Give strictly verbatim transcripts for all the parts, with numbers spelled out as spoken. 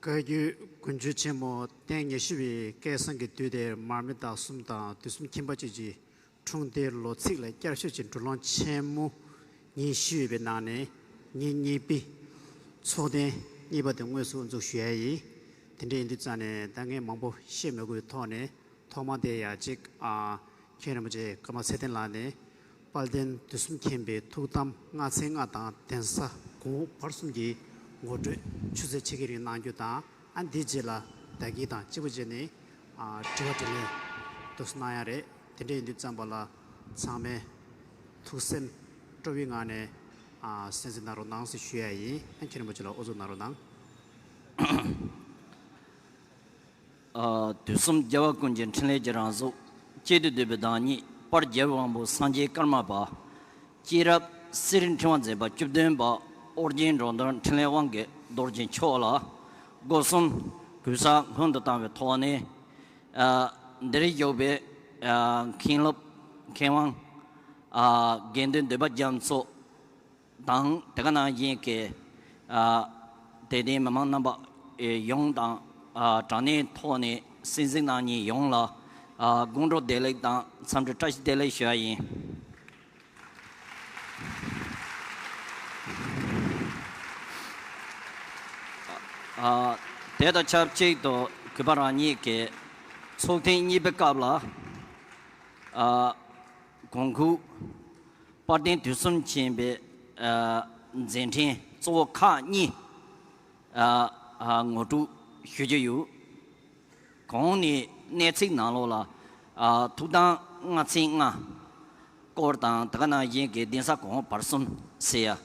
བཀའ་བརྒྱུད་དགུན་ཆོས་ཆེན་མོ་སྟེང་ཉི་ཤུ་པའི་སྐལ་བཟང་གི་དུས་དེར་མར་མེ་མདའ་གསུམ་དང་དུས་གསུམ་མཁྱེན་པ་བཅས་ཀྱི་འཁྲུངས་འདས་ལོ་ཚིགས་ལ་བསྐྱར་ཞིབ་ཀྱི་འགྲོ་ལམ་ཆེན་མོ་ཉིན་བཞི་ཡོད་པའི་ནང་ནས་ཉིན་གཉིས་པའི་ཚོགས་ཐེངས་གཉིས་པ་དེ་དངོས་སུ་དབུ་འཛུགས་ཞུ་ཡ་ཡིན། དེ་འདྲ་ཡིན་དུས་ཙང་ནས་ད་ངས་མང་པོ་བཤད་མི་དགོས་པའི་ཐོག་ནས། ཐོག་མ་དེ་ཡང་གཅིག་ཨ། མཁན་རིན་པོ་ཆེ་ཀརྨ་ཚེ་བརྟན་ལགས་ནས་དཔལ་ལྡན་དུས་གསུམ་མཁྱེན་པའི་ཐུགས་དམ་ལྔ་ཚན་ལྔ་དང་གདན་ས་གོང་འོག་བར་གསུམ་གྱི་ངོ་སྤྲོད་ཆུ་ཚོད་ཕྱེད་ཀའི་རིང་གནང་རྒྱུ་དང་། ཨ། འདིའི་རྗེས་ལ་བདག་གིས་དང་གཅིག་པ་བྱས་ནས་ཨ། དྲི་བ་དྲིས་ལན་དུ་གནང་ཡ་རེད། དེ་འདྲ་ཡིན་དུས་ཙམ་པ་ལ་ཚང་མས་ཐུགས་སེམས་སྤྲོ་བའི་ངང་ནས་ཨ། གསན་གཟིགས་གནང་རོགས་གནང་ཞེས་ཞུ་ཡ་ཡིན། ཨ། མཁན་རིན་པོ་ཆེ་ལགས་དབུ་འཛུགས་གནང་རོགས་གནང་། ཨ། དུས་གསུམ་རྒྱལ་བ་ཀུན་གྱི་འཕྲིན་ལས་ཀྱི་རང་གཟུགས། གཅེས་ཏུ་བསྡུས་པའི་བདག་ཉིད་དཔལ་རྒྱལ་བའི་དབང་པོ་སངས་རྒྱས་ཀརྨ་པ། སྐྱེས་རབས་གསེར་ཕྲེང་བ་མཛད་པ་བཅུ་བདུན་པ་ཨོ་རྒྱན་འགྲོ་དོན་འཕྲིན་ལས་དབང་གིས་རྡོ་རྗེ་མཆོག་ལ་སྒོ་གསུམ་གུས་ཕྱག་སྔོན་དུ་བཏང་བའི་ཐོག་ནས། ཨ། འདིར་བཞུགས་པའི་ཨ། མཁན་སློབ་མཁས་དབང་ཨ། དགེ་འདུན་འདུས་པ་རྒྱ་མཚོ་དང་། དེ་ག་ནང་བཞིན་གྱི་ཨ། དད་ལྡན་མི་མང་རྣམ་པ་ཡོངས་དང་། ཨ། དྲ་གནས་ཐོག་ནས་གསན་གཟིགས་གནང་མཁན་ཡོངས་ལ་ཨ། དགོང་དྲོ་བདེ་ལེགས་དང་འཚམས་འདྲི་བཀྲ་ཤིས་བདེ་ལེགས་ཞུ་བ་ཡིན། ཨ། དེ་དང་ཆབས་ཅིག་ཏུ་གུས་པ་རང་ཉིད་ཀྱིས་ཚོགས་ཐེངས་གཉིས་པའི་སྐབས་ལ་ཨ། གོང་ཁུལ་དཔལ་ལྡན་དུས་གསུམ་མཁྱེན་པའི་ཨ། མཛད་འཕྲིན་གཙོ་བོ་ཁག་གཉིས་ཨ། ཨ། ངོ་སྤྲོད་ཞུ་རྒྱུ་ཡོད། གོང་ནས་གནད་ཚིག་ནང་ལོགས་ལ་ཨ། ཐུགས་དམ་ལྔ་ཚན་ལྔ་སྐོར་དང་། དེ་ག་ནང་བཞིན་གྱི་གདན་ས་གོང་འོག་བར་གསུམ་ཟེར་ཡ་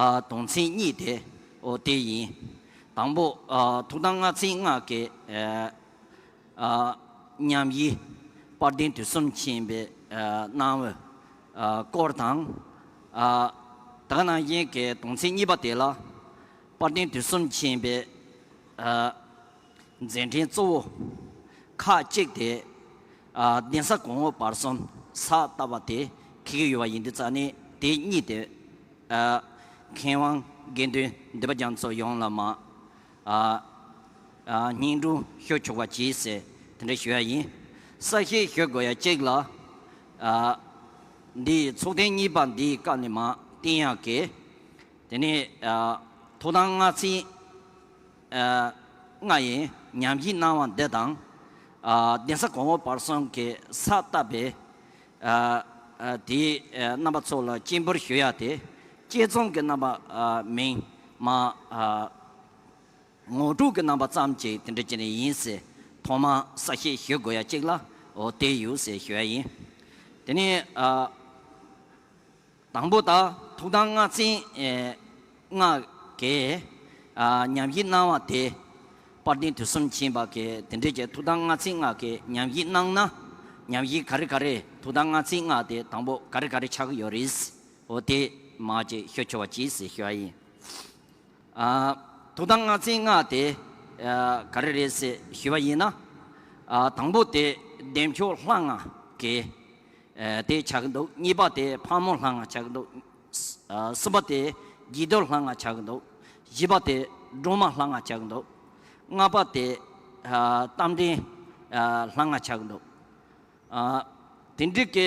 ཨ། དོན་ཚན་གཉིས་དེ་འོ་དེ་ཡིན། དང་པོ་ཨ། ཐུགས་དམ་ལྔ་ཚན་ལྔ་གི་ཨ། ཨ། ཉམས་ཞིབ་དཔལ་ལྡན་དུས་གསུམ་མཁྱེན་པའི་ཨ། གནང་བའི་ཨ། སྐོར་དང་། ཨ། དེ་ག་ནང་བཞིན་གྱི་དོན་ཚན་གཉིས་པ་དེ་ལ་དཔལ་ལྡན་དུས་གསུམ་མཁྱེན་པའི་ཨ། མཛད་འཕྲིན་གཙོ་བོ་ཁག་གཅིག་དེ་ཨ། གདན་ས་གོང་འོག་བར་གསུམ་ཕྱག་བཏབ་པ་དེ་འཁེལ་གྱི་ཡོད་པ་ཡིན་དུས་ཙང་ནས། དེ་གཉིས་དེ་ཨ། མཁས་དབང་དགེ་འདུན་འདུས་པ་རྒྱ་མཚོ་ཡོངས་ལ་མ་ཨ། ཨ། སྙིང་སྒྲོན་ཞུ་ཆོག་པ་གྱིས་ཟེར་དེ་འདྲ་ཞུ་ཡ་ཡིན། གསལ་བཤད་ཞུ་དགོས་ཡ་གཅིག་ལ། ཨ། འདི་ཚོགས་ཐེངས་གཉིས་པ་འདིའི་སྐབས་ནས་མ་བསྟན་ཡག་གི། དེ་ནས་ཨ། ཐུགས་དམ་ལྔ་ཚན་ཨ། ལྔ་ཡི་ཉམས་ཞིབ་གནང་བ་འདི་དང་། ཨ། གདན་ས་གོང་འོག་བར་གསུམ་གྱི་ཕྱག་བཏབ་པའི་ཨ། ཨ། དེའི་ཨ། རྣམ་པ་ཚོ་ལ་སྤྱན་འབུལ་ཞུ་ཡ་དེ་དཔྱད་རྩོམ་གྱི་རྣམ་པ་ཨ། མིན་མ་ཨ། ངོ་སྤྲོད་ཀྱི་རྣམ་པ་ཙམ་ཅིག་དེ་འདྲ་བྱས་ནས་ཡིན་ཟེར། ཐོག་མར་གསལ་བཤད་ཞུ་དགོས་ཡ་གཅིག་ལ་འོ་དེ་ཡོད་ཟེར་ཞུ་ཡ་ཡིན། དེ་ནས་ཨ། དང་པོ་ད་ཐུགས་དམ་ལྔ་ཚན་ཨེ། ལྔ་གི་ཨ། ཉམས་ཞིབ་གནང་བ་དེ། དཔལ་ལྡན་དུས་གསུམ་མཁྱེན་པ་གིས་དེ་འདྲའི་གྱི་ཐུགས་དམ་ལྔ་ཚན་ལྔ་གི་ཉམས་ཞིབ་གནང་ན། ཉམས་ཞིབ་ག་རེ་ག་རེ། ཐུགས་དམ་ལྔ་ཚན་ལྔ་དེ་དང་པོ་ག་རེ་ག་རེ་ཆགས་ཀྱི་ཡོད་རེད། འོ་དེ་མར་ཅིག་ཞུ་ཆོག་པ་གྱིས་ཟེར་ཞུ་བ་ཡིན། ཨ། ཐུགས་དམ་ལྔ་ཚན་ལྔ་དེ་ཨ། ག་རེ་རེད་ཟེར་ཞུས་པ་ཡིན་ན། ཨ། དང་པོ་དེ་བདེ་མཆོག་ལྷ་ལྔ་གི་ཨ། དེ་ཆགས་ཀྱི་འདུག། གཉིས་པ་དེ་ཕག་མོ་ལྷ་ལྔ་ཆགས་ཀྱི་འདུག། ཨ། གསུམ་པ་དེ་དགྱེས་རྡོར་ལྷ་ལྔ་ཆགས་ཀྱི་འདུག། བཞི་པ་དེ་སྒྲོལ་མ་ལྷ་ལྔ་ཆགས་ཀྱི་འདུག། ལྔ་པ་དེ་ཨ། རྟ་མགྲིན་ཨ། ལྷ་ལྔ་ཆགས་ཀྱི་འདུག། ཨ། དེ་འདྲ་གི་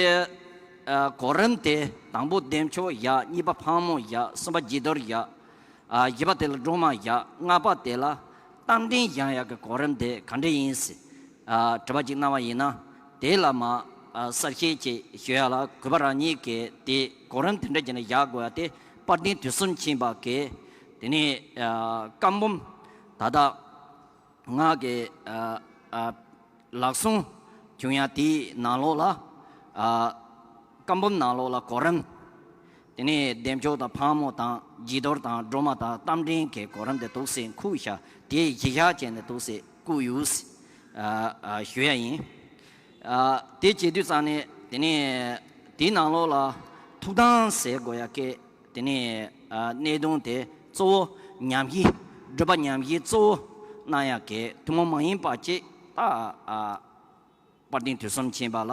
ཨ། གོ་རིམ་དེ་དང་པོ་བདེ་མཆོག་བཞག། གཉིས་པ་ཕག་མོ་བཞག། གསུམ་པ་དགྱེས་རྡོར་བཞག། ཨ། བཞི་པ་དེ་ལ་སྒྲོལ་མ་བཞག། ལྔ་པ་དེ་ལ་རྟ་མགྲིན་བཞེངས་ཡག་གི་གོ་རིམ་དེ་ག་འདྲ་ཡིན་ཟེར། ཨ། དྲི་བ་ཅིག་གནང་བ་ཡིན་ན། དེ་ལ་མ་ཨ། གསལ་བཤད་ཅིག་ཞུ་ཡ་ལ་གུས་པ་རང་ཉིད་ཀྱིས་དེ་གོ་རིམ་དེ་འདྲ་བྱས་ནས་བཞག་དགོས་ཡ་དེ་དཔལ་ལྡན་དུས་གསུམ་མཁྱེན་པ་གིས་དེ་ནས་ཨ། བཀའ་འབུམ་ད་ལྟ་ང་གི་ཨ། ཨ། ལག་སོང་བྱུང་ཡ་དེའི་ནང་ལོགས་ལ་ཨ། བཀའ་འབུམ་ནང་ལོགས་ལ་གོ་རིམ། དེ་ནས་བདེ་མཆོག་དང་ཕག་མོ་དང་དགྱེས་རྡོར་དང་སྒྲོལ་མ་དང་རྟ་མགྲིན་གྱི་གོ་རིམ་དེ་འདུག་སེ་འཁོད་བཞག། དེ་གཞི་བཞག་བྱས་ནས་འདུག་སེ་བཀོད་ཡོད་ཟེར་ཨ། ཨ། ཞུ་ཡ་ཡིན། ཨ། དེ་བྱེད་དུས་ཙང་ནས་དེ་ནས་དེའི་ནང་ལོགས་ལ་ཐུགས་དམ་ཟེར་དགོས་ཡ་གི། དེ་ནས་ཨ། གནད་དོན་དེ་གཙོ་བོ་ཉམས་ཞིབ། སྒྲུབ་པ་ཉམས་ཞིབ་གཙོ་བོ་གནང་ཡག་གི་ཐུན་མོང་མ་ཡིན་པ་ཅིག་ད་ཨ། དཔལ་ལྡན་དུས་གསུམ་མཁྱེན་པ་ལ།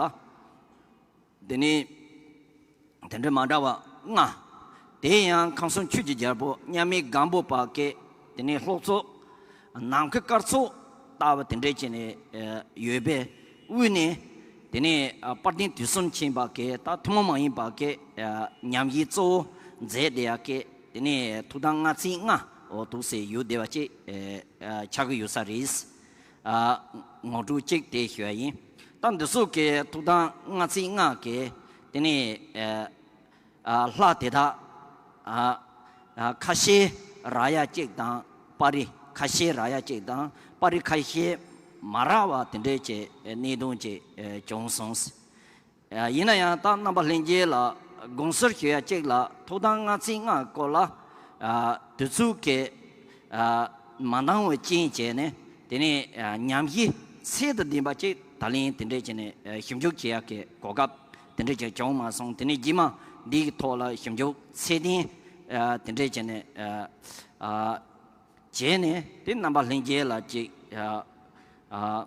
དེ་ནས་དེ་འདྲ་མ་འདྲ་བ་ལྔ། དེ་ཡང་ཁམས་གསུམ་ཆོས་ཀྱི་རྒྱལ་པོ་མཉམ་མེད་སྒམ་པོ་པ་གི། དེ་ནས་ལྷོ་ཕྱོགས་ ནམ་མཁའི་སྐར་ཚོགས་ལྟ་བུ་དེ་འདྲས་བྱས་ནས་ཡོད་པའི་དབུས་ནས། དེ་ནས་དཔལ་ལྡན་དུས་གསུམ་མཁྱེན་པ་གི་ད་ཐུན་མོང་མ་ཡིན་པ་གི་ཉམས་ཞིབ་གཙོ་བོ་མཛད་བསྡད་ཡག་གི། དེ་ནས་ཐུགས་དམ་ལྔ་ཚན་ལྔ་འོ་འདུག་སེ་ཡོད་བསྡད་པ་ཅིག་ཆགས་ཀྱི་ཡོད་ས་རེད། ཨ། ངོ་སྤྲོད་གཅིག་དེ་ཞུ་ཡ་ཡིན། ད་འདི་ཚོ་གི་ཐུགས་དམ་ལྔ་ཚན་ལྔ་གི་དེ་ནས་ཨ། ཨ། ལྷ་དེ་དག་ཨ། ཨ། ཁ་ཤས་རག་ཡ་གཅིག་དང་པར་རིས་ཁ་ཤས་རག་ཡ་གཅིག་དང་པར་རིས་ཁ་ཤས་མ་རག་པ་དེ་འདྲའི་ཅིག་གནད་དོན་ཅིག་བྱུང་སོང་། ཡིན་ན་ཡང་ད་རྣམ་པ་ལྷན་རྒྱས་ལ་དགོངས་སེལ་ཞུ་ཡ་གཅིག་ལ་ཐུགས་དམ་ལྔ་ཚན་ལྔ་སྐོར་ལ། ཨ། དུས་ཚོད་ཀྱིས་ཨ། མ་འདང་བའི་རྐྱེན་བྱས་ནས། དེ་ནས་ཨ། ཉམས་ཞིབ་ཚད་དང་ལྡན་པ་ཅིག་ད་ལན་དེ་འདྲས་བྱས་ནས་ཨ། ཞིབ་འཇུག་བྱེད་ཡ་གི་གོ་སྐབས་དེ་འདྲས་ཅིག་བྱུང་མ་སོང་། དེ་ནས་རྗེས་མ་འདིའི་ཐོག་ལ་ཞིབ་འཇུག་ཚད་ལྡན་ཨ། དེ་འདྲས་བྱས་ནས་ཨ། ཨ། བྱས་ནས་དེ་རྣམ་པ་ལྷན་རྒྱས་ལ་ཅིག་ཨ། ཨ།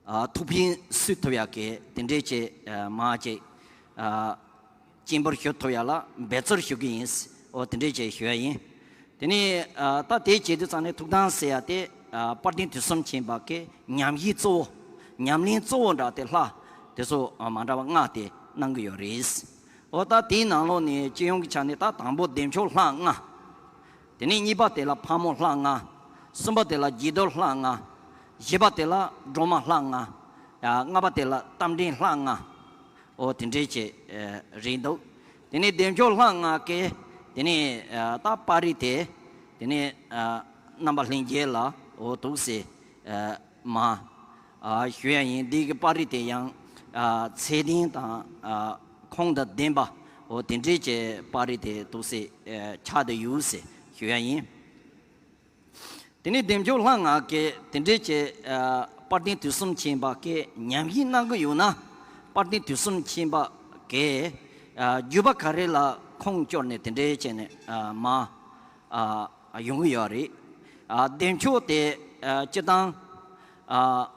ཨ། ཐུགས་ཕན་གསོས་ཐུབ་ཡག་གི་དེ་འདྲའི་ཅིག་ཨ། མ་ཅིག་ཨ། སྤྱན་འབུལ་ཞུ་ཐུབ་ཡག་ལ་འབད་རྩོལ་ཞུ་གི་ཡིན། འོ་དེ་འདྲའི་ཅིག་ཞུ་ཡ་ཡིན། དེ་ནས་ཨ། ད་དེ་བྱེད་དུས་ཙང་ནས་ཐུགས་དམ་ཟེར་ཡ་དེ་ཨ། དཔལ་ལྡན་དུས་གསུམ་མཁྱེན་པ་གི་ཉམས་ཞིབ་གཙོ་བོ། ཉམས་ལེན་གཙོ་བོ་འདྲ་དེ་ལྷ་དེ་ཚོ་ཨ། མ་འདྲ་བ་ལྔ་དེ་གནང་གི་ཡོད་རེད། འོ་ད་དེའི་ནང་ལོགས་ནས་སྤྱི་ཡོངས་ཀྱི་ཆ་ནས་ད་དང་པོ་བདེ་མཆོག་ལྷ་ལྔ། དེ་ནས་གཉིས་པ་དེ་ལ་ཕག་མོ་ལྷ་ལྔ། གསུམ་པ་དེ་ལ་རྒྱས་འདེབས་ལྷ་ལྔ། བཞི་པ་དེ་ལ་སྒྲོལ་མ་ལྷ་ལྔ། ཡ། ལྔ་པ་དེ་ལ་རྟ་མགྲིན་ལྷ་ལྔ། འོ་དེ་འདྲའི་ཅིག་ཨ། རེད་འདུག་དེ་ནས་བདེ་མཆོག་ལྷ་ལྔ་གི་དེ་ནས་ཨ། ད་པར་རིས་དེ་དེ་ནས་ཨ། རྣམ་པ་ལྷན་རྒྱས་ལ་འོ་འདུག་སེ་ཨ། མ་ཨ། ཞུ་ཡ་ཡིན། འདི་གི་པར་རིས་དེ་ཡང་ཨ། ཚད་ལྡན་དང་ཨ། ཁུངས་དང་ལྡན་པ་འོ་དེ་འདྲའི་ཅིག་པར་རིས་དེ་འདུག་སེ་ཨ། ཆགས་བསྡད་ཡོད་ཟེར་ཞུ་ཡ་ཡིན། དེ་ནས་བདེ་མཆོག་ལྷ་ལྔ་གིས་དེ་འདྲའི་ཅིག་ཨ། དཔལ་ལྡན་དུས་གསུམ་མཁྱེན་པ་གི་ཉམས་ཞིབ་གནང་གི་ཡོད་ན། དཔལ་ལྡན་དུས་གསུམ་མཁྱེན་པ་གི་ཨ། བརྒྱུད་པ་ག་རེ་ལ་ཁུངས་བཅོལ་ནས་དེ་འདྲའི་བྱས་ནས་ཨ། མ་ཨ། ཡོང་གི་ཡོད་རེད། ཨ། བདེ་མཆོག་དེ་ཨ། སྤྱིར་བཏང་ཨ།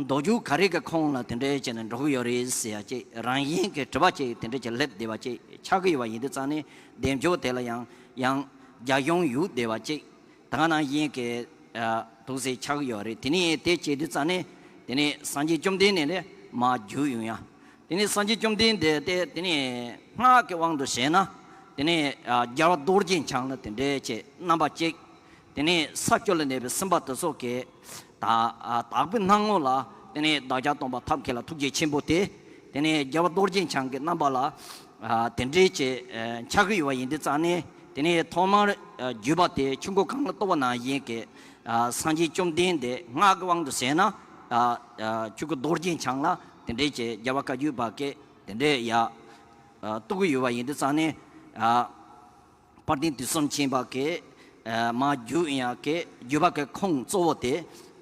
མདོ་རྒྱུད་ག་རེ་གི་ཁུངས་ལ་དེ་འདྲའི་བྱས་ནས་འགྲོ་གི་ཡོད་རེད་ཟེར་ཡ་ཅིག་རང་བཞིན་གྱི་དྲི་བ་ཅིག་དེ་འདྲ་ཅིག་སླེབས་བསྡད་པ་ཅིག་ཆགས་ཀྱི་ཡོད་པ་ཡིན་དུས་ཙང་ནས། བདེ་མཆོག་དེ་ལ་ཡང་ཡང་རྒྱ་གཞུང་ཡོད་བསྡད་པ་ཅིག་ད་ག་ནང་བཞིན་གྱི་ཨ། འདུག་སེ་ཆགས་ཀྱི་ཡོད་རེད། དེ་ནས་དེ་བྱེད་དུས་ཙང་ནས་དེ་ནས་སངས་རྒྱས་བཅོམ་ལྡན་འདས་ནས་མར་བརྒྱུད་ཡོང་ཡ། དེ་ནས་སངས་རྒྱས་བཅོམ་ལྡན་འདས་དེ་དེ་ནས་སྔགས་ཀྱི་དབང་དུ་བྱས་ན། དེ་ནས་ཨ། རྒྱལ་བ་རྡོ་རྗེ་འཆང་ལ་དེ་འདྲའི་ཅིག་རྣམ་པ་གཅིག་དེ་ནས་ས་བཅུ་ལ་གནས་པའི་སེམས་དཔའ་དེ་ཚོ་གི་ད་ཨ། དག་པའི་སྣང་ངོ་ལ་དེ་ནས་བདག་ཅག་སྟོང་པ་ཐབས་མཁས་ལ་ཐུགས་རྗེ་ཆེན་པོ་དེ། དེ་ནས་རྒྱལ་བ་རྡོ་རྗེ་འཆང་གི་རྣམ་པ་ལ་ཨ། དེ་འདྲའི་ཅིག་ཨ། ཆགས་ཀྱི་ཡོད་པ་ཡིན་དུས་ཙང་ནས། དེ་ནས་ཐོག་མར་ཨ། བརྒྱུད་པ་དེ་ཆོས་འཁོར་གང་ལ་གཏོགས་པ་ནང་བཞིན་གྱི་ཨ། སངས་རྒྱས་བཅོམ་ལྡན་འདས་སྔགས་ཀྱི་དབང་དུ་བྱས་ན། ཨ། ཨ། ཆོས་སྐུ་རྡོ་རྗེ་འཆང་ལ་དེ་འདྲའི་ཅིག་རྒྱལ་བ་བཀའ་བརྒྱུད་པ་གི་དེ་འདྲའི་ཡ། ཨ། གཏོགས་ཀྱི་ཡོད་པ་ཡིན་དུས་ཙང་ནས། ཨ། དཔལ་ལྡན་དུས་གསུམ་མཁྱེན་པ་གི་ཨ། མར་བརྒྱུད་ཡོང་ཡ་གི་བརྒྱུད་པ་གི་ཁུངས་གཙོ་བོ་དེ།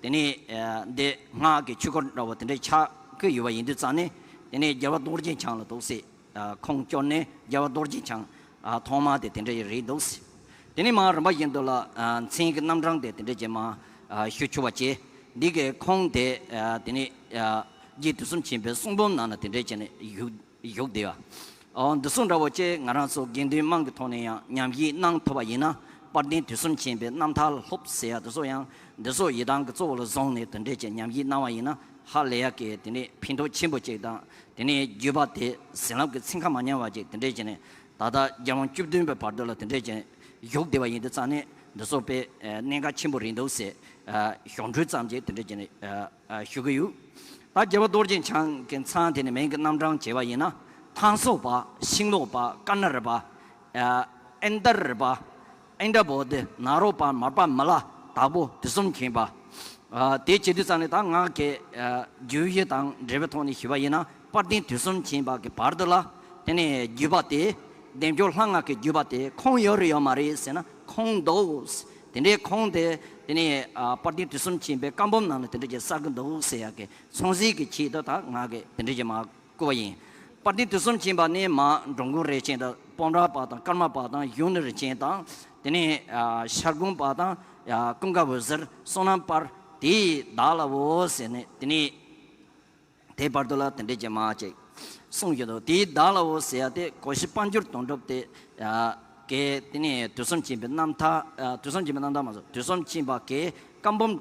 དེ་ནས་ཨ། འདི་སྔགས་ཀྱི་ཆོས་སྐོར་འདྲ་བོ་དེ་འདྲ་ཆགས་ཀྱི་ཡོད་པ་ཡིན་དུས་ཙང་ནས། དེ་ནས་རྒྱལ་བ་རྡོ་རྗེ་འཆང་ལ་འདུག་སེ་ཨ། ཁུངས་བཅོལ་ནས་རྒྱལ་བ་རྡོ་རྗེ་འཆང་ཨ། ཐོག་མ་དེ་དེ་འདྲ་ཞིག་རེད་འདུག་སེ། དེ་ནས་མར་རིམ་པ་བཞིན་དུ་ལ་ཨ། མཚན་གྱི་རྣམ་གྲངས་དེ་དེ་འདྲ་ཅིག་མར་ཨ། ཞུ་ཆོག་པ་བྱས། འདི་གི་ཁུངས་དེ་ཨ། དེ་ནས་ཨ། རྗེ་དུས་གསུམ་མཁྱེན་པའི་གསུང་འབུམ་ནང་ལ་དེ་འདྲ་བྱས་ནས་བཞུགས་བཞུགས་བསྡད་པ། ཨོ། འདི་གསུང་འདྲ་བོ་ཅིག་ང་རང་ཚོ་དགེ་འདུན་དམངས་ཀྱི་ཐོག་ནས་ཡང་ཉམས་ཞིབ་གནང་ཐུབ་པ་ཡིན་ན། དཔལ་ལྡན་དུས་གསུམ་མཁྱེན་པའི་རྣམ་ཐར་ལ་སློབ་ཟེར་ཡ་དེ་ཚོ་ཡང་འདི་ཚོ་ཡི་དམ་གྱི་གཙོ་བོ་ལ་བཟུང་ནས་དེ་འདྲས་ཅིག་ཉམས་ཞིབ་གནང་བ་ཡིན་ན་ཧ་ལས་ཡག་གི་དེ་ནས་ཕན་ཐོགས་ཆེན་པོ་ཅིག་དང་། དེ་ནས་བརྒྱུད་པ་དེ་ཟིལ་ལམ་གྱི་ཚིག་ཁ་མ་ཉམས་པ་ཅིག་དེ་འདྲས་ཅིག་ནས་ད་ལྟ་རྒྱལ་དབང་བཅུ་བདུན་པའི་བར་དུ་ལ་དེ་འདྲས་ཅིག་བཞུགས་བསྡད་པ་ཡིན་དུས་ཙང་ནས། འདི་ཚོ་དཔེ་གནད་འགག་ཆེན་པོ་རེད་འདུག་ཟེར་ཞོར་འཕྲོས་ཙམ་ཅིག་དེ་འདྲ་བྱས་ནས་ཞུ་གི་ཡོད། ད་རྒྱལ་བ་རྡོ་རྗེ་འཆང་གི་མཚན་དེ་ནས་མིང་གི་རྣམ་གྲངས་བྱས་པ་ཡིན་ན། ཐང་སོགས་པ། ཤིང་ལོག་པ། ཀ་ན་རི་པ། ཨིནྡྲ་རི་པ། ཨིནྡྲ་བོ་དྷི། ནཱ་རོ་པ། མར་པ། མི་ལ། དྭགས་པོ། དུས་གསུམ་མཁྱེན་པ། དེ་བྱེད་དུས་ཙང་ནས་ད་ང་གི་བརྗོད་གཞི་དང་འབྲེལ་བའི་ཐོག་ནས་ཞུས་པ་ཡིན་ན། དཔལ་ལྡན་དུས་གསུམ་མཁྱེན་པ་གི་བར་དུ་ལ་དེ་ནས་བརྒྱུད་པ་དེ། བདེ་མཆོག་ལྷ་ལྔ་གི་བརྒྱུད་པ་དེ་ཁུངས་ཡོད་རེད་ཡོད་མ་རེད་ཟེར་ན། ཁུངས་འདུག། དེ་འདྲའི་ཁུངས་དེ་དེ་ནས་ཨ། དཔལ་ལྡན་དུས་གསུམ་མཁྱེན་པའི་བཀའ་འབུམ་ནང་ལ་དེ་འདྲ་ཅིག་གསལ་གི་འདུག་ཟེར་ཡག་གི་མཚོན་བྱེད་ཀྱི་ཆེད་དུ་ད་ང་གིས་དེ་འདྲ་ཅིག་མར་བཀོད་པ་ཡིན། དཔལ་ལྡན་དུས་གསུམ་མཁྱེན་པ་ནི་མར་འགྲོ་མགོན་རས་ཆེན་དང་། པུན་དྲ་པ་དང་། ཀརྨ་པ་དང་། གཞོན་ནུ་རས་ཆེན་དང་། དེ་ནས་ཨ། ཤར་དགོན་པ་དང་། ཨ། ཀུན་དགའ་བོ་ཟེར། བསོད་ནམས་དཔལ། དེའི་བདག་ལའོ་ཟེར་ནས་དེ་ནས། དེའི་བར་དུ་ལ་དེ་འདྲས་ཅིག་མར་ཅིག་གསུངས་ཡོད་དོ། དེའི་བདག་ལའོ་ཟེར་ཡ་དེ་གོ་ཤྲི་དཔལ་འབྱོར་དོན་གྲུབ་དེ། ཨ། གིས་དེ་ནས་དུས་གསུམ་མཁྱེན་པའི་རྣམ་ཐར། ཨ། དུས་གསུམ་མཁྱེན་པའི་རྣམ་ཐར་མ་གཏོགས་དུས་གསུམ་མཁྱེན་པ་གིས་བཀའ་འབུམ་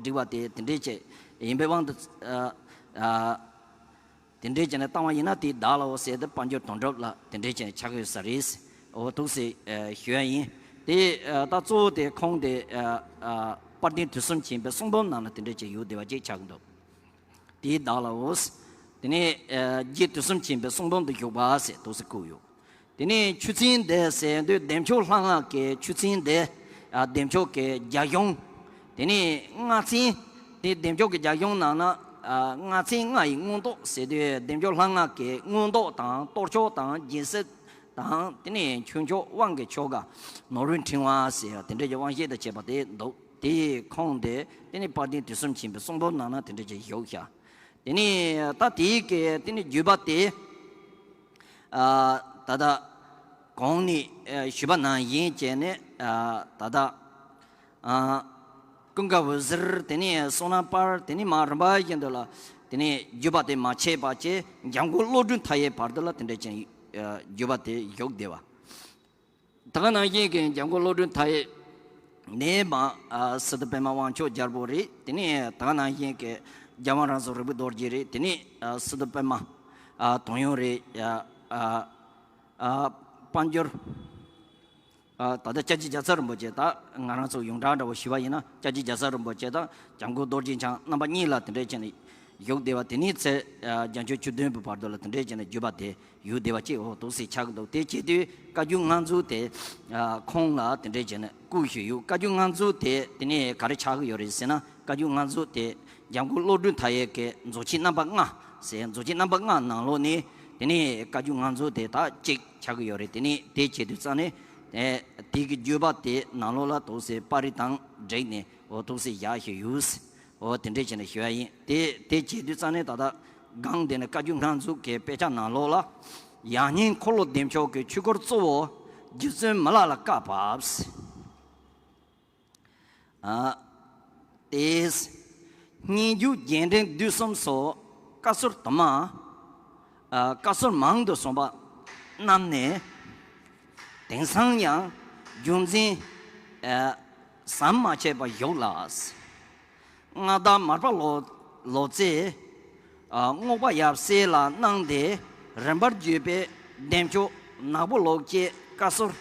བསྒྲིགས་པ་དེ་དེ་འདྲས་ཅིག་ཡིན་པའི་དབང་དུ། ཨ། ཨ། དེ་འདྲས་བྱས་ནས་བཏང་བ་ཡིན་ན་དེ་བདག་ལའོ་ཟེར་ཏེ་དཔལ་འབྱོར་དོན་གྲུབ་ལ་དེ་འདྲས་བྱས་ནས་ཆགས་ཡོད་ས་རེད། འོ་འདུག་སེ་ཨ་ཞུ་ཡ་ཡིན། དེ་ཨ་ད་གཙོ་བོ་དེ་ཁོང་དེ་ཨ་ཨ་དཔལ་ལྡན་དུས་གསུམ་མཁྱེན་པའི་གསུང་འབུམ་ནང་ལ་དེ་འདྲས་བྱས་ཡོད་བསྡད་པ་ཅིག་ཆགས་འདུག་དེ་བདག་ལའོ། དེ་ནས་ཨ་རྗེ་དུས་གསུམ་མཁྱེན་པའི་གསུང་འབུམ་དུ་བཞུགས་པ་ཟེར་འདུག་སེ་བཀོད་ཡོད། དེ་ནས་ཆོས་ཚན་འདི་ཟེར་དུས་བདེ་མཆོག་ལྷ་སྔགས་ཀྱི་ཆོས་ཚན་འདི། ཨ། བདེ་མཆོག་གི་རྒྱ་གཞུང་། དེ་ནས་སྔགས་ཚན། དེ་བདེ་མཆོག་གི་རྒྱ་གཞུང་ནང་ན། ཨ། སྔགས་ཚན་ལྔ་ཡི་མངོན་རྟོགས་ཟེར་དུས་བདེ་མཆོག་ལྷ་སྔགས་ཀྱི་མངོན་རྟོགས་དང་གཏོར་ཆོག་དང་སྦྱིན་སྲེག་དང་དེ་ནས་ཆོས་མཆོག་དབང་གི་ཆོ་ག་ནོར་བུའི་ཕྲེང་བ་ཟེར་དེ་འདྲ་གི་དབང་བྱེད་དང་བཅས་པ་དེ་འདུག་དེ་ཁོང་དེ་དེ་ནས་དཔལ་ལྡན་དུས་གསུམ་མཁྱེན་པའི་གསུང་འབུམ་ནང་ན་དེ་འདྲ་ཅིག་བཞུགས་ཤག་དེ་ནས་ད་དེའི་གི་དེ་ནས་བརྒྱུད་པ་དེ། ཨ། ད་ལྟ་གོང་ནས་ཨ་ཞུས་པ་ནང་བཞིན་བྱས་ནས། ཨ། ད་ལྟ་ཨ་ཀུན་དགའ་འོད་ཟེར། དེ་ནས་བསོད་ནམས་དཔལ། དེ་ནས་མར་རིམ་པ་བཞིན་དུ་ལ་དེ་ནས་བརྒྱུད་པ་དེ་མ་ཆད་པ་བྱས་འཇམ་མགོན་བློ་གྲོས་མཐའ་ཡས་བར་དུ་ལ་དེ་འདྲ་ཅིག་ཨ་བརྒྱུད་པ་དེ་བཞུགས་བསྡད་པ། ད་ག་ནང་བཞིན་གྱི་འཇམ་མགོན་བློ་གྲོས་མཐའ་ཡས་ནས་མར། ཨ། སི་ཏུ་པདྨ་དབང་ཕྱུག་རྒྱལ་པོ་རེད། དེ་ནས་ད་ག་ནང་བཞིན་གྱི་རྒྱལ་དབང་རང་གཟུགས་རིག་པའི་རྡོ་རྗེ་རེད། དེ་ནས་ཨ་སི་ཏུ་པདྨ། ཨ། དོན་ཡོད་རེད། ཨ། ཨ། ཨ། དཔལ་འབྱོར། ཨ། ད་ལྟ་སྐྱབས་རྗེ་རྒྱལ་ཚབ་རིན་པོ་ཆེ། ད་ང་རང་ཚོ་ཡོངས་གྲགས་འདྲ་བོ་ཞུས་པ་ཡིན་ན་སྐྱབས་རྗེ་རྒྱལ་ཚབ་རིན་པོ་ཆེ་དང་འཇམ་མགོན་རྡོ་རྗེ་འཆང་རྣམ་པ་གཉིས་ལ་དེ་འདྲ་བྱས་ནས་བཞུགས་བསྡད་པ། དེ་ནས་ཚེ་ཨ་རྒྱལ་མཆོག་ཆོས་སྡོམ་པའི་བར་དུ་ལ་དེ་འདྲ་བྱས་ནས་བརྒྱུད་པ་དེ་ཡོད་བསྡད་པ་ཅིག་འོ་འདུག་སེ་ཆགས་ཀྱི་འདུག་དེ་བྱེད་དུས་བཀའ་བརྒྱུད་སྔགས་མཛོད་དེ་ཨ་ཁོང་ལ་དེ་འདྲ་བྱས་ནས་བཀོད་བཞག་ཡོད། བཀའ་བརྒྱུད་སྔགས་མཛོད་དེ་དེ་ནས་ག་རེ་ཆགས་ཀྱི་ཡོད་རེད་ཟེར་ན། བཀའ་བརྒྱུད་སྔགས་མཛོད་དེ་འཇམ་མགོན་བློ་གྲོས་མཐའ་ཡས་ཀྱི་མཛོད་ཆེན་རྣམ་པ་ལྔ་ཟེར། མཛོད་ཆེན་རྣམ་པ་ལྔ་ནང་ལོགས་ནས་དེ་ནས་བཀའ་བརྒྱུད་སྔགས་མཛོད་དེ་དག་གཅིག་ཆགས་ཀྱི་ཡོད་རེད། དེ་ནས་དེ་བྱེད་དུས་ཙང་ནས་ཨེ་དེ་གི་བརྒྱུད་པ་དེ་ནང་ལོགས་ལ་འདུག་སེ་པར་རིས་དང་བསྒྲིགས་ནས་འོ་འདུག་སེ་བཞག་བཞག་ཡོད། འོ་དེ་འདྲས་བྱས་ནས་ཞུ་ཡ་ཡིན། དེ་དེ་བྱེད་དུས་ཙང་ནས་ད་ལྟ་སྒང་དེ་ནས་བཀའ་བརྒྱུད་སྔགས་མཛོད་ཀྱི་དཔེ་ཆ་ནང་ལོགས་ལ་ཡང་སྙིང་འཁོར་ལོ་བདེ་མཆོག་གི་ཆོས་སྐོར་གཙོ་བོ་རྗེ་བཙུན་མི་ལ་ལ་བཀའ་བབས། ཨ། ཏེ། སྙན་བརྒྱུད་རྒྱས་འབྲིང་བསྡུས་གསུམ་སོགས་བཀའ་སྲོལ་དུ་མ། ཨ། བཀའ་སྲོལ་མང་དུ་གསུངས་པ་རྣམས་ནས། དེང་སང་ཡང་རྒྱུན་འཛིན། ཨ། ཟམ་མ་ཆད་པར་བཞུགས་ལ། མངའ་བདག་མར་པ་ལོ་ལོ་ཙཱས། ཨ། རྔོག་པ་ཡབ་སྲས་ལ་གནང་སྟེ་རིམ་པར་བརྒྱུད་པའི་བདེ་མཆོག་ནག་པོ་ལོག་སྐྱེས་བཀའ་སྲོལ།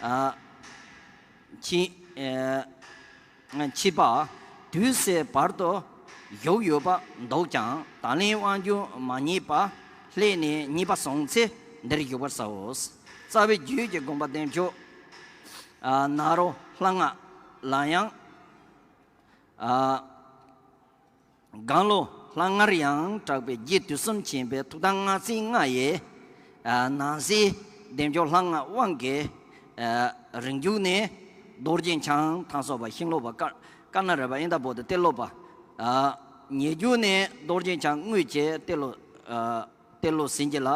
ཨ། ཕྱིས། ཨ། ཕྱིས་པ་དུས་གསལ་བར་དུ་བཞུགས་ཡོད་པ་འདུག་ཀྱང་། ད་ལན་དབང་བསྒྱུར་མ་རྙེད་པ་ལྷད་ནས་རྙེད་པ་བྱུང་ཚེ་འདིར་བཞུགས་པར་གསོལ། རྩ་བའི་རྒྱུད་ཀྱི་དགོངས་པ་བདེ་མཆོག་ཨ། ནཱ་རོ་ལྷ་སྔགས་ལ་ཡང་། ཨ། སྒང་ལོ་ལྷ་སྔར་ཡང་གྲགས་པའི་རྗེ་དུས་གསུམ་མཁྱེན་པའི་ཐུགས་དམ་སྔགས་ཚན་ལྔ་ཡི། ཨ། ནང་གསེས་བདེ་མཆོག་ལྷ་སྔགས་དབང་གི། ཨ། རིང་བརྒྱུད་ནས་རྡོ་རྗེ་འཆང་། ཐང་སོགས་པ། ཤིང་ལོ་པ། ཀ་ཀ་ན་ར་པ། ཨིནྡྲ་བོ་དྷི། ཏེ་ལོ་པ། ཨ། ཉེ་བརྒྱུད་ནས་རྡོ་རྗེ་འཆང་དངོས་ཀྱི་ཏེ་ལོ། ཨ། ཏེ་ལོ་ཟེར་གྱི་ལ།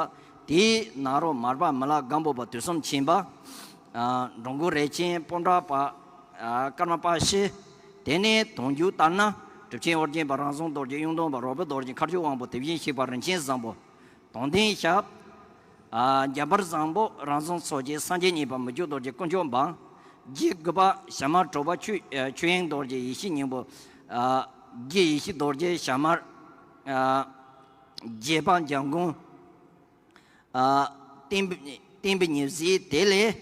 དེའི་ནཱ་རོ་མར་པ་མི་ལ་སྒམ་པོ་པ་དུས་གསུམ་མཁྱེན་པ། ཨ། འགྲོ་མགོན་རས་ཆེན། སྤོམ་བྲག་པ། ཨ། ཀརྨ་པ་ཤི། དེ་ནས་དོན་བརྒྱུད་ལྟར་ན་གྲུབ་ཆེན་ཨོ་རྒྱན་པ། རང་བྱུང་རྡོ་རྗེ། གཡུང་སྟོན་པ། རོལ་པའི་རྡོ་རྗེ། མཁའ་སྤྱོད་དབང་པོ། དེ་བཞིན་གཤེགས་པ་རིན་ཆེན་བཟང་པོ། དོན་ལྡན་ཞབས། ཨ། འཇམ་དཔལ་བཟང་པོ། རང་བྱུང་མཚོ་རྒྱལ། སངས་རྒྱས་གཉིས་པ་མི་བསྐྱོད་རྡོ་རྗེ། དཀོན་མཆོག་འབངས། རྗེ་དགུ་པ་ཞྭ་དམར་གྲགས་པ། ཆོས་ཆོས་དབྱིངས་རྡོ་རྗེ། ཡེ་ཤེས་སྙིང་པོ། ཨ། རྗེ་ཡེ་ཤེས་རྡོ་རྗེ། ཞྭ་དམར། ཨ། རྗེ་འབངས་འཇམ་མགོན། ཨ། བསྟན་པའི་བསྟན་པའི་ཉི་ཟེར། དེ་ལས།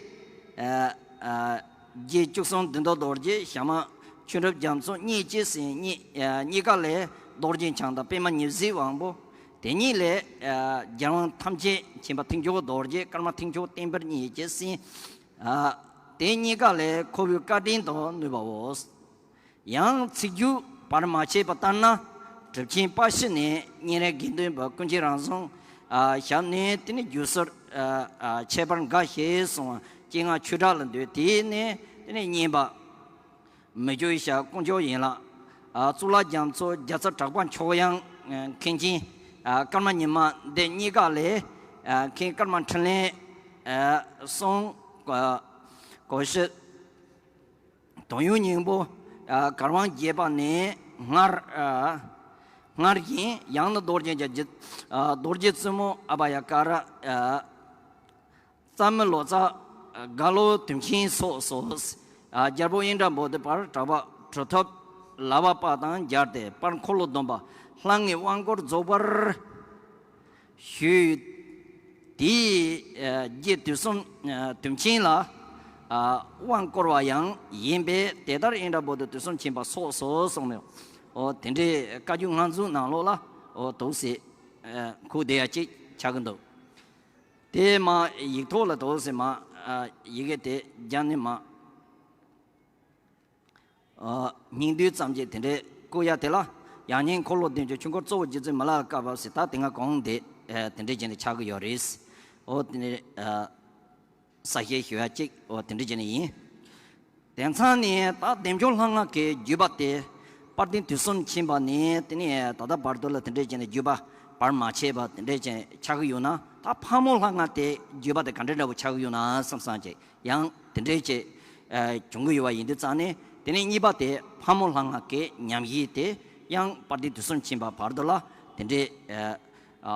ཨ། ཨ། རྗེ་བཅུ་གསུམ་བདུད་འདུལ་རྡོ་རྗེ། ཞྭ་དམར་ཆོས་གྲུབ་རྒྱ་མཚོ། གཉིས་སྐྱེས་ཟེར། གཉིས། ཨ། གཉིས་ཀ་ལས་རྡོ་རྗེ་འཆང་དང་པདྨ་ཉི་ཟེར་དབང་པོ། དེ་གཉིས་ལས། ཨ། རྒྱལ་དབང་ཐམས་ཅད་མཁྱེན་པ་མཐིང་ཆུང་རྡོ་རྗེ། ཀརྨ་མཐིང་ཆུང་བསྟན་འཕེལ། གཉིས་སྐྱེས་ཟེར། ཨ། དེ་གཉིས་ཀ་ལས་ཁོ་བོའི་བཀའ་དྲིན་དུ་ནུས་པའོ། ཡང་ཚིག་རྒྱུད་བར་མ་ཆད་པ་ལྟར་ན། གྲུབ་ཆེན་པ་ཤི་ནས་སྙན་རལ་དགེ་འདུན་པ་ཀུན་མཁྱེན་རང་བྱུང་ཞབས་ནས། དེ་ནས་བརྒྱུད་ཟུར་ཁྱད་པར་འགའ་ཞིག་སོང་། སྤྱན་སྔ་ཆོས་གྲགས་ལ་འདུས། དེ་ནས་དེ་ནས་བསྙེན་པ་མི་བསྐྱོད་ཞབས་དཀོན་མཆོག་ཡན་ལག་གཙུག་ལག་རྒྱ་མཚོ། རྒྱལ་ཚབ་གྲགས་པ་མཆོག་དབྱངས་མཁན་ཆེན། ཀརྨ་ཉི་མ། འདི་གཉིས་ཀ་ལས་མཁན་ཀརྨ་འཕྲིན་ལས་གསུང་གོ་ཤི། དོན་ཡོད་སྙིང་པོ། ཨ། གར་དབང་རྒྱས་པ་ནས་སྔར། ཨ། སྔར་བཞིན། ཡང་ན་རྡོ་རྗེ་འཆང་། ཨ། རྡོ་རྗེ་བཙུན་མོ་ཨ་བྷ་ཡ་ཀ་ར། ཨ། རྩ་མི་ལོ་ཙཱ། རྒྭ་ལོ་དུས་ཆེན་སོགས་སོ། རྒྱལ་པོ་ཨིནྡྲ་བོ་དྷི་བར་གྲགས་པ་གྲུབ་ཐོབ་ལ་བ་པ་དང་སྦྱར་ཏེ་བར་འཁོར་ལོ་སྡོམ་པ་ལྷ་ལྔའི་དབང་བསྐུར་རྫོགས་པར་ཞུས། དེའི་རྗེས་དུས་གསུམ་དུས་ཆེན་ལ་དབང་བསྐུར་བ་ཡང་ཡིན་པས། དེ་ལྟར་ཨིནྡྲ་བོ་དྷི་དུས་གསུམ་མཁྱེན་པ་སོགས་སོ་གསུངས་ནས། འོ་དེ་འདྲའི་བཀའ་འགྱུར་སྔགས་མཛོད་ནང་ལོགས་ལ་འོ་འདུག་སེ་ཁུག་བསྡད་ཡ་ཅིག་ཆགས་ཀྱི་འདུག་དེ་མ་ཡིག་ཐོག་ལ་འདུག་སེ་མ་ཡི་གེ་དེ་རྒྱབ་ནས་མ། སྙིང་བསྡུས་ཙམ་གྱིས་དེ་འདྲའི་བཀོད་ཡ་དེ་ལ། ཡང་སྙིང་འཁོར་ལོ་བདུན་ཅུ་ཆོས་འཁོར་གཙོ་བོ་རྗེ་བཙུན་མི་ལ་ལ་བཀའ་བབས་ཟེར། ད་དེ་སྔ་གོང་དེ་དེ་འདྲའི་བྱས་ནས་ཆགས་ཀྱི་ཡོད་རེད། འོ་དེ་ནས་གསལ་བཤད་ཞུ་ཡ་གཅིག་འོ་དེ་འདྲའི་བྱས་ནས་ཡིན། དེང་སང་ནས་ད་བདེ་མཆོག་ལྷ་སྔགས་ཀྱི་བརྒྱུད་པ་དེ་དཔལ་ལྡན་དུས་གསུམ་མཁྱེན་པ་ནས་དེ་ནས་ད་ལྟ་བར་དུ་ལ་དེ་འདྲའི་བྱས་ནས་བརྒྱུད་པ་བར་མ་ཆད་པ་དེ་འདྲའི་བྱས་ཆགས་ཀྱི་ཡོད་ན། ད་ཕག་མོ་ལྷ་སྔགས་དེ་བརྒྱུད་པ་དེ་ག་འདྲ་འདྲ་བོ་ཆགས་ཀྱི་ཡོད་ན་བསམ་བསམ་བྱས། ཡང་དེ་འདྲའི་ཅིག་ཨ་བྱུང་གི་ཡོད་པ་ཡིན་དུས་ཙང་ནས། དེ་ནས་གཉིས་པ་དེ་ཕག་མོ་ལྷ་སྔགས་ཀྱི་ཉམས་བཞེས་དེ་ཡང་དཔལ་ལྡན་དུས་གསུམ་མཁྱེན་པ་བར་དུ་ལ་དེ་འདྲའི་ཨ་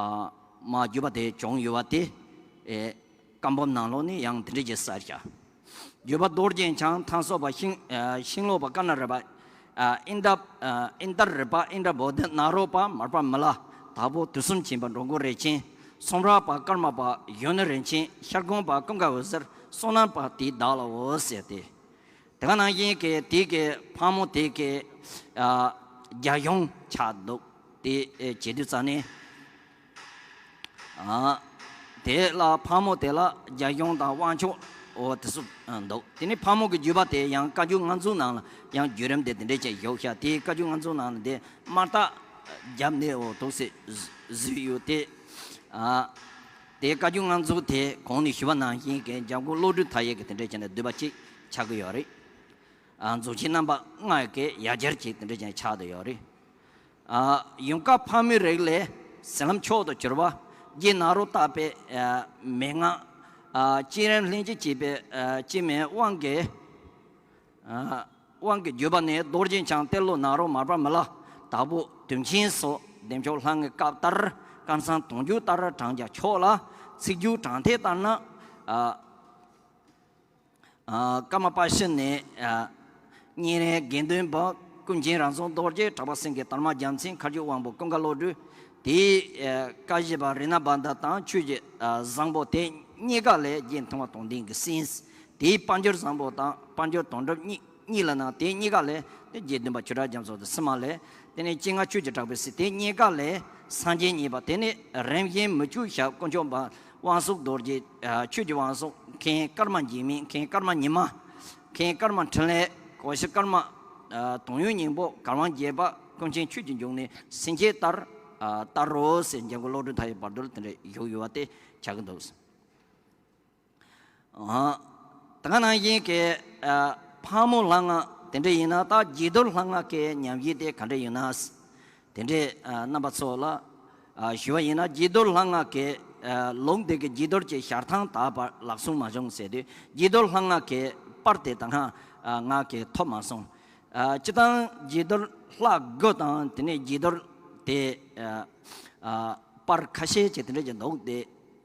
མ་བརྒྱུད་པ་དེ་བྱུང་ཡོད་པ་དེ་ཨེ་བཀའ་འབུམ་ནང་ལོགས་ནས་ཡང་དེ་འདྲའི་ཅིག་གསལ་བཤད། བརྒྱུད་པ་རྡོ་རྗེ་འཆང་ཐང་སོགས་པ་ཤིང་ཨ་ཤིང་ལོ་པ་ཀ་ན་རི་པ་ཨ་ཨིན་ད་ཨ་ཨིན་ད་རི་པ་ཨིན་ད་བོ་དྷི་ནཱ་རོ་པ་མར་པ་མི་ལ་དྭགས་པོ་དུས་གསུམ་མཁྱེན་པ་འགྲོ་མགོན་རིན་ཆེན། སོམ་ར་པ་ཀརྨ་པ་གཞོན་ནུ་རིན་ཆེན། ཤར་དགོན་པ་ཀུན་དགའ་འོད་ཟེར། བསོད་ནམས་པ་དེ་བདག་ལའོ་ཟེར་ཏེ། དེ་ག་ནང་བཞིན་གྱི་དེ་གི་ཕག་མོ་དེ་གི་ཨ་རྒྱ་གཞུང་ཆགས་འདུག་དེ་ཨེ་བྱེད་དུས་ཙ་ནས། ཨ་དེ་ལ་ཕག་མོ་དེ་ལ་རྒྱ་གཞུང་དང་དབང་ཆོག་འོ་དེ་ཚོ་འདུག་དེ་ནས་ཕག་མོ་གི་བརྒྱུད་པ་དེ་ཡང་བཀའ་འགྱུར་སྔགས་མཛོད་ནང་ལ་ཡང་བརྒྱུད་རིམ་དེ་དེ་འདྲས་ཅིག་བཞུགས་ཤག་དེའི་བཀའ་འགྱུར་སྔགས་མཛོད་ནང་ལ་དེ་དམར་རྟགས་བརྒྱབ་ནས་འོ་འདུག་སེ་བཟོས་ཡོད་དེ། ཨ་དེ་བཀའ་འགྱུར་སྔགས་མཛོད་དེ་གོང་ནས་ཞུས་པ་ནང་བཞིན་གྱི་འཇམ་མགོན་བློ་གྲོས་མཐའ་ཡས་ཀྱི་དེ་འདྲས་ཅན་དུ་བསྡུས་པ་གཅིག་ཆགས་ཀྱི་ཡོད་རེད། ཨ་རྫོགས་ཆེན་རྣམ་པ་ལྔ་ཡི་གི་ཡ་གྱལ་གཅིག་དེ་འདྲས་ཅན་ཆགས་བསྡད་ཡོད་རེད། ཨ་ཡུངས་ཀར་ཕག་མོའི་རིགས་ལས་ཟིལ་ལམ་མཆོག་ཏུ་གྱུར་པ། རྗེ་ནཱ་རོ་ཏ་པའི་ཨ་མན་ངག་ཨ་བསྐྱེད་རིམ་ལྷན་ཅིག་བྱེད་པའི་ཨ་བསྐྱེད་མའི་དབང་གིས། ཨ་དབང་གི་བརྒྱུད་པ་ནི་རྡོ་རྗེ་འཆང་ཏེ་ལོ་ནཱ་རོ་མར་པ་མི་ལ་དྭགས་པོ་དུས་ཆེན་སོགས་བདེ་མཆོག་ལྷ་སྔགས་སྐབས་ལྟར་སྐལ་བཟང་དུང་ཕྱུར་ལྟར་བགྲང་བྱ་མཆོག་ལ། ཚིག་སྦྱོར་དྲང་ཐད་ལྟར་ན། ཨ་ཨ་ཀརྨ་པ་ཤི་ནས་ཨ་སྙན་རལ་དགེ་འདུན་པ། ཀུན་མཁྱེན་རང་གཟུགས་རྡོ་རྗེ། གྲགས་པ་སེང་གེ་དར་མ་རྒྱལ་མཚན། མཁའ་སྤྱོད་དབང་པོ་ཀུན་དགའ་བློ་གྲོས། དེའི་ཨ་བཀའ་བཞི་པ་རཏྣ་བྷ་འདྲ་དང་ཆོས་ཀྱི་ཨ་བཟང་པོ་དེ་གཉིས་ཀ་ལས་རྗེ་མཐོང་བ་དོན་ལྡན་གྱིས་གསན། དེའི་དཔལ་འབྱོར་བཟང་པོ་དང་དཔལ་འབྱོར་དོན་གྲུབ་གཉིས་གཉིས་ལ་ན་དེ་གཉིས་ཀ་ལས་དེ་རྗེ་བདུན་པ་ཆོས་གྲགས་རྒྱ་མཚོ་དང་སི་མ་ལས། དེ་ནས་སྤྱན་སྔ་ཆོས་ཀྱི་གྲགས་པའི་སྲས། དེ་གཉིས་ཀ་ལས་སངས་རྒྱས་གཉིས་པ། དེ་ནས་རིམ་བཞིན་མི་བསྐྱོད་ཞབས་དཀོན་མཆོག་འབངས་དབང་ཕྱུག་རྡོ་རྗེ། ཨ་ཆོས་ཀྱི་དབང་ཕྱུག་མཁན་ཀརྨ་འཇིགས་མེད། མཁན་ཀརྨ་ཉི་མ། མཁན་ཀརྨ་འཕྲིན་ལས། གོ་ཤྲི་ཀརྨ། ཨ་དོན་ཡོད་སྙིང་པོ། གར་དབང་རྒྱས་པ། ཀུན་མཁྱེན་ཆོས་ཀྱི་འབྱུང་གནས། སེང་ཆེན་ལྟར་ཨ་ལྟར་རོ་ཟེར་འཇམ་མགོན་བློ་གྲོས་མཐའ་ཡས་བར་དོར་དེ་འདྲ་བཞུགས་ཡོད་པ་དེ་ཆགས་ཀྱི་འདུག་ཨ་ད་ག་ནང་བཞིན་གྱི་ཨ་ཕག་མོ་ལྷ་སྔགས་དེ་འདྲ་ཡིན་ན། ད་རྗེས་ཟློས་ལྷ་སྔགས་ཀྱི་ཉམས་བཞེས་དེ་ག་འདྲ་ཡིན་ན། དེ་འདྲའི་ཨ་རྣམ་པ་ཚོ་ལ་ཨ་ཞུ་བ་ཡིན་ན། རྗེས་ཟློས་ལྷ་སྔགས་ཀྱི་ཨ་ལུང་དེ་གི་རྗེས་ཟློས་ཀྱི་ཞལ་ཐང་དག་པར་ལག་སོང་མ་བྱུང་ཟེར་དུས། རྗེས་ཟློས་ལྷ་སྔགས་ཀྱི་པར་དེ་ད་སྔ་ཨ་ང་གིས་ཐོབ་མ་སོང་། ཨ་སྤྱིར་བཏང་རྗེས་ཟློས་ལྷ་དགུ་དང་དེ་ནས་རྗེས་ཟློས་དེ་ཨ་ཨ་པར་ཁ་ཤས་ཅིག་དེ་འདྲ་ཅིག་འདུག་སྟེ།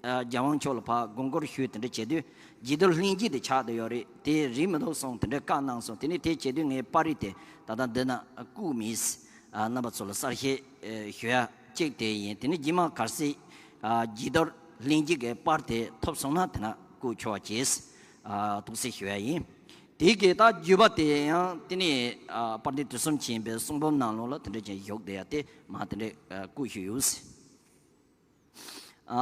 ཨ་རྒྱལ་དབང་མཆོག་ལ་ཕར་དགོངས་སྐོར་ཞུས་དེ་འདྲ་བྱེད་དུས། རྗེས་ཟློས་ལྷན་རྒྱས་དེ་ཆགས་བསྡད་ཡོད་རེད། དེ་རེད་མི་འདུག་གསུངས་དེ་འདྲ་བཀའ་གནང་སོང་། དེ་ནས་དེ་བྱེད་དུས་ངས་པར་རིས་དེ་ད་ལྟ་འདི་ན་བཀུག་མེད། ཨ་རྣམ་པ་ཚོ་ལ་གསལ་བཤད་ཨེ་ཞུ་ཡ་གཅིག་དེ་ཡིན། དེ་ནས་རྗེས་མ་གལ་སྲིད་ཨ་རྗེས་ཟློས་ལྷན་རྒྱས་ཀྱི་པར་དེ་ཐོབ་སོང་ན་དེ་ན་བཀུག་ཆོག་པ་བྱེད། ཨ་འདུག་སེ་ཞུ་ཡ་ཡིན། དེ་གི་ད་བརྒྱུད་པ་དེ་ཡང་དེ་ནས་ཨ་དཔལ་ལྡན་དུས་གསུམ་མཁྱེན་པའི་གསུང་འབུམ་ནང་ལོགས་ལ་དེ་འདྲ་ཅིག་བཞུགས་བསྡད་ཡ་དེ་མ་དེ་འདྲ་ཨ་བཀུག་ཞུས་ཡོད། ཨ་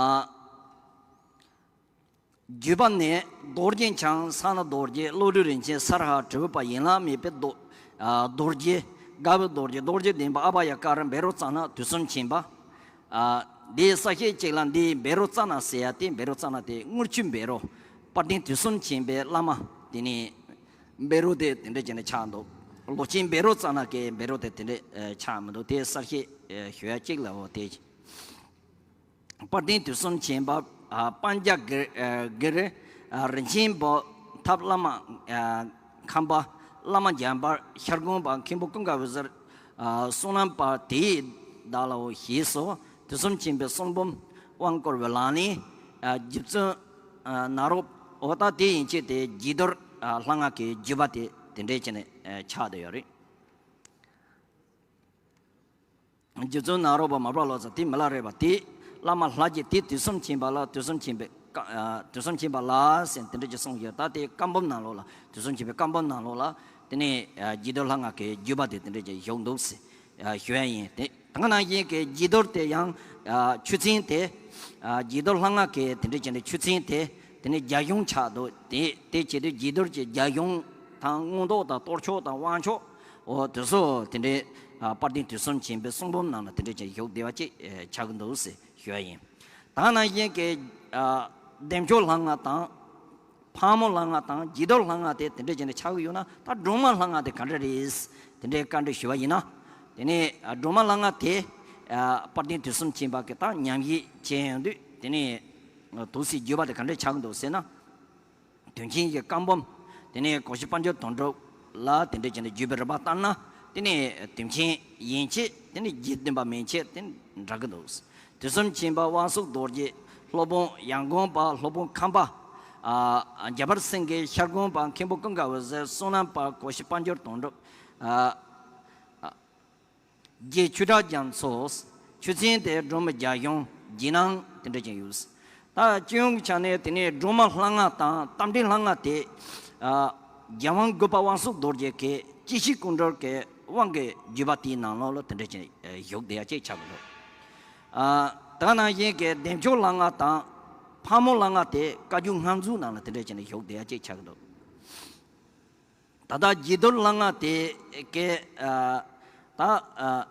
བརྒྱུད་པ་ནི་རྡོ་རྗེ་འཆང་ས་ན་རྡོ་རྗེ། བློ་གྲོས་རིན་ཆེན་ས་ར་ཧ། དྲིལ་བུ་པ་ཡན་ལག་མེད་པའི་རྡོ་ཨ་རྡོ་རྗེ། དགའ་བའི་རྡོ་རྗེ། རྡོ་རྗེ་གདན་པ་ཨ་བྷ་ཡ་ཀ་ར། བཻ་རོ་ཙ་ན་དུས་གསུམ་མཁྱེན་པ། ཨ་འདིའི་གསལ་བཤད་གཅིག་ལ་འདིའི་བཻ་རོ་ཙ་ན་ཟེར་ཡ་དེ། བཻ་རོ་ཙ་ན་དེ་དངུལ་ཆུ་བཻ་རོ། དཔལ་ལྡན་དུས་གསུམ་མཁྱེན་པའི་བླ་མ་དེ་ནི་བཻ་རོ་དེ་དེ་འདྲ་བྱས་ནས་ཆགས་འདུག་ལོ་ཆེན་བཻ་རོ་ཙ་ན་གི་བཻ་རོ་དེ་དེ་འདྲ་ཆགས་མི་འདུག་དེ་གསལ་བཤད་ཞུ་ཡ་གཅིག་ལ་འོ་དེ། དཔལ་ལྡན་དུས་གསུམ་མཁྱེན་པ། ཨ་པཉྩ་གིར་ཨ་གིར། ཨ་རིན་ཆེན་བུ། ཐབས་བླ་མ་ཨ་ཁམས་པ། བླ་མ་འཇམ་དཔལ། ཤར་དགོན་པ་མཁན་པོ་ཀུན་དགའ་འོད་ཟེར། ཨ་བསོད་ནམས་པ་དེས་བདག་ལའོ་ཞེས་སོགས་དུས་གསུམ་མཁྱེན་པའི་གསུང་འབུམ་དབང་བསྐུར་བའི་ལག་ལེན། ཨ་རྗེ་བཙུན་ཨ་ནཱ་རོ་ འོ་ད་དེ་ཡན་ཆད་དེ་རྒྱས་བསྡུར་ལྷ་སྔགས་ཀྱི་བརྒྱུད་པ་དེ་དེ་འདྲས་བྱས་ནས་ཆགས་བསྡད་ཡོད་རེད། རྗེ་བཙུན་ནཱ་རོ་པ་མར་པ་ལོ་ཙཱ་དེ་མི་ལ་རས་པ་དེ་བླ་མ་ལྷ་རྗེ་དེ་དུས་གསུམ་མཁྱེན་པ་ལ་དུས་གསུམ་མཁྱེན་པའི་བཀའ་ཨ་དུས་གསུམ་མཁྱེན་པ་ལ་ཟེར་དེ་འདྲ་ཅིག་གསུངས་ཡོད། ད་དེ་བཀའ་འབུམ་ནང་ལོགས་ལ་དུས་གསུམ་མཁྱེན་པའི་བཀའ་འབུམ་ནང་ལོགས་ལ་དེ་ནས་ཨ་རྒྱས་བསྡུར་ལྷ་སྔགས་ཀྱི་བརྒྱུད་པ་དེ་དེ་འདྲ་ཅིག་བཞུགས་འདུག་ཟེར་ཨ་ཞུ་ཡ་ཡིན། དེ་དེ་ག་ནང་བཞིན་གྱི་རྒྱས་བསྡུར་དེ་ཡང་ཨ་ཆོས་ཚན་དེ་ཨ་རྒྱས་བསྡུར་ལྷ་སྔགས་ཀྱི་དེ་འདྲ་ཅིག་ནས་ཆོས་ཚན་དེ་དེ་ནས་རྒྱ་གཞུང་ཆགས་འདུག་དེ་དེ་བྱེད་དུས་རྒྱས་བསྡུར་གྱི་རྒྱ་གཞུང་དང་མངོན་རྟོགས་དང་གཏོར་ཆོག་དང་དབང་ཆོག་འོ་དེ་ཚོ་དེ་འདྲའི་ཨ་དཔལ་ལྡན་དུས་གསུམ་མཁྱེན་པའི་གསུང་འབུམ་ནང་ལ་དེ་འདྲའི་ཅིག་བཞུགས་བསྡད་པ་ཅིག་ཨེ་ཆགས་ཀྱི་འདུག་ཟེར་ཞུ་བ་ཡིན། ད་ནང་བཞིན་གྱི་ཨ་བདེ་མཆོག་ལྷ་སྔགས་དང་ཕག་མོ་ལྷ་སྔགས་དང་རྒྱས་བསྡུར་ལྷ་སྔགས་དེ་དེ་འདྲའི་ཅིག་ནས་ཆགས་ཀྱི་ཡོད་ན། ད་སྒྲོལ་མ་ལྷ་སྔགས་དེ་ག་འདྲ་རེད། དེ་འདྲའི་བཀའ་འདྲི་ཞུ་བ་ཡིན་ན། དེ་ནས་ཨ་སྒྲོལ་མ་ལྷ་སྔགས་དེ་ཨ་དཔལ་ལྡན་དུས་གསུམ་མཁྱེན་པ་གི་ད་ཉམས་ཞིབ་བྱས་ཡོང་དུས་དེ་ནས་དུས་སུ་བརྒྱུད་པ་དེ་ག་འདྲ་ཆགས་ཀྱི་འདུག་ཟེར་ན། དུས་མཁྱེན་གྱི་བཀའ་འབུམ། དེ་ནས་གོ་ཤྲི་དཔལ་འབྱོར་དོན་གྲུབ་ལ་དེ་འདྲའི་བྱས་ནས་བརྒྱུད་པའི་རིམ་པ་ལྟར་ན། དེ་ནས་དུས་མཁྱེན་ཡན་ཆད། དེ་ནས་རྒྱས་བསྡུས་པ་མན་ཆད་དེ་འདྲ་གི་འདུག་དུས་གསུམ་མཁྱེན་པ་དབང་ཕྱུག་རྡོ་རྗེ། སློབ་དཔོན་ཡང་དགོན་པ། སློབ་དཔོན་ཁམས་པ། ཨ་རྒྱ་བར་སེང་གེ། ཤར་དགོན་པ་མཁན་པོ་ཀུན་དགའ་འོད་ཟེར། བསོད་ནམས་པ་གོ་ཤྲི་དཔལ་འབྱོར་དོན་གྲུབ། ཨ། རྗེ་ཆོས་གྲགས་རྒྱ་མཚོ། ཆོས་ཚན་དེ་སྒྲོལ་མའི་རྒྱ་གཞུང་རྗེས་གནང་དེ་འདྲ་ཅིག་ཡོད། ད་སྤྱི་ཡོངས་ཀྱི་ཆ་ནས་དེ་ནས་སྒྲོལ་མ་ལྷ་སྔགས་དང་རྟ་མགྲིན་ལྷ་སྔགས་དེ་ཨ་རྒྱལ་དབང་བཀོད་པ་དབང་ཕྱུག་རྡོ་རྗེ་གི་སྐྱེ་ཤི་སྐུ་འགྲོར་གྱི་དབང་གི་བརྒྱུད་པ་དེའི་ནང་ལོགས་ལ་དེ་འདྲ་ཅིག་བཞུགས་བསྡད་ཡ་ཅིག་ཆགས་ཀྱི་འདུག་ཨ་ད་ག་ནང་བཞིན་གྱི་བདེ་མཆོག་ལྷ་སྔགས་དང་ཕག་མོ་ལྷ་སྔགས་དེ་བཀའ་བརྒྱུད་སྔགས་མཛོད་ནང་ལ་དེ་འདྲ་ཅིག་ནས་བཞུགས་བསྡད་ཡ་ཅིག་ཆགས་ཀྱི་འདུག་ད་ལྟ་རྒྱས་བསྡུར་ལྷ་སྔགས་དེ་གའི་ཨ་ད་ཨ་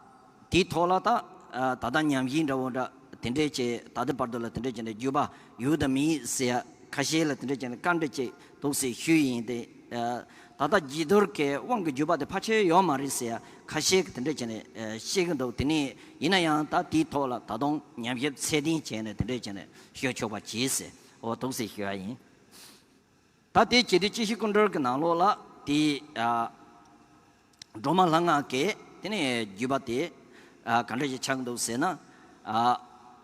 དེའི་ཐོག་ལ་ད་ཨ་ད་ལྟ་ཉམས་ཞིབ་འདྲ་བོ་འདྲ་དེ་འདྲས་བྱས། ད་ལྟའི་བར་དུ་ལ་དེ་འདྲས་བྱས་ནས་བརྒྱུད་པ་ཡོད་དམ་མེད་ཟེར་ཡ་ཁ་ཤས་ལ་དེ་འདྲས་བྱས་ནས་བཀའ་འདྲི་བྱས་འདུག་ཟེར་ཞུས་ཡིན་ཏེ། ཨ་ད་ལྟ་རྒྱས་བསྡུར་གྱི་དབང་གི་བརྒྱུད་པ་དེ་ཕལ་ཆེར་ཡོད་མ་རེད་ཟེར་ཡ་ཁ་ཤས་ཀྱིས་དེ་འདྲས་བྱས་ནས་ཨ་བཤད་ཀྱི་འདུག་དེ་ནས་ཡིན་ན་ཡང་ད་དེའི་ཐོག་ལ་ད་དུང་ཉམས་ཞིབ་ཚད་ལྡན་བྱས་ནས་དེ་འདྲས་བྱས་ནས་ཞུ་ཆོག་པ་བྱས་ཟེར། འོ་འདུག་ཟེར་ཞུ་ཡ་ཡིན། ད་དེ་བྱེད་དུས་སྐྱེ་ཤི་སྐུ་འགྲོར་གྱི་ནང་ལོགས་ལ་དེ་ཨ་སྒྲོལ་མ་ལྷ་སྔགས་ཀྱི་དེ་ནས་བརྒྱུད་པ་དེ་ཨ་ག་འདྲ་ཞིག་ཆགས་འདུག་ཟེར་ན། ཨ་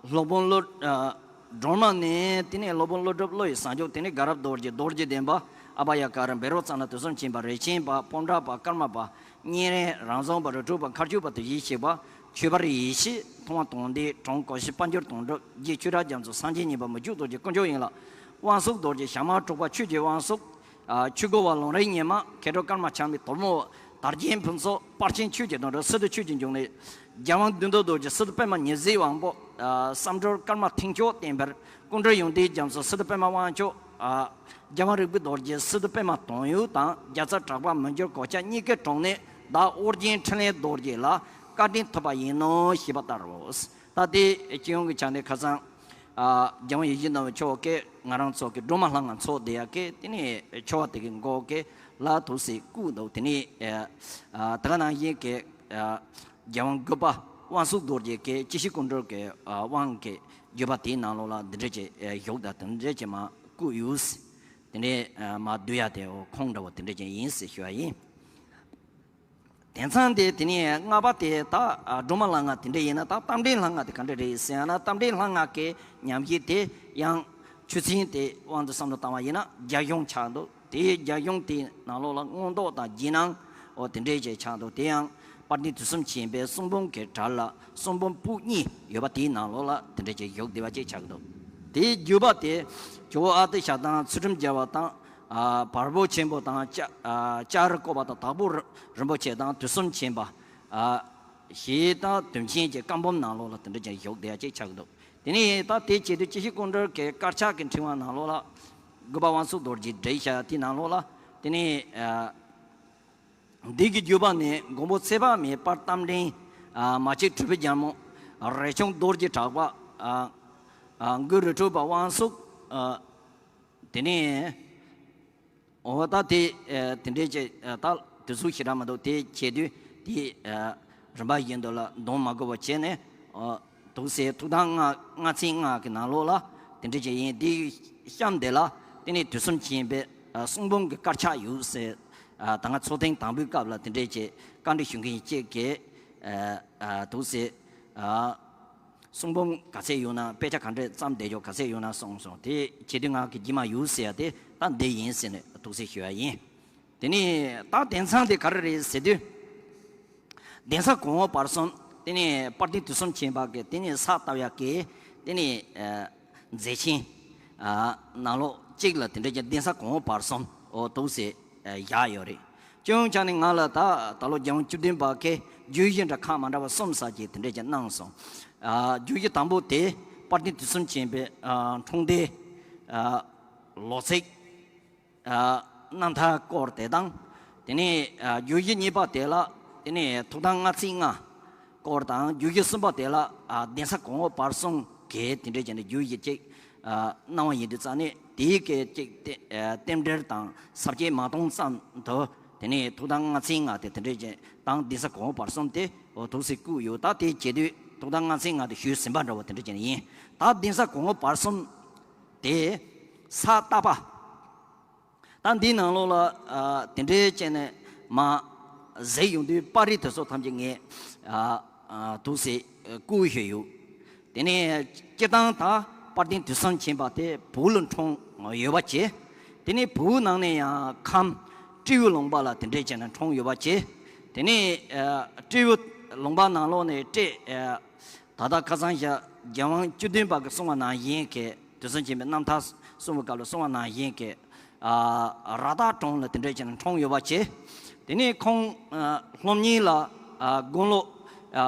སློབ་དཔོན་ཀླུ་ཨ་སྒྲོལ་མ་ནས་དེ་ནས་སློབ་དཔོན་ཀླུ་སྒྲུབ་བློ་ཡི་བཟང་སྐྱོང་། དེ་ནས་དགའ་རབ་རྡོ་རྗེ། རྡོ་རྗེ་གདན་པ། ཨ་བྷ་ཡ་ཀ་ར། བཻ་རོ་ཙ་ན། དུས་གསུམ་མཁྱེན་པ། རས་ཆེན་པ། སྤོམ་བྲག་པ། ཀརྨ་པ། སྙན་རས། རང་བྱུང་པ། རི་ཁྲོད་པ། མཁའ་སྤྱོད་པ། དེ་བཞིན་གཤེགས་པ། ཆོས་འཕེལ་ཡེ་ཤེས། མཐོང་བ་དོན་ལྡན། གྲོང་གོ་ཤྲི་དཔལ་འབྱོར་དོན་གྲུབ། རྗེ་ཆོས་གྲགས་རྒྱ་མཚོ། སངས་རྒྱས་གཉིས་པ། མི་བསྐྱོད་རྡོ་རྗེ། དཀོན་མཆོག་ཡན་ལག། དབང་ཕྱུག་རྡོ་རྗེ། ཞྭ་དམར་འབྲུག་པ། ཆོས་ཀྱི་དབང་ཕྱུག། ཨ་ཆོས་སྐུ་པ། ལམ་རིམ་སྙེ་མ། མཁས་གྲུབ་ཀརྨ་ཆགས་མེད། དོལ་མོ། དར་རྒྱས་ཕུན་ཚོགས། དཔལ་ཆེན་ཆོས་ཀྱི་དོན་གྲུབ། སི་ཏུ་ཆོས་ཀྱི་འབྱུང་གནས། རྒྱལ་དབང་བདུད་འདུལ་རྡོ་རྗེ། སི་ཏུ་པདྨ་ཉི་ཟེར་དབང་པོ། ཨ་བསམ་གྲུབ་ཀརྨ་མཐིང་ཆོས་བསྟན་འཕེལ། སྐུ་འདྲ་ཡོན་ཏན་རྒྱ་མཚོ། སི་ཏུ་པདྨ་དབང་ཕྱུག། ཨ་རྒྱལ་དབང་རིག་པའི་རྡོ་རྗེ། སི་ཏུ་པདྨ་དོན་ཡོད་དང་། རྒྱལ་ཚབ་གྲགས་པ་མི་འགྱུར་གོ་ཆ་གཉིས་ཀའི་དྲུང་ནས་བདག་ཨོ་རྒྱན་འཕྲིན་ལས་རྡོ་རྗེ་ལ་བཀའ་དྲིན་ཐོབ་པ་ཡིན་ནོ་ཞེས་པ་ལྟར་རོ། ད་དེ་སྤྱི་ཡོངས་ཀྱི་ཆ་ནས་ཁ་སང་ཨ་རྒྱལ་དབང་ཡིད་བཞིན་ནོར་བུ་མཆོག་གིས་ང་རང་ཚོ་གི་སྒྲོལ་མ་ལྷ་སྔགས་འཚོགས་བསྡད་ཡག་གི་དེ་ནས་ཆོ་ག་དེ་གི་འགོ་གི་ལ་ཐུགས་སྲས་བཀུག་འདུག་དེ་ནས་ཨ་ད་ག་ནང་བཞིན་གི་ཨ་རྒྱལ་དབང་བཀོད་པ་དབང་ཕྱུག་རྡོ་རྗེ་གི་སྐྱེ་ཤི་སྐུ་འགྲོ་གི་ཨ་དབང་གི་བརྒྱུད་པ་དེའི་ནང་ལོགས་ལ་འདི་འདྲ་ཅིག་ཨ་བཞུགས་དང་དེ་འདྲ་ཅིག་མར་བཀུག་ཡོད། དེ་ནས་ཨ་མར་བསྡུ་ཡག་དེ་འོ་ཁུངས་འདྲ་བོ་དེ་འདྲ་ཅིག་ཡིན་ཟེར་ཞུ་བ་ཡིན། དེང་སང་དེ་དེ་ནས་ལྔ་པ་དེ་ད་ཨ་སྒྲོལ་མ་ལྷ་སྔགས་དེ་འདྲ་ཡིན་ན། ད་རྟ་མགྲིན་ལྷ་སྔགས་དེ་ག་འདྲ་རེད་ཟེར་ན། རྟ་མགྲིན་ལྷ་སྔགས་ཀྱི་ཉམས་ཞིབ་དེ་ཡང་ཆོས་ཚན་དེ་དབང་དུ་བསམ་བློ་བཏང་བ་ཡིན་ན་རྒྱ་གཞུང་ཆགས་འདུག་དེའི་རྒྱ་གཞུང་དེའི་ནང་ལོགས་ལ་མངོན་རྟོགས་དང་རྗེས་གནང་འོ་དེ་འདྲའི་ཅིག་ཆགས་འདུག་དེ་ཡང་དཔལ་ལྡན་དུས་གསུམ་མཁྱེན་པའི་གསུང་འབུམ་གྱི་གྲས་ལ་གསུང་འབུམ་པོད་གཉིས་ཡོད་པ་དེའི་ནང་ལོགས་ལ་དེ་འདྲ་ཅིག་བཞུགས་བསྡད་པ་ཅིག་ཆགས་འདུག་དེའི་བརྒྱུད་པ་དེ་ཇོ་བོ་ཨ་ཏི་ཤ་དང་ཚུལ་ཁྲིམས་རྒྱལ་བ་དང་། ཨ་བལ་པོ་ཆེན་པོ་དང་། ལྕགས་ཨ་ལྕགས་རི་བཀོད་པ་དང་། དྭགས་པོ་རིན་པོ་ཆེ་དང་། དུས་གསུམ་མཁྱེན་པ། ཨ་ཞེས་དང་དུས་མཁྱེན་གྱི་བཀའ་འབུམ་ནང་ལོགས་ལ་དེ་འདྲ་ཅིག་བཞུགས་བསྡད་ཡ་ཅིག་ཆགས་འདུག་དེ་ནས་ད་དེ་བྱེད་དུས་སྐྱེ་ཤི་སྐུ་འགྲོའི་དཀར་ཆག་གི་ཕྲེང་བ་ནང་ལོགས་ལ་བཀོད་པ་དབང་ཕྱུག་རྡོ་རྗེས་བྲིས་བཞག་དེའི་ནང་ལོགས་ལ་དེ་ནས་ཨ་འདི་གི་བརྒྱུད་པ་ནས་མགོན་པོ་ཚེ་དཔག་མེད་དཔལ་རྟ་མགྲིན། ཨ་མ་གཅིག་གྲུབ་པའི་རྒྱལ་མོ། རས་ཆུང་རྡོ་རྗེ་གྲགས་པ། ཨ་ཨ་མགོན་རི་ཁྲོད་པ་དབང་ཕྱུག་ཨ་དེ་ནས་འོ་ད་དེ་ཨ་དེ་འདྲའི་ཅིག་ཨ་ད་དེ་ཚོ་ཞེ་དྲག་མི་འདུག་དེ་བྱེད་དུས་དེ་ཨ་རིམ་པ་བཞིན་དུ་ལ་འདོན་མ་དགོས་པ་བྱས་ནས། ཨ་འདུག་སེ་ཐུགས་དམ་ལྔ་ལྔ་ཚན་ལྔ་གི་ནང་ལོགས་ལ་དེ་འདྲ་ཅིག་ཡིན། དེའི་གཤམ་དེ་ལ་དེ་ནས་དུས་གསུམ་མཁྱེན་པའི་ཨ་གསུང་འབུམ་གྱི་དཀར་ཆག་ཡོད་ཟེར། ཨ་ད་སྔ་ཚོགས་ཐེངས་དང་པོའི་སྐབས་ལ་དེ་འདྲ་ཅིག་བཀའ་འདྲི་ཞུ་མཁན་གཅིག་གིས་ཨ་ཨ་འདུག་སེ་ཨ་གསུང་འབུམ་ག་ཚད་ཡོད་ན། དཔེ་ཆ་ག་འདྲས་བརྩམས་བསྡད་ཆོག་ག་ཚད་ཡོད་ན་གསུངས་སོང་། དེ་བྱེད་དུས་ང་གི་རྗེས་མ་ཡོད་ཟེར་ཡ་དེ་ ད་འདི་ཡིན་ཟེར་ནས་ཐུགས་སྲས་ཞུ་བ་ཡིན། དེ་ནས་ད་གདན་ས་དེ་ག་རེ་རེད་ཟེར་དུས། གདན་ས་གོང་འོག་བར་གསུམ། དེ་ནས་དཔལ་ལྡན་དུས་གསུམ་མཁྱེན་པ་གི་དེ་ནས་ས་བཏབ་ཡག་གི་དེ་ནས་ཨ་མཛད་ཆེན་ཨ་ནང་ལོགས་གཅིག་ལ་དེ་འདྲ་ཅིག་གདན་ས་གོང་འོག་བར་གསུམ་འོ་འདུག་སེ་ཨ་བཞག་ཡོད་རེད། སྤྱི་ཡོངས་ཆ་ནས་ང་ལ་ད་ད་ལོ་རྒྱལ་དབང་བཅུ་བདུན་པ་གི་བརྗོད་གཞི་འདྲ་ཁག་མ་འདྲ་བ་གསུམ་ཙམ་ཅིག་དེ་འདྲ་ཅིག་གནང་སོང་། ཨ་བརྗོད་གཞི་དང་པོ་དེ་དཔལ་ལྡན་དུས་གསུམ་མཁྱེན་པའི་ཨ་འཁྲུངས་འདས། ཨ་ལོ་ཚིགས། ཨ་རྣམ་ཐར་སྐོར་དེ་དང་། དེ་ནས་ཨ་བརྗོད་གཞི་གཉིས་པ་དེ་ལ་དེ་ནས་ཐུགས་དམ་ལྔ་ཚིགས་ལྔ་སྐོར་དང་། བརྗོད་གཞི་གསུམ་པ་དེ་ལ་ཨ་གདན་ས་གོང་འོག་བར་གསུམ་གྱི་དེ་འདྲའི་བྱས་ནས་བརྗོད་གཞི་གཅིག་ཨ་གནང་བ་ཡིན་དུས་ཙང་ནས་དེའི་སྐད་ཅིག་རྟེན་ཨ་རྟེན་འབྲེལ་དང་ས་བཅད་མ་སྟོང་ཙམ་དུ་དེ་ནས་ཐུགས་དམ་ལྔ་ཚིགས་ལྔ་དེ་དེ་འདྲའི་བྱས་དང་གདན་ས་གོང་འོག་བར་གསུམ་དེ་འོ་ཐུགས་སྲས་བཀུག་ཡོད། ད་དེ་བྱེད་དུས་ཐུགས་དམ་ལྔ་ཚིགས་ལྔ་དེ་ཞུས་ཟིན་པ་འདྲ་བོ་དེ་འདྲ་བྱས་ནས་ཡིན། ད་གདན་ས་གོང་འོག་བར་གསུམ་དེ་ས་བཏབ་པ། ད་འདིའི་ནང་ལོགས་ལ་ཨ་དེ་འདྲའི་བྱས་ནས་མ་གཟིགས་ཡོང་དུས་པར་རིས་དེ་ཚོ་ཐམས་ཅད་ངས་ཨ་ཨ་ཐུགས་སྲས་བཀུག་བཞག་ཡོད། དེ་ནས་སྤྱིར་བཏང་ད་དཔལ་ལྡན་དུས་གསུམ་མཁྱེན་པ་དེ་བོད་ལ་འཁྲུངས་ཡོད་པ་བྱས། དེ་ནས་བོད་ནང་ནས་ཡང་ཁམས་སྤྲེའུ་ལུང་པ་ལ་དེ་འདྲའི་བྱས་ནས་འཁྲུངས་ཡོད་པ་བྱས། དེ་ནས་ཨ་སྤྲེའུ་ལུང་པ་ནང་ལོགས་ནས་སྤྲེ་ཨ་ད་ལྟ་ཁ་སང་ཞག་རྒྱལ་དབང་བཅུ་བདུན་པ་གིས་གསུངས་པ་ནང་བཞིན་གྱི་དུས་གསུམ་མཁྱེན་པའི་རྣམ་ཐར་གསུང་བའི་སྐབས་ལ་གསུངས་པ་ནང་བཞིན་གྱི་ཨ་ར་དྭགས་གྲོང་ལ་དེ་འདྲའི་བྱས་ནས་འཁྲུངས་ཡོད་པ་བྱས། དེ་ནས་ཁོང་ཨ་སློབ་གཉེར་ལ་ཨ་དགུང་ལོ་ཨ་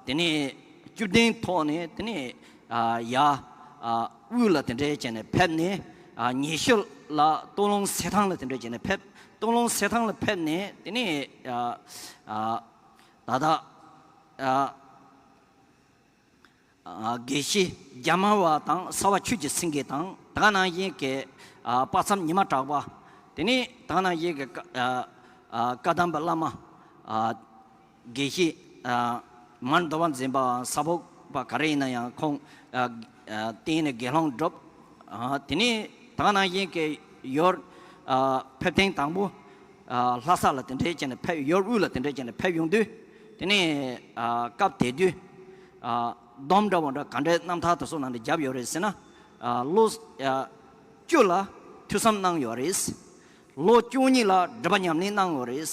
དེ་ནས་བཅུ་བདུན་ཐོག་ནས་དེ་ནས་ཨ་ཡར་ཨ་དབུས་ལ་དེ་འདྲའི་བྱས་ནས་ཕེབས་ནས། ཨ་ཉི་ཤུ་ལ་སྟོད་ལུང་སེ་ཐང་ལ་དེ་འདྲའི་བྱས་ནས་ཕེབས། སྟོད་ལུང་སེ་ཐང་ལ་ཕེབས་ནས་དེ་ནས་ཨ་ཨ་ད་ལྟ་ཨ་ཨ་དགེ་བཤེས་རྒྱ་དམར་བ་དང་། གསར་བ་ཆོས་ཀྱི་སེང་གེ་དང་། ད་ག་ནང་བཞིན་གྱི་ཨ་དཔག་བསམ་ཉི་མ་གྲགས་པ། དེ་ནས་ད་ག་ནང་བཞིན་གྱི་བཀའ་ཨ་ཨ་བཀའ་གདམས་པ་བླ་མ་ཨ་དགེ་བཤེས་ཨ་མར་འདོད་པ་འཛིན་པ། ས་ཕོག་པ་ག་རེ་ཡིན་ན་ཡང་ཁོང་ཨ་ཨ་བསྟེན་ནས་དགེ་སློང་བསྒྲུབས། ཨ་དེ་ནས་ད་ག་ནང་བཞིན་གྱི་ཡར་ཨ་ཕེབས་ཐེངས་དང་པོ་ཨ་ལྷ་ས་ལ་དེ་འདྲའི་བྱས་ནས་ཕེབས། ཡར་དབུས་ལ་དེ་འདྲའི་བྱས་ནས་ཕེབས་ཡོང་དུས། དེ་ནས་ཨ་སྐབས་དེ་དུས་ཨ་སྡོམ་འདྲ་བོ་འདྲ་ག་འདྲའི་རྣམ་ཐར་དེ་ཚོ་ནང་དུ་བརྒྱབ་ཡོད་རེད་ཟེར་ན། ཨ་ལོ་ཨ་བཅུ་ལ་ཐོས་བསམ་གནང་ཡོད་རེད། ལོ་བཅུ་གཉིས་ལ་སྒྲུབ་པ་ཉམས་ལེན་གནང་ཡོད་རེད།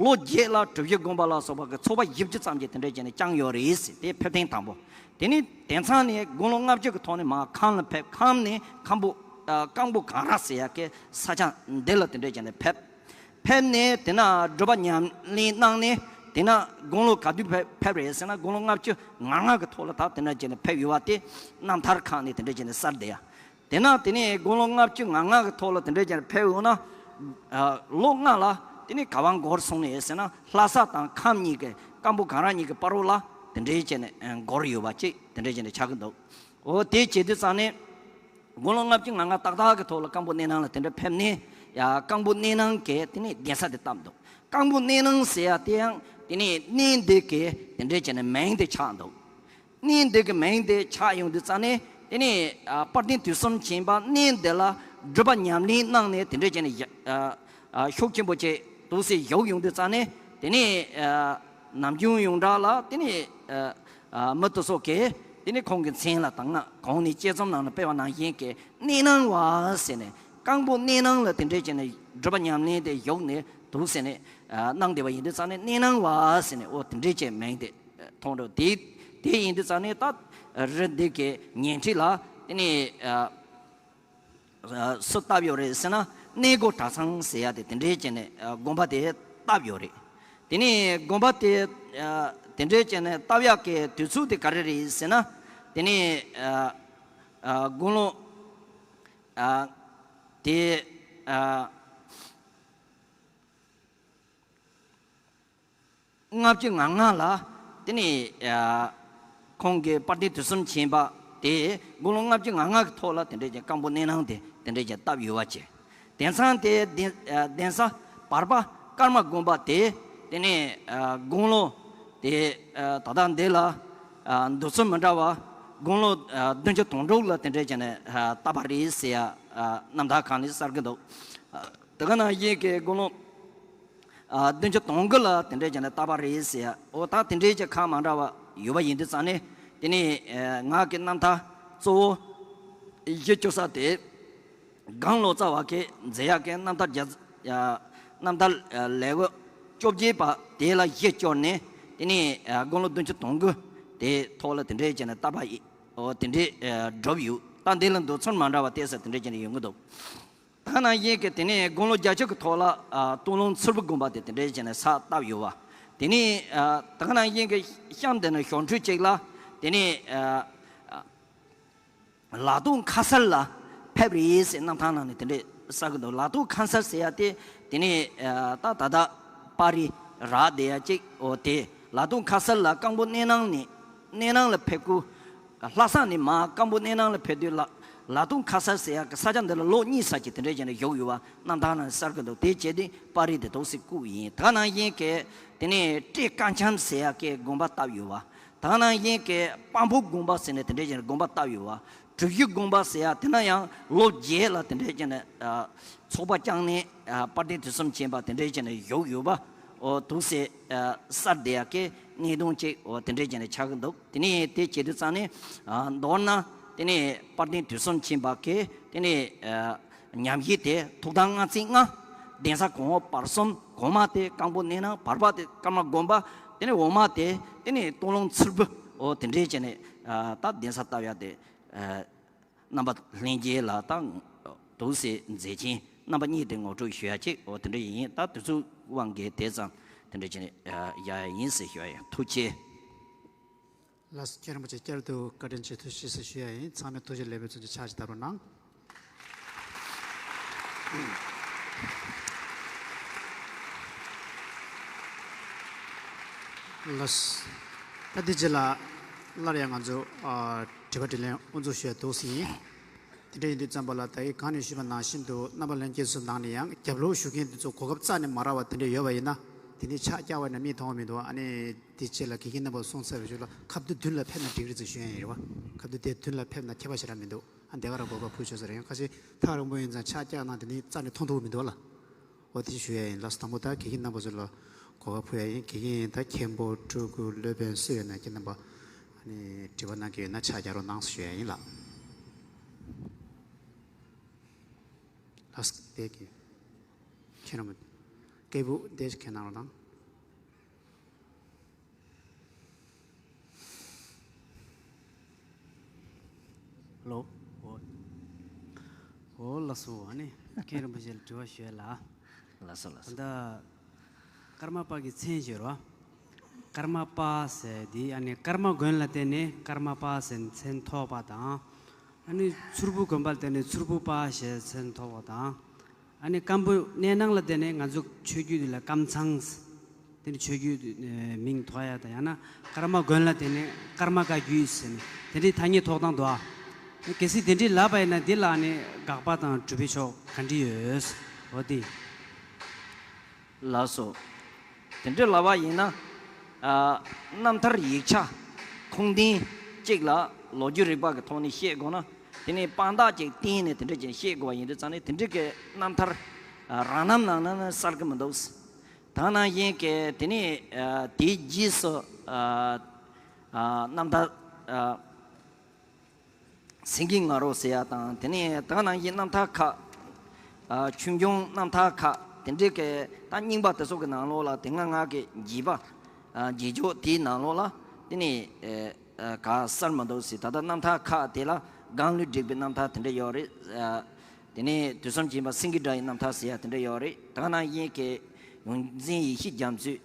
ལོ་བརྒྱད་ལ་གྲུབ་བཞི་བསྒོམ་པ་ལ་སོགས་པ་གི་ཚོགས་པ་བཞི་བཅུ་ཙམ་ཅིག་དེ་འདྲ་བྱས་ནས་བསྐྱངས་ཡོད་རེད། དེ་ཕེབས་ཐེངས་དང་པོ། དེ་ནས་དེང་སང་ནས་དགུང་ལོ་ལྔ་བཅུ་གི་ཐོག་ནས་མར་ཁམས་ལ་ཕེབས། ཁམས་ནས་ཁམས་པོ་ཨ་རྐང་པོ་གངས་ར་ཟེར་ཡག་གི་ས་ཆ་འདི་ལ་དེ་འདྲ་བྱས་ནས་ཕེབས། ཕེབས་ནས་དེ་ན་སྒྲུབ་པ་ཉམས་ལེན་གནང་ནས། དེ་ན་དགུང་ལོ་ག་དུས་ཕེབས་ཕེབས་རེད་ཟེར་ན། དགུང་ལོ་ལྔ་བཅུ་ང་ལྔ་གི་ཐོག་ལ་ད་དེ་འདྲ་བྱས་ནས་ཕེབས་ཡོད་པ་དེ་རྣམ་ཐར་ཁག་ནས་དེ་འདྲ་བྱས་ནས་གསལ་བསྡད་ཡ། དེ་ན་དེ་ནས་དགུང་ལོ་ལྔ་བཅུ་ང་ལྔ་གི་ཐོག་ལ་དེ་འདྲ་བྱས་ནས་ཕེབས་ཡོང་ན། ཨ་ལོ་ལྔ་ལ་དེ་ནས་ག་པར་འགོར་སོང་ནས་ཟེར་ན། ལྷ་ས་དང་ཁམས་གཉིས་ཀྱི་རྐང་པོ་གངས་ར་གཉིས་ཀྱི་བར་རོ་ལ་དེ་འདྲའི་བྱས་ནས་ཨ་འགོར་ཡོད་པ་ཅིག་དེ་འདྲའི་བྱས་ནས་ཆགས་ཀྱི་འདུག་འོ་དེ་བྱེད་དུས་ཙང་ནས་དགུང་ལོ་ལྔ་བཅུ་ང་ལྔ་ཏག་ཏག་གི་ཐོག་ལ་རྐང་པོ་གནས་ནང་ལ་དེ་འདྲ་ཕེབས་ནས། ཡ་རྐང་པོ་གནས་ནང་གི་དེ་ནས་གདན་ས་དེ་བཏབ་འདུག་རྐང་པོ་གནས་ནང་ཟེར་ཡ་དེ་ཡང་དེ་ནས་གནས་འདི་གི་དེ་འདྲའི་བྱས་ནས་མིང་དེ་ཆགས་འདུག་གནས་འདི་གི་མིང་དེ་ཆགས་ཡོང་དུས་ཙང་ནས། དེ་ནས་ཨ་དཔལ་ལྡན་དུས་གསུམ་མཁྱེན་པ་གནས་འདི་ལ་སྒྲུབ་པ་ཉམས་ལེན་གནང་ནས་དེ་འདྲ་བྱས་ནས་ཡ་ཨ་ཨ་ཤུགས་ཆེན་པོ་བྱས་འདུག་སེ་བཞུགས་ཡོང་དུས་ཙང་ནས། དེ་ནས་ཨ་ནམ་རྒྱུན་ཡོངས་གྲགས་ལ་དེ་ནས་ཨ་ཨ་མི་དེ་ཚོ་གིས་དེ་ནས་ཁོང་གི་མཚན་ལ་ད་སྔ་གོང་ནས་དཔྱད་རྩོམ་ནང་ལ་སྤེལ་བ་ནང་བཞིན་གྱི་གནས་སྣང་བ་ཟེར་ནས། རྐང་པོ་གནས་སྣང་ལ་དེ་འདྲ་བྱས་ནས་སྒྲུབ་པ་ཉམས་ལེན་དེ་བཞུགས་ནས་འདུག་ཟེར་ནས་ཨ་གནང་བསྡད་པ་ཡིན་དུས་ཙང་ནས། གནས་སྣང་བ་ཟེར་ནས་འོ་དེ་འདྲའི་བྱས་མིང་དེ་ཐོགས་འགྲོ། དེ་དེ་ཡིན་དུས་ཙང་ནས་ད་རི་འདི་གི་ཉེ་འཁྲིས་ལ་དེ་ནས་ཨ་ཨ་སུ་བཏབ་ཡོད་རེད་ཟེར་ན། གནས་སྒོ་གྲྭ་ཚང་ཟེར་ཡ་དེ་དེ་འདྲའི་བྱས་ནས་ཨ་དགོན་པ་དེ་བཏབ་ཡོད་རེད། དེ་ནས་དགོན་པ་དེ་ཨ་དེ་འདྲའི་བྱས་ནས་བཏབ་ཡག་གི་དུས་ཚོད་དེ་ག་རེ་རེད་ཟེར་ན། དེ་ནས་ཨ་ཨ་དགུང་ལོ་ཨ་དེ་ཨ་ལྔ་བཅུ་ང་ལྔ་ལ་དེ་ནས་ཨ་ཁོང་གིས་དཔལ་ལྡན་དུས་གསུམ་མཁྱེན་པ་དེ་དགུང་ལོ་ལྔ་བཅུ་ང་ལྔ་གི་ཐོག་ལ་དེ་འདྲའི་ཅིག་རྐང་པོ་གནས་སྣང་དེ་དེ་འདྲའི་ཅིག་བཏབ་ཡོད་པ་བྱས། དེང་སང་དེ་གདན་ཨ་གདན་ས་བར་པ་ཀརྨ་དགོན་པ་དེ་དེ་ནས་ཨ་དགུང་ལོ་དེ་ཨ་ད་ལྟ་འདི་ལ་ཨ་འདུག་ཚུལ་མི་འདྲ་བ་དགུང་ལོ་ཨ་བདུན་ཅུ་དོན་དྲུག་ལ་དེ་འདྲའི་ཅིག་ནས་ཨ་བཏབ་པ་རེད་ཟེར་ཡ་ཨ་རྣམ་ཐར་ཁག་ནས་གསལ་གྱི་འདུག་ཨ་དེ་ག་ནང་བཞིན་གྱི་དགུང་ལོ་ཨ་བདུན་ཅུ་དོན་དགུ་ལ་དེ་འདྲའི་བྱས་ནས་བཏབ་པ་རེད་ཟེར། འོ་ད་དེ་འདྲའི་ཅིག་ཁག་མ་འདྲ་བ་ཡོད་པ་ཡིན་དུས་ཙང་ནས། དེ་ནས་ཨ་ང་གི་རྣམ་ཐར་གཙོ་བོ་གཞི་བཅོལ་ས་དེ་ སྒང་ལོ་ཙཱ་བ་གིས་མཛད་ཡག་གི་རྣམ་ཐར་རྒྱ་རྣམ་ཐར་ལེའུ་བཅོ་བརྒྱད་པ་དེ་ལ་གཞི་བཅོལ་ནས། དེ་ནས་དགུང་ལོ་བདུན་ཅུ་དོན་དགུ་དེའི་ཐོག་ལ་དེ་འདྲས་བྱས་ནས་བཏབ་པ་ཡིན། འོ་དེ་འདྲས་སྒྲུབ་ཡོད། ད་འདི་ལ་འདུག་ཚུལ་མ་འདྲ་བ་དེ་ཚོ་དེ་འདྲས་བྱས་ནས་ཡོང་གི་འདུག་ད་ནང་བཞིན་གྱི་དེ་ནས་དགུང་ལོ་བརྒྱད་ཅུ་གི་ཐོག་ལ་སྟོད་ལུང་མཚུར་ཕུ་དགོན་པ་དེ་དེ་འདྲས་བྱས་ནས་ས་བཏབ་ཡོད་པ། དེ་ནས་ད་ནང་བཞིན་གྱི་གཤམ་དེ་ནས་ཞོར་འཕྲོས་གཅིག་ལ་དེ་ནས་ལ་དྭགས་ཁ་སར་ལ་ཕེབས་རེད་ཟེར་རྣམ་ཐར་ནང་ནས་དེ་འདྲས་གསལ་གི་འདུག་ལ་དྭགས་ཁ་སར་ཟེར་ཡ་དེ་དེ་ནས་ད་ད་ལྟ་པར་རི་རག་བསྡད་ཡ་གཅིག་འོ་དེ་ལ་དྭགས་ཁ་སར་ལ་སྐམ་པོ་གནས་ནང་ནས་གནས་ནང་ལ་ཕེབས་སྐུ། ལྷ་ས་ནས་མར་སྐམ་པོ་གནས་ནང་ལ་ཕེབས་དུས་ལ་ལ་དྭགས་ཁ་སར་ཟེར་ཡ་གི་ས་ཆ་འདི་ལ་ལོ་གཉིས་ཙམ་ཅིག་དེ་འདྲས་བྱས་ནས་བཞུགས་ཡོད་པ་རྣམ་ཐར་ནང་གསལ་གི་འདུག་དེ་བྱས་དུས་པར་རི་དེ་ཏོག་ཙམ་བརྐུས་ཡིན། ད་ནང་བཞིན་གྱི་དེ་ནས་སྤྲེལ་དཀར་འཆམ་ཟེར་ཡ་གི་དགོན་པ་བཏབ་ཡོད་པ། ད་ནང་བཞིན་གྱི་དཔལ་འབུམ་དགོན་པ་ཟེར་ནས་དེ་འདྲས་བྱས་ནས་དགོན་པ་བཏབ་ཡོད་པ། གྲུ་བཞི་དགོན་པ་ཟེར་ཡ་དེ་ན་ཡང་ལོ་བརྒྱད་ལ་དེ་འདྲས་བྱས་ནས་ཚོགས་པ་བསྐྱངས་ནས་དཔལ་ལྡན་དུས་གསུམ་མཁྱེན་པ་དེ་འདྲས་བྱས་ནས་བཞུགས་ཡོད་པ། འོ་འདུག་སེ་གསལ་བསྡད་ཡ་གི་གནས་སྟངས་ཅིག་འོ་དེ་འདྲས་བྱས་ནས་ཆགས་ཀྱི་འདུག་དེ་ནས་དེ་བྱེད་དུས་ཙང་ནས་མདོར་ན་དེ་ནས་དཔལ་ལྡན་དུས་གསུམ་མཁྱེན་པ་གི་དེ་ནས་ཉམས་བཞེས་དེ་ཐུགས་དམ་ལྔ་བརྩེགས་ལྔ། གདན་ས་གོང་འོག་བར་གསུམ། གོང་མ་དེ་སྐམ་པོ་གནས་ནང་། བར་པ་དེ་ཀརྨ་དགོན་པ། དེ་ནས་འོག་མ་དེ་དེ་ནས་སྟོད་ལུང་མཚུར་ཕུ། འོ་དེ་འདྲས་བྱས་ནས་ད་གདན་ས་བཏབ་ཡ་དེ་རྣམ་པ་ལྷན་རྒྱས་ལ་ད་འདུག་སེ་མཛད་ཆེན་རྣམ་པ་གཉིས་དེ་ངོ་སྤྲོད་ཞུ་ཡ་གཅིག་འོ་དེ་འདྲས་ཡིན། ད་དུས་ཚོད་དབང་གིས་དེ་ཙམ་དེ་འདྲས་བྱས་ནས་ཡ་ཡིན་ཟེར་ཞུ་ཡ་ཡིན། ཐུགས་རྗེ་ཆེ། ལགས་སོ། མཁན་རིན་པོ་ཆེ་བསྐྱར་དུ་བཀའ་དྲིན་ཆེ། ཐུགས་རྗེ་ཆེ་ཞུ་ཡ་ཡིན། ཚང་མས་ཐུགས་རྗེ་ལེགས་འབུལ་མཚོན་ཆ་ཕྱག་ཅིག་བརྡབ་རོགས་གནང་། ལགས་སོ། ད་འདི་རྗེས་ལ་སླར་ཡང་ང་ཚོ་ཨ་དྲི་བ་དྲིས་ལན་དབུ་འཛུགས་ཞུ་ཡ་འདུག་སེ་ཡིན། དེ་འདྲ་ཡིན་དུས་ཙམ་པ་ལ་ད་གིན་གང་ནས་ཞུས་པ་ནང་བཞིན་དུ་རྣམ་པ་ལྷན་རྒྱས་ཚོ་ནང་ནས་ཡང་རྒྱབ་ལོགས་ཞུགས་མཁན་དེ་ཚོ་གོ་སྐབས་རྩ་ནས་མ་རག་པ་དེ་འདྲ་ཡོད་པ་ཡིན་ན། དེ་ནས་ཕྱག་བརྐྱངས་པ་ན་མིག་མཐོང་བ་མི་འདུག་ཨ་ནི་དེ་རྗེས་ལ་དགེ་རྒན་རྣམ་པ་གསུངས་ཚར་བའི་གཞུག་ལ་ཁ་བསྡུ་བདུན་ལ་ཕེབས་ན་འགྲིག་རེད་ཅེས་ཞུ་ཡ་ཡིན། རེད་བ། ཁ་བསྡུ་དེ་བདུན་ལ་ཕེབས་ན་ཁྱད་པར་ཞེ་དྲག་མི་འདུག་ཨ་འདི་ག་རང་གོ་སྐབས་ཕུལ་ཆོག་ས་རེད། ཡང་ཁ་ཤས་ཐག་རིང་པོ་ཡིན་ཙང་ཕྱག་བརྐྱངས་ན་དེ་ནི་རྩ་ནས་མཐོང་ཐུབ་མི་འདུག་ལ། འོ་དེ་ཞུ་ཡ་ཡིན། ལགས་སོ། དང་པོ་ད་དགེ་རྒན་རྣམ་པ་ཚོ་ལ་གོ་སྐབས་ཕུལ་ཡ་ཡིན། དགེ་རྒན་ད་མཁན་པོ་སྤྲུལ་སྐུ་སློབ་དཔོན་སུ་ཡོད་ན་ཁྱེད་རྣམ་པ་ཨ་ནི་དྲི་བ་གནང་གི་ཡོད་ན་ཕྱག་རྒྱག་རོགས་གནང་ཞུ་ཡ་ཡིན་ལགས། ལགས་སོ། དེ་གི་ཁྱེད་རང་སྐད་སྦུག་དེ་ཁྱེད་གནང་རོགས་གནང་། ལོ། འོ། འོ་ལགས་སོ། ཨ་ནི་མཁན་རིན་པོ་ཆེ་ལ་དྲི་བ་ཞུ་ཡ་ལ། ལགས་སོ་ལགས་སོ། ད་ཀརྨ་པ་གི་མཚན་ཞུ་རོགས། ཀརྨ་པ་ཟེར་དེ་ཨ་ནི་ཀརྨ་དགོན་ལ་བརྟེན་ནས་ཀརྨ་པ་ཟེར་མཚན་ཐོགས་པ་དང་། ཨ་ནི་མཚུར་ཕུ་དགོན་པ་ལ་བརྟེན་ནས་མཚུར་ཕུ་པ་ཞེས་མཚན་ཐོགས་པ་དང་། ཨ་ནི་སྐམ་པོ་གནས་ནང་ལ་བརྟེན་ནས་ང་ཚོ་ཆོས་བརྒྱུད་འདི་ལ་ཀམ་ཚང་། དེ་ནི་ཆོས་བརྒྱུད་མིང་ཐོགས་ཡ་དང་། ཡང་ན་ཀརྨ་དགོན་ལ་བརྟེན་ནས་ཀརྨ་བཀའ་བརྒྱུད་ཟེར་ནས་དེ་འདྲའི་ཐ་སྙད་ཐོགས་སྟངས་འདུག་ཨ། གལ་སྲིད་དེ་འདྲའི་ལབ་པ་ཡིན་ན་འདི་ལ་ནི་དགག་པ་དང་གྲུབ་པའི་ཕྱོགས་ག་འདྲ་ཡོད། འོ་དེ། ལགས་སོ། དེ་འདྲའི་ལབ་པ་ཡིན་ན། ཨ། རྣམ་ཐར་ཡིག་ཆ་ཁུངས་ལྡན་གཅིག་ལ་ལོ་རྒྱུས་རིག་པ་གི་ཐོག་ནས་བཤད་དགོས་ན། དེ་ནས་དཔང་རྟགས་ཅིག་བསྟན་ནས་དེ་འདྲ་ཅིག་བཤད་དགོས་པ་ཡིན་དུས་ཙང་ནས་དེ་འདྲའི་གི་རྣམ་ཐར་རང་རྣམ་ནང་ན་ནི་གསལ་གི་མི་འདུག་ད་ནང་བཞིན་གྱི་དེ་ནས་དེའི་རྗེས་སུ་རྣམ་ཐར་སེང་གེ་ང་རོ་ཟེར་ཡ་དང་། དེ་ནས་ད་ནང་བཞིན་རྣམ་ཐར་ཁག་ཆོས་འབྱུང་རྣམ་ཐར་ཁག་དེ་འདྲའི་གི་ད་རྙིང་པ་དེ་ཚོ་གི་ནང་ལོགས་ལ་དེ་སྔ་ང་གི་རྗེས་པ་རྗེས་འཇུག་དེའི་ནང་ལོགས་ལ་དེ་ནས་ག་གསལ་མི་འདུག་ཟེར། ད་ལྟ་རྣམ་ཐར་ཁག་དེ་ལ་སྒང་ལུས་བསྒྲིགས་པའི་རྣམ་ཐར་དེ་འདྲ་ཡོད་རེད། དེ་ནས་དུས་གསུམ་མཁྱེན་པ་སེང་གེ་སྒྲ་ཡི་རྣམ་ཐར་ཟེར་ཡ་དེ་འདྲ་ཡོད་རེད། ད་ནང་བཞིན་གྱི་ཡོངས་འཛིན་ཡེ་ཤེས་རྒྱ་མཚོས་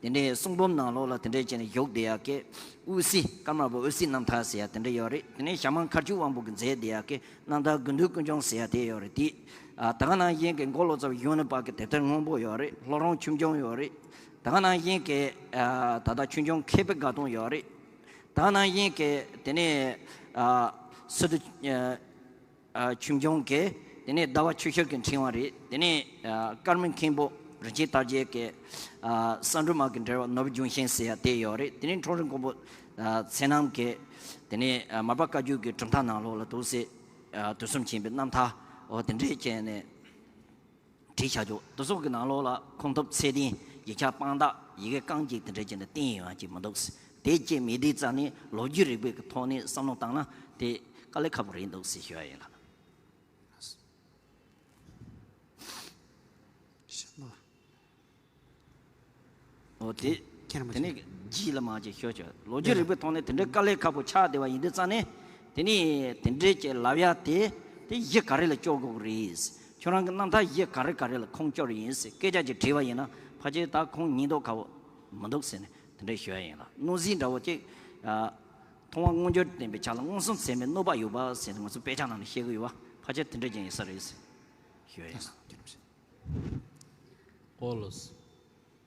དེ་འདྲའི་གསུང་འབུམ་ནང་ལོགས་ལ་དེ་འདྲའི་བྱས་ནས་བཞུགས་བསྡད་ཡ་གི་དབུ་སྲས་ཀརྨ་པ་དབུ་སྲས་རྣམ་ཐར་ཟེར་ཡ་དེ་འདྲ་ཡོད་རེད། དེ་ནས་ཞྭ་དམར་མཁར་ཆུ་དབང་པོ་གིས་མཛད་བསྡད་ཡ་གི་རྣམ་ཐར་དགེ་འདུན་ཀུན་འབྱུང་ཟེར་ཡ་དེ་ཡོད་རེད། དེ་ད་ག་ནང་བཞིན་གྱི་མགོ་ལོག་ཚོ་གཞོན་ནུ་པ་གི་དེབ་ཐེར་སྔོན་པོ་ཡོད་རེད། ལྷོ་རོང་ཆོས་འབྱུང་ཡོད་རེད། ད་ག་ནང་བཞིན་གྱི་ད་ལྟ་ཆོས་འབྱུང་མཁས་པའི་དགའ་སྟོན་ཡོད་རེད། ད་ག་ནང་བཞིན་གྱི་དེ་ནས་སི་ཏུ། ཆོས་འབྱུང་གི་དེ་ནས་ཟླ་བ་ཆོས་ཕྱོགས་ཀྱི་ཕྲེང་བ་རེད། དེ་ནས་ཀརྨ་མཁན་པོ་རིན་ཆེན་དར་རྒྱས་ཀྱི་ས་འབྲུ་མ་གི་འགྲེལ་པ་ནོར་བུ་ལྗོན་ཤིང་ཟེར་ཡ་དེ་ཡོད་རེད། དེ་ནས་ཁྲོམ་ར་མགོན་པོ་ཚེ་རྣམ་གྱི་དེ་ནས་མར་པ་བཀའ་བརྒྱུད་ཀྱི་གྲུབ་མཐའ་ནང་ལོགས་ལ་འདུག་སེ་དུས་གསུམ་མཁྱེན་པའི་རྣམ་ཐར་འོ་དེ་འདྲས་བྱས་ནས་བྲིས་བཞག་ཆོག་དེ་ཚོ་གི་ནང་ལོགས་ལ་ཁུངས་ཐུབ་ཚད་ལྡན་ཡིག་ཆ་དཔང་རྟགས་ཡི་གེ་རྐང་གཅིག་དེ་འདྲས་བྱས་ནས་བསྟན་ཡོང་ཡ་ཅིག་མི་འདུག་དེ་བཅས་མེད་དུས་ཙང་ནས་ལོ་རྒྱུས་རིག་པའི་གི་ཐོག་ནས་བསམ་བློ་བཏང་ན་དེ་དཀའ་ལས་ཁག་པོ་རེད་འདུག་ཟེར་ཞུ་ཡ་ཡིན་ལགས། འོ་དེ། ཁྱེད་རང་དེ་ནས་རྗེས་ལ་མ་ཅིག་ཤོད་ཆོག་ལོ་རྒྱུས་རིག་པའི་ཐོག་ནས་དེ་འདྲའི་དཀའ་ལས་ཁག་པོ་ཆགས་བསྡད་པ་ཡིན་དུས་ཙང་ནས། དེ་ནས་དེ་འདྲའི་ཅིག་ལབ་ཡ་དེ་དེ་གཞི་ག་རེ་ལ་འཇོག་དགོས་རེད། ཁྱོད་རང་གི་རྣམ་ཐར་གཞི་ག་རེ་ག་རེ་ལ་ཁུངས་སྐྱོར་ཡིན་ཟེར་སྐད་ཆ་ཅིག་དྲིས་པ་ཡིན་ན། ཕལ་ཆེར་ད་ཁུངས་སྙིང་སྟོབས་ཁག་པོ་མི་འདུག་ཟེར་ནས་དེ་འདྲའི་ཞུ་ཡ་ཡིན་ལ། གནོད་འཚེ་འདྲ་བོ་ཅིག་ཨ། མཐོང་བ་མངོན་གྱུར་ལྡན་པའི་ཆ་ལ་མངོན་སུམ་ཚད་མའི་གནོད་པ་ཡོད་པ་ཟེར་ནས་ང་ཚོ་དཔེ་ཆ་ནང་ནས་བཤད་ཀྱི་ཡོད་པ། ཕལ་ཆེར་དེ་འདྲ་ཅན་ཡིན་ས་རེད་ཟེར་ཞུ་ཡ་ཡིན་ལ། ཨོ་ལོས།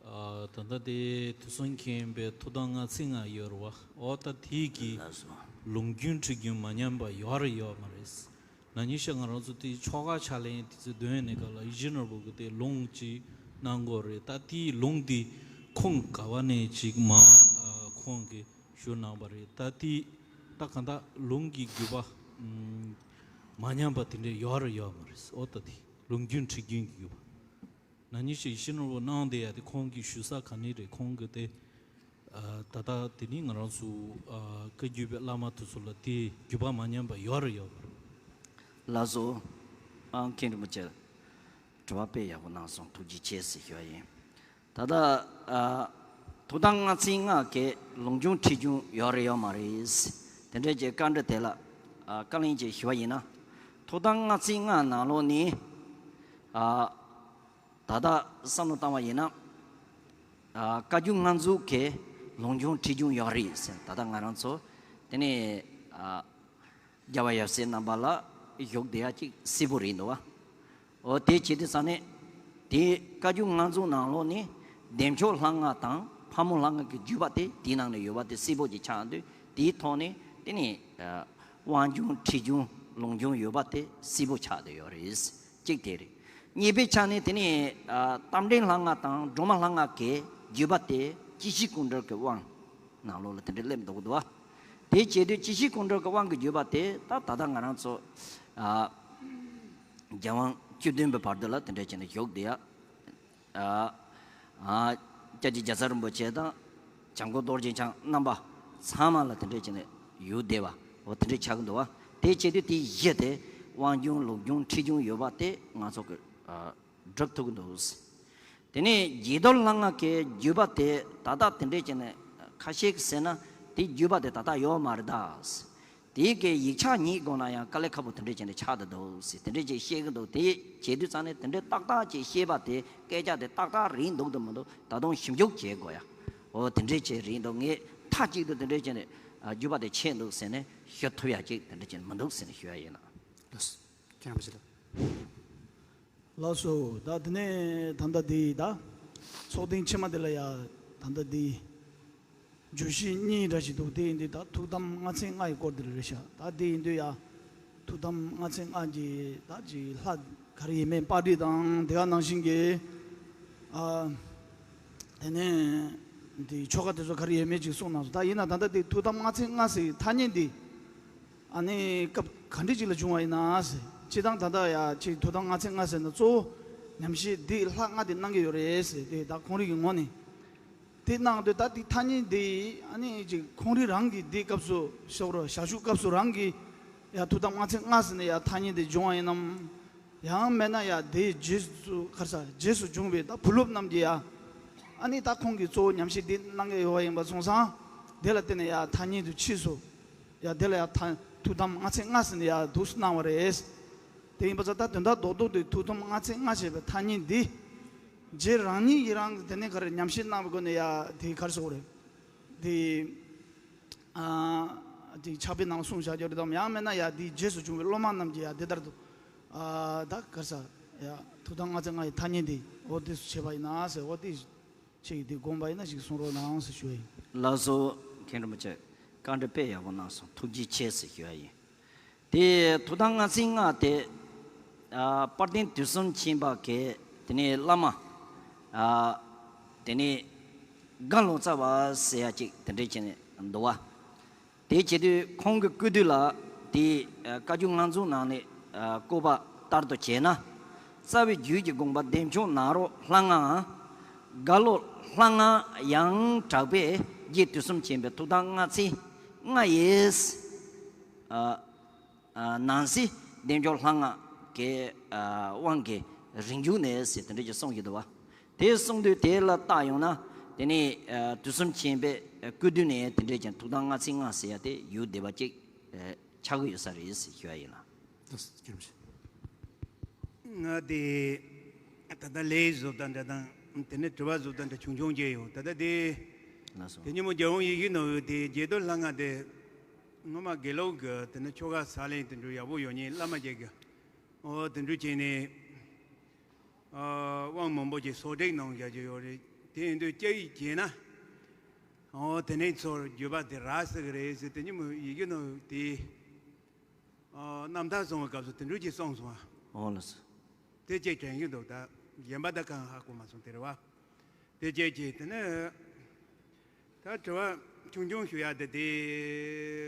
ཨ། ད་ལྟ་དེ་དུས་གསུམ་མཁྱེན་པའི་ཐུགས་དམ་ལྔ་ཚན་ལྔ་ཡོད་རེད་བ། ཨོ་ད་དེའི་གི་ལགས་སོ། ལུང་རྒྱུན་ཁྲིད་རྒྱུན་མ་ཉམས་པ་ཡོད་རེད་ཡོད་མ་རེད། ན་ནིང་ཤ་ང་རང་ཚོ་དེ་ཆོ་ག་ཕྱག་ལེན་དེ་ཚོ་འདོན་ནས་ག་ལ་ཡིད་བཞིན་ནོར་བུ་གི་དེ་ལུང་ཅིག་གནང་དགོས་རེད། ད་དེའི་ལུང་དེ་ཁུངས་ག་བ་ནས་ཅིག་མ་ཨ་ཁོང་གིས་ཞུ་གནང་བ་རེད། ད་དེ་ད་གང་ལྟར་ལུང་གི་བརྒྱུད་པ་ཨམ་མ་ཉམས་པ་དེ་འདྲ་ཡོད་རེད་ཡོད་མ་རེད། ཨོ་ད་དེ་ལུང་རྒྱུན་ཁྲིད་རྒྱུན་གྱི་བརྒྱུད་པ། ན་ནིང་ཞིག་ཡིད་བཞིན་ནོར་བུ་གནང་བསྡད་ཡ་དེ་ཁོང་གིས་ཞུ་ས་ག་ནས་རེད། ཁོང་གིས་དེ་ཨ་ད་ལྟ་དེ་ནི་ང་རང་ཚོ་ཨ་བཀའ་བརྒྱུད་པའི་བླ་མ་དེ་ཚོ་ལ་དེ་བརྒྱུད་པ་མ་ཉམས་པ་ཡོད་རེད་ཡོད་པ་རེད། ལགས་སོ། ཨང་མཁན་རིན་པོ་ཆེ། དྲི་བ་དཔེ་ཡག་པོ་གནང་སོང་། ཐུགས་རྗེ་ཆེ་ཟེར་ཞུ་བ་ཡིན། ད་ལྟ་ཨ་ཐུགས་དམ་ལྔ་ཚན་ལྔ་གི་ལུང་རྒྱུན་ཁྲིད་རྒྱུན་ཡོད་རེད་ཡོད་མ་རེད། དེ་འདྲའི་ཅིག་བཀའ་འདྲི་དེ་ལ་ཨ་བཀའ་ལན་ཅིག་ཞུ་བ་ཡིན་ན། ཐུགས་དམ་ལྔ་ཚན་ལྔ་ནང་ལོགས་ནས་ཨ་ད་ལྟ་བསམ་བློ་བཏང་བ་ཡིན་ན། ཨ་བཀའ་བརྒྱུད་སྔགས་མཛོད་ཀྱི་ལུང་རྒྱུན་ཁྲིད་རྒྱུན་ཡོད་རེད་ཟེར། ད་ལྟ་ང་རང་ཚོ་དེ་ནས་ཨ་རྒྱལ་བ་ཡབ་སྲས་རྣམ་པ་ལ་བཞུགས་བསྡད་ཡ་ཅིག་གསལ་པོ་རེད་འདུག་བ། འོ་དེ་བྱེད་དུས་ཙང་ནས་དེ་བཀའ་བརྒྱུད་སྔགས་མཛོད་ནང་ལོགས་ནས་བདེ་མཆོག་ལྷ་སྔགས་དང་ཕག་མོ་ལྷ་སྔགས་ཀྱི་བརྒྱུད་པ་དེ་དེའི་ནང་ནས་ཡོད་པ་དེ་གསལ་པོ་ཅིག་ཆགས་འདུག་དེའི་ཐོག་ནས་དེ་ནས་ཨ་དབང་རྒྱུན་ཁྲིད་རྒྱུན་ལུང་རྒྱུན་ཡོད་པ་དེ་གསལ་པོ་ཆགས་བསྡད་ཡོད་རེད། གཅིག་དེ་རེད། གཉིས་པའི་ཆ་ནས་དེ་ནས་ཨ་རྟ་མགྲིན་ལྷ་སྔགས་དང་སྒྲོལ་མ་ལྷ་སྔགས་ཀྱི་བརྒྱུད་པ་དེ་སྐྱེ་ཤི་ཀཽཎྜི་ཀྱི་དབང་ནང་ལོགས་ལ་དེ་འདྲ་སླེབས་འདུག་འདུག་བ། དེ་བྱེད་དུས་སྐྱེ་ཤི་ཀཽཎྜི་ཀྱི་དབང་གི་བརྒྱུད་པ་དེ་ད་ད་ལྟ་ང་རང་ཚོ་ཨ་རྒྱལ་དབང་བཅུ་བདུན་པའི་བར་དུ་ལ་དེ་འདྲ་བྱས་ནས་བཞུགས་བསྡད་ཡ། ཨ་ཨ་སྐྱབས་རྗེ་རྒྱལ་ཚབ་རིན་པོ་ཆེ་དང་བྱམས་མགོན་རྡོ་རྗེ་འཆང་རྣམ་པ་ཚང་མ་ལ་དེ་འདྲ་བྱས་ནས་ཡོད་བསྡད་པ། འོ་དེ་འདྲ་ཆགས་ཀྱི་འདུག་བ། དེ་བྱེད་དུས་དེའི་གཞི་དེ་དབང་རྒྱུན་ལུང་རྒྱུན་ཁྲིད་རྒྱུན་ཡོད་པ་དེ་ང་ཚོ་གི་ཨ་སྒྲུབ་ཐུབ་ཀྱི་འདུག་དེ་ནས་རྗེས་ཟློས་ལྷ་སྔགས་ཀྱི་བརྒྱུད་པ་དེ་ད་ལྟ་དེ་འདྲས་བྱས་ནས་ཁ་ཤས་ཀྱིས་ཟེར་ན་དེའི་བརྒྱུད་པ་དེ་ད་ལྟ་ཡོད་མ་རེད་ད། དེའི་གི་ཡིག་ཆ་ཉིད་སྒོ་ན་ཡང་དཀའ་ལས་ཁག་པོ་དེ་འདྲས་བྱས་ནས་ཆགས་བསྡད་འདུག་ཟེར་དེ་འདྲས་ཅིག་བཤད་ཀྱི་འདུག་དེ་བྱེད་དུས་ཙང་ནས་དེ་འདྲས་ཏག་ཏག་ཅིག་བཤད་པ་དེ་སྐད་ཆ་དེ་ཏག་ཏག་རེད་འདུག་དང་མི་འདུག་ད་དུང་ཞིབ་འཇུག་བྱེད་དགོས་ཡ། འོ་དེ་འདྲས་ཅིག་རེད་འདུག་ངས་མཐའ་གཅིག་ཏུ་དེ་འདྲས་བྱས་ནས་ཨ་བརྒྱུད་པ་དེ་ཆད་འདུག་ཟེར་ནས་ཞུ་ཐུབ་ཡ་ཅིག་དེ་འདྲས་བྱས་ནས་མི་འདུག་ཟེར་ནས་ཞུ་ཡ་ཡིན་ལགས། ལགས་སོ། ཁྱེད་རང་བྱེད་ལ། ལགས་སོ། ད་དེ་ནས་ད་ལྟ་འདི་ད་ཚོགས་ཐེངས་ཕྱི་མ་དེ་ལ་ཡ་ད་ལྟ་འདི་བརྗོད་གཞི་གཉིས་འདྲ་ཞིག་འདུག་དེ་ཡིན་དུས་ད་ཐུགས་དམ་ལྔ་ཚན་ལྔ་ཡི་སྐོར་དེ་རེད་ཤག་ད་དེ་ཡིན་དུས་ཡ་ཐུགས་དམ་ལྔ་ཚན་ལྔ་གི་ད་ཅིག་ལྷ་ག་རེ་ཡོད་མེད་པར་སྐྲུན་དང་དེ་ག་ནང་བཞིན་གྱི་ཨ་དེ་ནས་འདི་ཆོ་ག་དེ་ཚོ་ག་རེ་ཡོད་མེད་ཅིག་གསུངས་གནང་སོང་། ད་ཡིན་ན་ད་ལྟ་འདི་ཐུགས་དམ་ལྔ་ཚན་ལྔ་ཟེར་ཐ་སྙད་འདི། ཨ་ནི་སྐབས་ག་འདྲ་ཅིག་ལ་བྱུང་བ་ཡིན་ན་ཟེར། སྤྱིར་བཏང་ད་ལྟ་ཡ་ཅིག་ཐུགས་དམ་ལྔ་ཚན་ལྔ་ཟེར་ན་གཙོ་བོ་ཉམས་བཞེས་འདི་ལྷ་ལྔ་དེ་གནང་གི་ཡོད་རེད་ཟེར། དེ་ད་ཁོང་རིགས་ཀྱི་ངོས་ནས། དེ་གནང་དུས་ད་དེ་ཐ་སྙད་འདི་ཨ་ནི་ཅིག་ཁོང་རིགས་རང་གི་འདི་སྐབས་སུ་ཤོག་རོ་ཞག་ཞུགས་སྐབས་སུ་རང་གི་ཡ་ཐུགས་དམ་ལྔ་ཚན་ལྔ་ཟེར་ནས་ཡ་ཐ་སྙད་འདི་བྱུང་བ་ཡིན་ནམ། ཡང་མིན་ན་ཡ་དེའི་རྗེས་སུ་ག་རེ་ཟ་རྗེས་སུ་བྱུང་བའི་ད་བུ་སློབ་རྣམས་ཀྱིས་ཡ། ཨ་ནི་ད་ཁོང་གིས་གཙོ་བོ་ཉམས་བཞེས་འདི་གནང་གི་ཡོད་པ་ཡིན་པ་སོང་ཙང་། དེ་ལ་བརྟེན་ནས་ཡ་ཐ་སྙད་དུ་ཕྱིས་སོ། ཡ་དེ་ལ་ཡ་ཐ་ཐུགས་དམ་ལྔ་ཚན་ལྔ་ཟེར་ནས་ཡ་འདུག་སེ་གནང་བ་རེད། དེ་ཡིན་པ་ཙང་ད་དོན་དག་རྡོག་རྡོག་དེ་ཐུགས་དམ་ལྔ་ཚན་ལྔ་ཞེས་པའི་ཐ་སྙད་འདི། རྗེ་རང་ཉིད་ཀྱིས་རང་གི་དེ་ནས་ག་རེ་ཉམས་བཞེས་གནང་བའི་སྒོ་ནས་ཡ་དེ་ག་རེ་ཟེར་དགོས་རེད། དེ། ཨ་དེ་ཕྱག་དཔེ་ནང་ལ་གསུངས་བཞག་ཡོད་རེད་དམ། ཡང་མིན་ན་ཡ་དེའི་རྗེས་སུ་བྱུང་བའི་སློབ་མ་རྣམས་ཀྱིས་ཡ་དེ་ལྟར་དུ། ཨ་ད་ག་རེ་ཟ། ཡ་ཐུགས་དམ་ལྔ་ཚན་ལྔ་ཡི་ཐ་སྙད་འདི་འོ་དེ་སུ་བྱས་པ་ཡིན་ན་ཟེར། འོ་དེ་ཁྱེད་ཀྱིས་དེ་དགོངས་པ་ཡིན་ན་ཞིག་གསུང་རོགས་གནང་ཟེར་ཞུ་ཡ་ཡིན། ལགས་སོ། མཁན་རིན་པོ་ཆེ་བཀའ་འདྲི་དཔེ་ཡག་པོ་གནང་སོང་། ཐུགས་རྗེ་ཆེ་ཟེར་ཞུ་ཡ་ཡིན། དེ་ཐུགས་དམ་ལྔ་ཚན་ལྔ་དེ། ཨ་དཔལ་ལྡན་དུས་གསུམ་མཁྱེན་པ་གི་དེ་ནས་བླ་མ། ཨ་དེ་ནས་དགའ་ལོ་ཙཱ་བ་ཟེར་ཡ་ཅིག་དེ་འདྲས་བྱས་ནས་འདུག་བ། དེ་བྱེད་དུས་ཁོང་གི་སྐུ་དུས་ལ་དེ་ཨ་བཀའ་བརྒྱུད་སྔགས་མཛོད་ནང་ནས་ཨ་བཀོད་པ་ལྟར་དུ་བྱས་ན། རྩ་བའི་རྒྱུད་ཀྱི་དགོངས་པ་བདེ་མཆོག་ནཱ་རོ་ལྷ་སྔགས། རྒ་ལོ་ལྷ་སྔགས་ཡང་དྲག་པས་རྗེ་དུས་གསུམ་མཁྱེན་པའི་ཐུགས་དམ་ལྔ་ཚན་ལྔ་ཡིས། ཨ་ཨ་ནང་གསེས་བདེ་མཆོག་ལྷ་སྔགས་ཀྱི་ཨ་དབང་གི་རིང་འཇུག་ནས་ཟེར་དེ་འདྲ་ཅིག་གསུངས་ཀྱི་འདུག་བ། དེ་གསུངས་དུས་དེ་ལ་བལྟ་ཡོང་ན། དེ་ནས་ཨ་དུས་གསུམ་མཁྱེན་པའི་སྐུ་མདུན་ནས་དེ་འདྲས་ཀྱང་ཐུགས་དམ་ལྔ་ཚན་ལྔ་ཟེར་ཡ་དེ་ཡོད་བསྡད་པ་ཅིག་ཨ་ཆགས་ཀྱི་ཡོད་ས་རེད་ཟེར་ཞུ་ཡ་ཡིན་ལགས། ལགས་སོ། ཁྱེད་རང་། ང་དེ་ད་ལྟ་ལས་བཟོ་ལྟ་འདྲ་དང་དེ་ནས་དྲི་བ་བཟོ་ལྟ་འདྲ་ཆུང་ཆུང་བྱས་ཡོད། ད་ལྟ་དེ་ལགས་སོ། དེ་ཉིན་མོ་རྒྱལ་ཡོངས་ཡིད་བཞིན་ནོར་བུ་དེ་རྗེ་བདུད་ལྷ་ལྔ་དེ་སྔོན་མ་དགེ་ལུགས་ཀྱི་དེ་ནས་ཆོ་ག་ས་ལེན་དེ་འདྲ་ཡག་པོ་ཡོད་མཁན་བླ་མ་ཅིག་གིས་ཨོ་དེ་འདྲ་བྱས་ནས་ཨ་དབང་མང་པོ་ཅིག་གསོག་སྒྲིག་གནང་བཞག་གི་ཡོད་རེད། དེ་ཡིན་དུས་སྐྱེ་ཡི་བྱས་ན་ཨོ་དེ་ནས་ཚོར་བརྒྱུད་པ་དེ་རག་སྲིད་ཀྱི་རེད་ཟེར། དེ་ཉིན་མོ་ཡིད་བཞིན་ནོར་བུ་དེ། ཨ་རྣམ་ཐར་གསུང་བའི་སྐབས་སུ་དེ་འདྲ་ཅིག་གསུངས་སོང་ཨ། ཨོ་ལགས་སོ། དེ་ཅིག་དྲན་གྱི་འདུག་ད་གཞན་པ་ད་གང་ཧ་གོ་མ་སོང་། དེ་རེད་བ། དེ་ཅིག་ཅིག་དེ་ནས་ད་དྲི་བ་ཆུང་ཆུང་ཞུ་ཡ་དེ་དེ་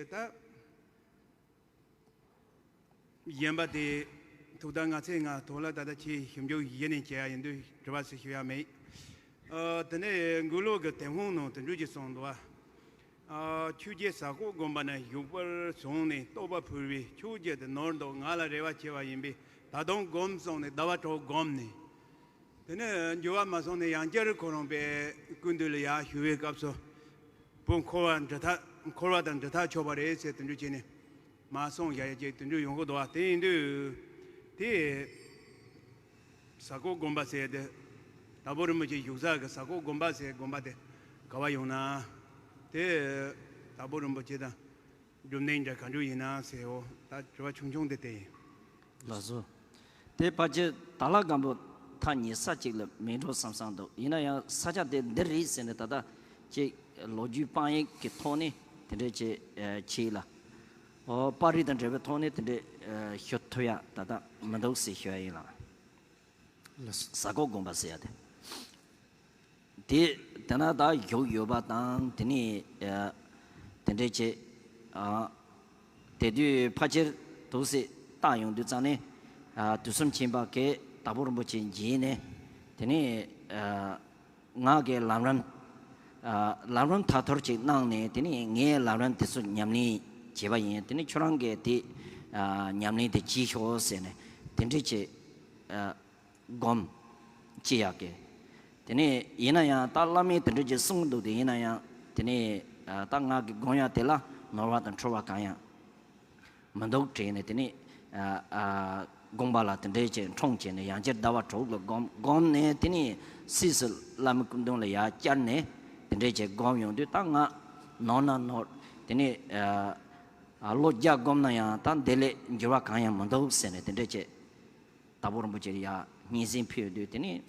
ད་གཞན་པ་དེ་ཐུགས་དམ་ལྔ་ཚན་ལྔ་ཐོག་ལ་ད་ལྟ་ཁྱེད་ཞིབ་འཇུག་གཞི་ནས་བྱས་ཡ་ཡིན་དུས་དྲི་བ་ཞིག་ཞུ་ཡ་མེད། ཨ་དེ་ནས་མགུར་གླུ་གི་དེབ་ཁུང་ནང་དེ་འདྲ་ཅིག་གསུངས་འདུག་ཨ། ཨ་ཆོས་རྗེ་ཟ་ཁོག་དགོན་པ་ན་བཞུགས་པར་བྱུང་ནས་རྟོགས་པ་ཕུལ་བས་ཆོས་རྗེ་དེ་ནོར་འདུག་ང་ལ་རེ་བ་ཆེ་བ་ཡིན་པས་ད་དུང་སྒོམ་གསུངས་ནས་ཟླ་བ་དྲུག་བསྒོམས་ནས། དེ་ནས་འགྱུར་བ་མ་སོང་ནས་ཡང་བསྐྱར་ཁོ་རང་པའི་སྐུ་མདུན་ལ་ཡར་ཞུ་བའི་སྐབས་སུ་བུ་འཁོར་བ་འདྲེན་ཐག་འཁོར་བ་དང་འདྲེན་ཐག་ཆོད་པ་རེད་ཟེར་དེ་འདྲ་བྱས་ནས། མ་སོང་བཞག་ཡ་ཅིག་དེ་འདྲ་ཡོང་གི་འདུག་བ། དེ་ཡིན་དུས་དེ་ཟ་ཁོག་དགོན་པ་ཟེར་དེ་དྭགས་པོ་རིན་པོ་ཆེ་བཞུགས་ས་གི་ཟ་ཁོག་དགོན་པ་ཟེར་དགོན་པ་དེ་ག་བ་ཡོང་ན། དེ་དྭགས་པོ་རིན་པོ་ཆེ་དང་སྒྲུབ་གནས་འདྲ་ག་འདྲ་ཡིན་ན་ཟེར། འོ་ད་དྲི་བ་ཆུང་ཆུང་དེ་དེ་ཡིན། ལགས་སོ། དེ་ཕལ་ཆེར་དྭགས་ལྷ་སྒམ་པོ་ཐག་ཉེ་ས་ཅིག་ལ་མེད་འགྲོ་བསམ་བསམ་འདུག་ཡིན་ན་ཡང་ས་ཆ་དེ་འདི་རེད་ཟེར་ནས་ད་ལྟ་ཅིག་ལོ་རྒྱུས་དཔང་ཡིག་གི་ཐོག་ནས་དེ་འདྲས་ཅིག་ཨ་བྱས་ལ། ཨོ་པར་རིས་དང་འབྲེལ་བའི་ཐོག་ནས་དེ་འདྲས་ཨ་ཞུ་ཐུབ་ཡ་ད་ལྟ་མི་འདུག་ཟེར་ཞུ་ཡ་ཡིན་ལགས། ལགས་སོ། ཟ་ཁོག་དགོན་པ་ཟེར་ཡ་དེ། དེ་དེ་ན་ད་བཞུགས་ཡོད་པ་དང་དེ་ནས་ཨ་དེ་འདྲས་བྱས། ཨ་དེ་དུས་ཕལ་ཆེར་འདུག་སེ་བལྟ་ཡོང་དུས་ཙང་ནས་ཨ་དུས་གསུམ་མཁྱེན་པ་གིས་དྭགས་པོ་རིན་པོ་ཆེ་མཇལ་ནས་དེ་ནས་ཨ་ང་གིས་ལམ་རིམ་ཨ་ལམ་རིམ་ཐ་ཐོར་ཅིག་གནང་ནས་དེ་ནས་ངས་ལམ་རིམ་དེ་ཚོ་ཉམས་ལེན་བྱས་པ་ཡིན། དེ་ནས་ཁྱོད་རང་གིས་དེ་ཨ་ཉམས་ལེན་དེ་བྱེད་ཤོག་ཟེར་ནས་དེ་འདྲས་བྱས། ཨ་སྒོམ་ཅི་ཡག་གི། དེ་ནས་ཡིན་ན་ཡང་ད་བླ་མས་དེ་འདྲ་ཅིག་གསུངས་འདུག་དེ་ཡིན་ན་ཡང་དེ་ནས་ཨ་ད་ང་གི་སྒོམ་ཡག་དེ་ལ་ནོར་བ་དང་འཁྲུལ་བ་གང་ཡང་མི་འདུག་དྲན་ནས་དེ་ནས་ཨ་ཨ་དགོངས་པ་ལ་དེ་འདྲ་ཅིག་འཁྲུངས་བྱས་ནས་ཡང་བསྐྱར་ཟླ་བ་དྲུག་ལ་སྒོམ་སྒོམ་ནས་དེ་ནས་སྲིད་ཟུར་བླ་མའི་སྐུ་མདུན་ལ་ཡར་བཅར་ནས་དེ་འདྲ་ཅིག་སྒོམ་ཡོང་དུས་ད་ང་ནོར་ན་ནོར་དེ་ནས་ཨ་ཨ་ལོ་བརྒྱ་སྒོམ་ན་ཡང་ད་འདི་ལས་འགྱུར་བ་གང་ཡང་མི་འདུག་ཟེར་ནས་དེ་འདྲ་བྱས། དྭགས་པོ་རིན་པོ་ཆེ་ཡར་སྙན་སེང་ཕུལ་དུས་དེ་ནས་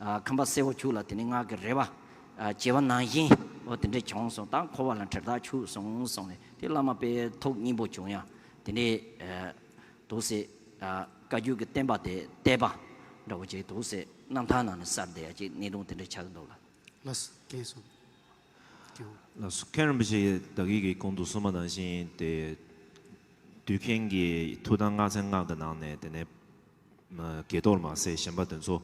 ཨ་ཁམས་པ་སེར་པོ་ཁྱུག་ལ་དེ་ནས་ང་གི་རེ་བ་ཨ་བྱས་པ་ནང་བཞིན་འོ་དེ་འདྲ་བྱུང་སོང་། ད་འཁོར་བ་ལ་འདྲེན་ཐག་ཆོད་སོང་གསུངས་ནས་དེ་བླ་མ་དཔེ་ཐུགས་མཉེས་པོ་བྱུང་ཡ། དེ་ནས་ཨ་འདུག་སེ་ཨ་བཀའ་བརྒྱུད་ཀྱི་བསྟན་པ་དེ་བལྟས་པ་འདྲ་བོ་ཅིག་འདུག་སེ་རྣམ་ཐར་ནང་ནས་གསལ་བསྡད་ཡ་ཅིག་གནད་དོན་དེ་འདྲ་ཆགས་ཀྱི་འདུག་ལགས། ལགས་སོ། མཁྱེན་སོང་། མཁྱེན། ལགས་སོ། མཁན་རིན་པོ་ཆེ་བདག་གིས་ཀྱི་གོང་དུ་གསུངས་པ་ནང་བཞིན་དེ་དུས་མཁྱེན་གྱི་ཐུགས་དམ་ལྔ་ཚན་ལྔ་གི་ནང་ནས་དེ་ནས་ཨ་དགྱེས་རྡོར་མ་ཟད་གཞན་པ་དེ་ཚོ་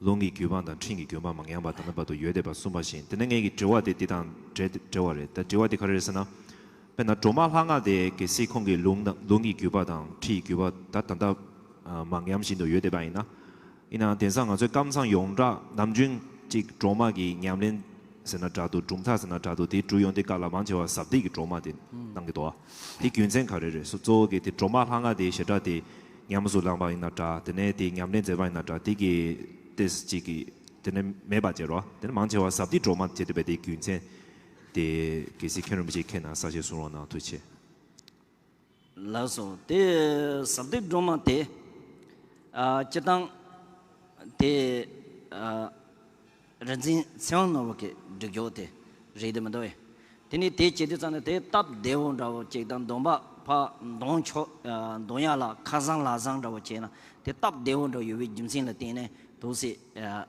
ལུང་གི་བརྒྱུད་པ་དང་ཁྲིད་ཀྱི་བརྒྱུད་པ་མ་ཉམས་པ་ད་ལྟ་བར་དུ་ཡོད་བསྡད་པ་གསུངས་པ་བཞིན། དེ་ནས་ངེད་ཀྱི་དྲི་བ་དེ་འདི་དང་འབྲེལ་འབྲེལ་བ་རེད། ད་དྲི་བ་དེ་ག་རེ་རེད་ཟེར་ན། དཔེར་ན་སྒྲོལ་མ་ལྷ་ལྔ་དེ་གལ་སྲིད་ཁོང་གི་ལུང་དང་ལུང་གི་བརྒྱུད་པ་དང་ཁྲིད་ཀྱི་བརྒྱུད་པ་ད་ད་ལྟ་ཨ་མ་ཉམས་བཞིན་དུ་ཡོད་བསྡད་པ་ཡིན་ན། ཡིན་ནའང་དེང་སང་ང་ཚོའི་ཀམ་ཚང་ཡོངས་གྲགས་ནམ་རྒྱུན་གཅིག་སྒྲོལ་མ་གི་ཉམས་ལེན་ཟེར་ན་འདྲ་འདུག་གྲུབ་མཐའ་ཟེར་ན་འདྲ་འདུག་དེ་སྒྲུབ་ཡོང་དུས་སྐབས་ལ་མང་ཆེ་བ་ཟབ་ཏིག་གི་སྒྲོལ་མ་དེ་གནང་གི་འདུག་དེ་རྒྱུ་མཚན་ག་རེ་རེད། གཙོ་བོ་གི་དེ་སྒྲོལ་མ་ལྷ་ལྔ་དེ་ཞེ་དྲག་དེ་ཉམས་སུ་བླངས་པ་ཡིན་ན་འདྲ། དེ་ནས་དེ་ཉམས་ལེན་མཛད་པ་ཡིན་ན་འདྲ། དེ་གི་ཏེས་གཅིག་གི་དེ་ནས་མེད་པ་བྱས་རོགས། དེ་ནས་མང་ཆེ་བ་ཟབ་ཏིག་སྒྲོལ་མ་བྱས་བསྡད་པའི་དེ་རྒྱུ་མཚན་དེ་གལ་སྲིད་མཁན་རིན་པོ་ཆེ་མཁྱེན་ན་གསལ་བཤད་གསུང་རོགས་གནང་། ཐུགས་རྗེ་ཆེ། ལགས་སོ། དེ་ཟབ་ཏིག་སྒྲོལ་མ་དེ་ཨ་སྤྱིར་བཏང་དེ་ཨ་རིག་འཛིན་ཚེ་དབང་ནོར་བུ་གི་སྒྲིག་འཇོག་དེ་རེད་དེ་མི་འདུག་བས། དེ་ནས་དེ་བྱེད་དུས་ཙམ་ནས་དེ་སྟབས་བདེ་བོ་འདྲ་བོ་ཅིག་དང་སྡོམ་པ་ཕར་འདོན་ཆོག་ཨ་འདོན་ཡ་ལ་ཁ་སང་ལག་སང་འདྲ་བོ་བྱས་ན་དེ་སྟབས་བདེ་བོ་འདྲ་བོ་ཡོད་པའི་རྒྱུ་མཚན་ལ་བརྟེན་ནས་འདུག་སེ་ཨ།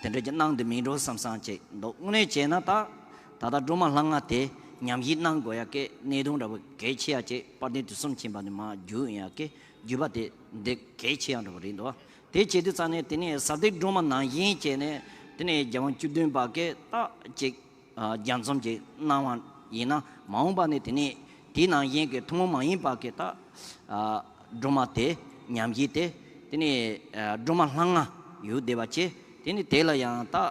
ད་དེ་འདྲ་ཅིག་གནང་དེ་མིན་འགྲོ་བསམ་བསམ་ཅིག་འདུག་དངོས་གནས་བྱས་ན་ད་ད་ལྟ་སྒྲོལ་མ་ལྷ་ལྔ་དེ་ཉམས་ཞིབ་གནང་དགོས་ཡ་གི་གནད་དོན་འདྲ་བོ་གལ་ཆེ་ཡ་ཅིག་དཔལ་ལྡན་དུས་གསུམ་མཁྱེན་པ་ནས་མར་བརྒྱུད་ཡོང་ཡ་གི་བརྒྱུད་པ་དེ་འདི་གལ་ཆེ་ཡ་འདྲ་བོ་རེད་འདུག་དེ་བྱེད་དུས་ཙང་ནས་དེ་ནས་ཟབ་ཏིག་སྒྲོལ་མ་ནང་བཞིན་བྱས་ནས་དེ་ནས་རྒྱལ་དབང་བཅུ་བདུན་པ་གི་ད་ཅིག་ཨ་སྦྱང་བརྩོན་ཅིག་གནང་བ་ཡིན་ན་མ་འོངས་པ་ནས་དེ་ནས་དེའི་ནང་བཞིན་གྱི་ཐུན་མོང་མ་ཡིན་པ་གི་ད་ཨ་སྒྲོལ་མ་དེ་ཉམས་ཞིབ་དེ་དེ་ནས་ཨ་སྒྲོལ་མ་ལྷ་ལྔ་ཡོད་བསྡད་པ་བྱས་ དེ་ནི་དེ་ལ་ཡང་ད་ཨ་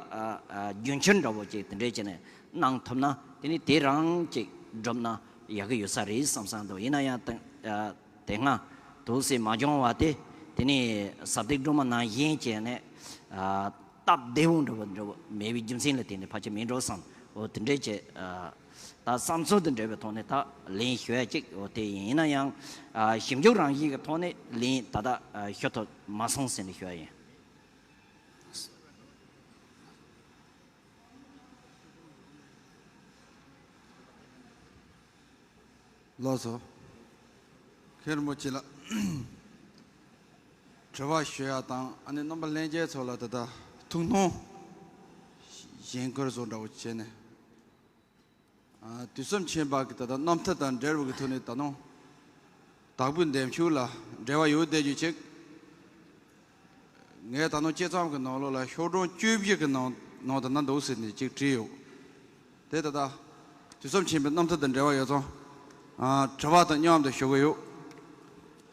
ཨ་རྒྱུན་ཆད་འདྲ་བོ་ཅིག་དེ་འདྲས་བྱས་ནས་གནང་ཐུབ་ན་དེ་ནི་དེ་རང་ཅིག་བསྒྲུབས་ན་ཡག་གི་ཡོད་ས་རེད་བསམ་བསམ་འདུག་ཡིན་ན་ཡང་ད་ཨ་དེ་སྔ་དུས་སུ་མ་བྱུང་བ་དེ་དེ་ནི་ཟབ་རྒྱས་སྒྲོན་མ་ནང་བཞིན་བྱས་ནས་ཨ་སྟབས་བདེ་བོ་འདྲ་བོ་འདྲ་བོ་མེད་པའི་རྒྱུ་མཚན་ལ་བརྟེན་ནས་ཕལ་ཆེར་མིན་འགྲོ་བསམ། འོ་དེ་འདྲས་བྱས་ཨ་ད་བསམ་ཚུལ་དང་འབྲེལ་བའི་ཐོག་ནས་ད་ལན་ཞུ་ཡ་གཅིག་འོ་དེ་ཡིན། ཡིན་ན་ཡང་ཨ་ཞིབ་འཇུག་རང་བཞིན་གྱི་ཐོག་ནས་ལན་ད་ལྟ་ཨ་ཞུ་ཐུབ་མ་སོང་ཟེར་ནས་ཞུ་ཡ་ཡིན། ལགས་སོ། མཁན་རིན་པོ་ཆེ་ལགས། དྲི་བ་ཞུ་ཡ་དང་ཨ་ནི་རྣམ་པ་ལྷན་རྒྱས་ཚོ་ལ་ད་ལྟ་ཐུགས་སྣང་གཞེན་སྐུལ་བཟོ་འདྲ་བོ་བྱས་ནས། ཨ་དུས་གསུམ་མཁྱེན་པ་གི་ད་ལྟ་རྣམ་ཐར་དང་འབྲེལ་བའི་ཐོག་ནས་ད་ནང་དྭགས་པོའི་འདེམས་ཤོག་ལ་འབྲེལ་བ་ཡོད་བསྡད་རྒྱུ་ཅིག་ངས་ད་ནང་དཔྱད་རྩོམ་གྱི་ནང་ལོགས་ལ་ཤོག་གྲངས་བཅུ་བཞི་གི་ནང་ནང་དུ་ན་འདུག་ཟེར་ནས་ཅིག་བྲིས་ཡོད། དེ་ད་ལྟ་དུས་གསུམ་མཁྱེན་པའི་རྣམ་ཐར་དང་འབྲེལ་བ་ཡོད་ཙང་ཨ་དྲི་བ་དང་མཉམ་དུ་ཞུ་གི་ཡོད།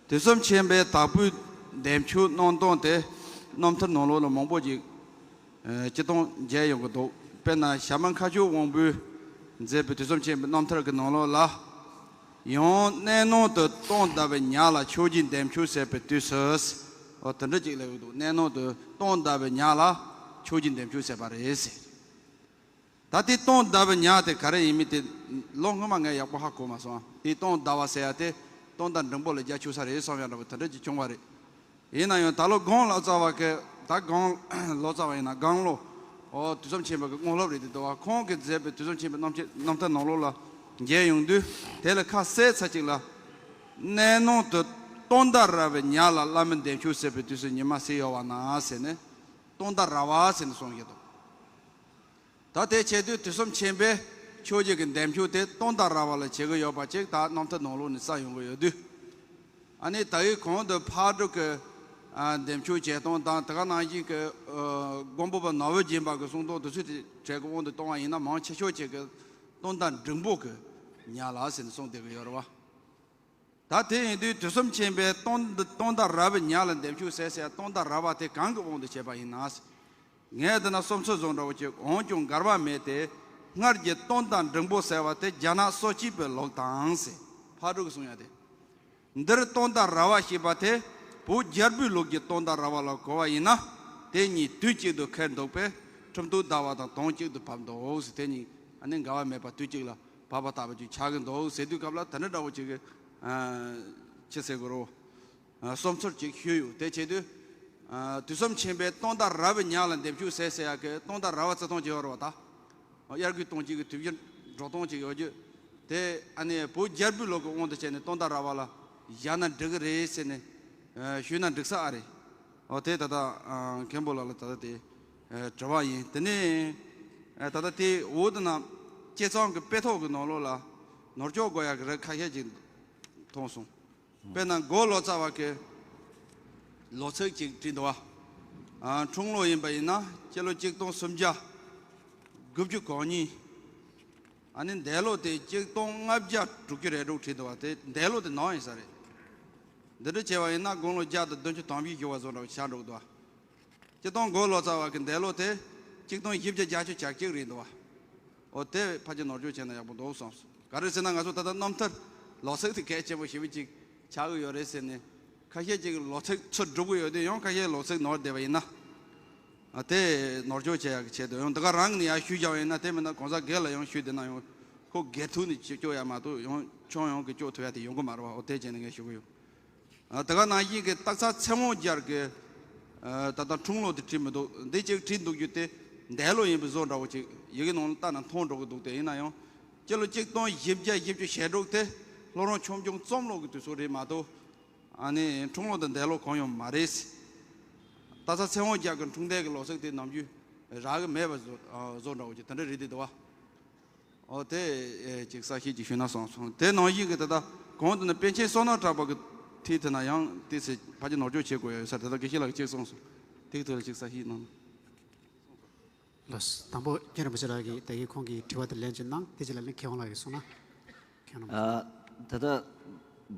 དུས་གསུམ་མཁྱེན་པའི་དྭགས་པོའི་འདེམས་ཤོག་གནང་སྟངས་དེ་རྣམ་ཐར་ནང་ལོགས་ལ་མང་པོ་ཅིག་ཨ་སྤྱིར་བཏང་མཇལ་ཡོང་གི་འདུག་དཔེར་ན་ཞྭ་དམར་མཁའ་སྤྱོད་དབང་པོས་མཛད་པའི་དུས་གསུམ་མཁྱེན་པའི་རྣམ་ཐར་གྱི་ནང་ལོགས་ལ། ཡང་གནས་ནང་དུ་སྟོན་ཟླ་བའི་ཉ་ལ་ཆོས་ཀྱི་འདེམས་ཤོག་ཟེར་བའི་དུས་སུ། འོ་དེ་འདྲ་ཅིག་སླེབས་ཡོད་འདུག་གནས་ནང་དུ་སྟོན་ཟླ་བའི་ཉ་ལ་ཆོས་ཀྱི་འདེམས་ཤོག་ཟེར་བ་རེད་ཟེར། ད་དེ་སྟོན་ཟླ་བའི་ཉ་དེ་ག་རེ་ཡིན་མིན་དེ་ལོ་སྔོན་མ་ངས་ཡག་པོ་ཧ་གོ་མ་སོང་། དེ་སྟོན་ཟླ་བ་ཟེར་ཡ་དེ་སྟོན་ཟླ་འབྲིང་པོ་ལ་རྒྱག་ཆོག་ས་རེད་བསམ་ཡ་འདྲ་པོ་དེ་འདྲ་ཅིག་བྱུང་བ་རེད། ཡིན་ན་ཡང་ད་ལོ་སྒང་ལོ་ཙཱ་བ་གི་ད་སྒང་ལོ་ཙཱ་བ་ཡིན་ན་སྒང་ལོ། འོ་དུས་གསུམ་མཁྱེན་པ་གི་དངོས་སློབ་རེད་དེ་འདུག་བ། ཁོང་གིས་མཛད་པའི་དུས་གསུམ་མཁྱེན་པའི་རྣམ་བཤད་རྣམ་ཐར་ནང་ལོགས་ལ་མཇལ་ཡོང་དུས་དེ་ལ་ཁ་གསལ་ཚ་གཅིག་ལ། གནས་ནང་དུ་སྟོན་ཟླ་ར་བའི་ཉ་ལ་བླ་མའི་འདེམས་ཤོག་ཟེར་བའི་དུས་སུ་ཉི་མ་ཟེར་ཡོད་བ་ན་ཟེར་ནས། སྟོན་ཟླ་ར་བ་ཟེར་ནས་གསུངས་ཡོད་འདུག་ད་དེ་བྱེད་དུས་དུས་གསུམ་མཁྱེན་པས་ཆོས་རྗེ་གི་འདེམས་ཤོག་དེ་སྟོན་ཟླ་ར་བ་ལ་བྱེད་ཀྱི་ཡོད་པ་ཅིག་ད་རྣམ་ཐར་ནང་ལོགས་ནས་གསལ་ཡོང་གི་ཡོད་དུས། ཨ་ནི་ད་ཡིག་གོང་དུ་ཕག་གྲུ་གི་ཨ་འདེམས་ཤོག་བྱེད་སྟངས་དང་དེ་ག་ནང་བཞིན་གྱི་ཨ་མགོན་པོ་པ་ནོར་བུ་རྒྱན་པ་གི་གསུང་སྟངས་དེ་ཚོ་དེ་བྱེད་ཀྱི་དབང་དུ་གཏོང་བ་ཡིན་ན་མང་ཆེ་ཤོས་ཅིག་གི་སྟོན་ཟླ་འབྲིང་པོ་གི་ཉ་ལ་ཟེར་ནས་གསུངས་བསྡད་ཀྱི་ཡོད་རེད་བ། ད་དེ་ཡིན་དུས་དུས་གསུམ་མཁྱེན་པས་སྟོན་སྟོན་ཟླ་ར་བའི་ཉ་ལ་འདེམས་ཤོག་ཟེར་ཟེར་སྟོན་ཟླ་ར་བ་དེ་གང་གི་དབང་དུ་བྱས་པ་ཡིན་ན། ངས་འདི་ན་བསམ་ཚུལ་བཟོ་འདྲ་བོ་ཅིག་འོན་ཀྱང་འགལ་བ་མེད་དེ། སྔར་གྱི་སྟོན་ཟླ་འབྲིང་པོ་ཟེར་བ་དེ་རྒྱ་ནག་སོ་སྐྱེས་པའི་ལུགས་དང་ཟེར། ཕག་གྲུ་གིས་གསུང་ཡ་དེ། འདིར་སྟོན་ཟླ་ར་བ་ཞེས་པ་དེ་བོད་རྒྱལ་པོའི་ལུགས་ཀྱི་སྟོན་ཟླ་ར་བ་ལ་གོ་བ་ཡིན་ན། དེ་གཉིས་དུས་གཅིག་ཏུ་འཁེལ་འདུག་པས་ཁྲིམས་གཏུག་ཟླ་བ་དང་དོན་གཅིག་ཏུ་བབས་འདུག་ཟེར། དེ་གཉིས་ཨ་ནི་འགལ་བ་མེད་པ་དུས་གཅིག་ལ་བབས་པ་ལྟ་བུ་ཅིག་ཆགས་ཀྱི་འདུག་ཟེར་དུས་སྐབས་ལ་དེ་འདྲ་འདྲ་བོ་ཅིག་གི་ཨ་ཅི་ཟེར་དགོས་རེད། ཨ་བསམ་ཚུལ་ཅིག་ཞུས་ཡོད། དེ་བྱེད་དུས་ཨ་དུས་གསུམ་མཁྱེན་པས་སྟོན་ཟླ་ར་བའི་ཉ་ལ་འདེམས་ཤོག་ཟེར་ཟེར་ཡག་གི་སྟོན་ཟླ་ར་བ་བརྩི་སྟངས་ཅིག་ཡོད་རེད་བ་ད། དབྱར་དགུན་སྟོན་དཔྱིད་ཀྱི་དུས་བཞིར་འགྲོ་སྟངས་ཅིག་ཡོད་རྒྱུ། དེ་ཨ་ནི་བོད་རྒྱལ་པོའི་ལུགས་ཀྱི་དབང་དུ་བྱས་ནས་སྟོན་ཟླ་ར་བ་ལ་བཞག་ན་འགྲིག་གི་རེད་ཟེར་ནས་ཨ་ཞུས་ན་འགྲིག་ས་ཨ་རེད། འོ་དེ་ད་ལྟ་ཨ་མཁན་པོ་ལགས་ལ་ད་ལྟ་དེ་ཨ་དྲི་བ་ཡིན། དེ་ནས་ཨ་ད་ལྟ་དེ་འོག་ཏུ་ན་དཔྱད་རྩོམ་གྱི་དཔེ་ཐོག་གི་ནང་ལོགས་ལ་ནོར་འཁྱོག་དགོས་ཡག་གི་རིགས་ཁ་ཤས་ཅིག་མཐོང་སོང་། དཔེར་ན་མགོ་ལོ་ཙཱ་བ་གི་ལོ་ཚིགས་ཅིག་བྲིས་འདུག་བ། ཨ་འཁྲུངས་ལོ་ཡིན་པ་ཡིན་ན་སྤྱི་ལོ་གཅིག་སྟོང་སུམ་བརྒྱ་དགུ་བཅུ་གོ་གཉིས། ཨ་ནི་འདས་ལོ་དེ་གཅིག་སྟོང་ལྔ་བརྒྱ་དྲུག་ཅུ་རེ་དྲུག་བྲིས་འདུག་བ། དེ་འདས་ལོ་དེ་ནང་ཡིན་ས་རེད། འདི་འདྲ་བྱས་པ་ཡིན་ན་དགུང་ལོ་བརྒྱ་དང་བདུན་ཅུ་དོན་བཞི་བཞུགས་པ་བཟོ་འདྲ་བ་ཆགས་འགྲོ་གི་འདུག་བ། སྤྱིར་བཏང་མགོ་ལོ་ཙཱ་བ་གི་འདས་ལོ་དེ་གཅིག་སྟོང་བཞི་བརྒྱ་བརྒྱད་ཅུ་གྱ་གཅིག་རེད་འདུག་བ། འོ་དེ་ཕལ་ཆེར་ནོར་འཁྱོག་བྱས་ན་ཡག་པོ་འདུག་བསམ་སོང་། ག་རེ་ཟེར་ན་ང་ཚོ་ད་ལྟ་རྣམ་ཐར་ལོ་ཚིགས་དེ་གལ་ཆེན་པོ་ཞེ་པོ་ཅིག་ཆགས་ཀྱི་ཡོད་རེད་ཟེར་ནས། ཁ་ཤས་ཅིག་ལོ་ཚིགས་ཚུར་སྒྲུབ་ཀྱི་ཡོད་དུས་ཡང་ཁ་ཤས་ལོ་ཚིགས་ནོར་བསྡད་པ་ཡིན་ན། ཨ་དེ་ནོར་འཁྱོག་བྱེད་ཡག་གི་ཆེད་དུ་ཡང་འདི་ག་རང་གི་ནས་ཡར་ཞུས་བཞག་པ་ཡིན་ན། དེ་མིན་ན་གོང་ས་སྒེར་ལ་ཡང་ཞུས་བསྡད་ན་ཡང་ཁོ་སྒེར་ཐོག་ནས་སྐྱོ་ཡ་མ་གཏོགས་ཡང་ཁྱོན་ཡོངས་ཀྱི་སྐྱོ་ཐུབ་ཡ་དེ་ཡོང་གི་མ་རེད་བ། འོ་དེ་བྱས་ནས་ངས་ཞུ་གི་ཡོད། ཨ་དེ་ག་ནང་བཞིན་གྱི་སྟག་ཚང་ཚེ་དབང་རྒྱལ་གྱི་ཨ་ད་ལྟ་འཁྲུངས་ལོ་དེ་བྲིས་མི་འདུག་འདི་གཅིག་བྲིས་འདུག་རྒྱུ་དེ་འདས་ལོ་ཡིན་པའི་བཟོ་འདྲ་བོ་ཅིག་ཡི་གེ་ནང་ལ་ལྟ་ན་མཐོང་འགྲོ་གི་འདུག་དེ་ཡིན་ན་ཡང་སྤྱི་ལོ་གཅིག་སྟོང་བཞི་བརྒྱ་བཞི་བཅུ་ཞེ་དྲུག་དེ་ལྷོ་རོང་ཆོས་འབྱུང་རྩོམ་ལོ་གི་དུས་ཚོད་རེད་མ་གཏོགས། ཨ་ནི་འཁྲུངས་ལོ་དང་འདས་ལོ་གང་ཡང་མ་རེད། སྟག་ཚང་ཚེ་དབང་རྒྱལ་གྱི་འཁྲུངས་འདས་ཀྱི་ལོ་ཚིགས་དེ་ནམ་རྒྱུན་རག་གི་མེད་པ་བཟོ་ཨ་བཟོ་འདྲ་བོ་ཅིག་དེ་འདྲ་རེད་དེ་འདུག་བ། ཨོ་དེ་ཨེ་ཅིག་གསལ་བཤད་ཅིག་ཞུས་ན་བསམ་སོང་། དེ་ནང་བཞིན་གྱི་ད་ལྟ་གོང་དུ་ནི་པཎ་ཆེན་བསོད་ནམས་གྲགས་པ་གི་ཐད་དེ་ན་ཡང་ཏོག་ཙམ་ཕལ་ཆེར་ནོར་འཁྱོག་བྱེད་དགོས་ཡ་ཡོད་ས་རེད། ད་ལྟ་དགེ་བཤེས་ལགས་ཀྱིས་ཅིག་གསུངས་སོང་། དེ་གི་ཐོག་ལ་ཅིག་གསལ་བཤད་གནང་། ལགས་སོ། དང་པོ་རྒན་རིན་པོ་ཆེ་ལགས་ཀྱིས་ད་གིན་ཁོང་གི་དྲི་བ་དེ་ལན་ཅིག་གནང་། དེ་རྗེས་ལ་ནི་མཁས་དབང་ལགས་ཀྱིས་གསུངས་ན། མཁས་དབང་རིན་པོ་ཆེ། ཨ་ད་ལྟ་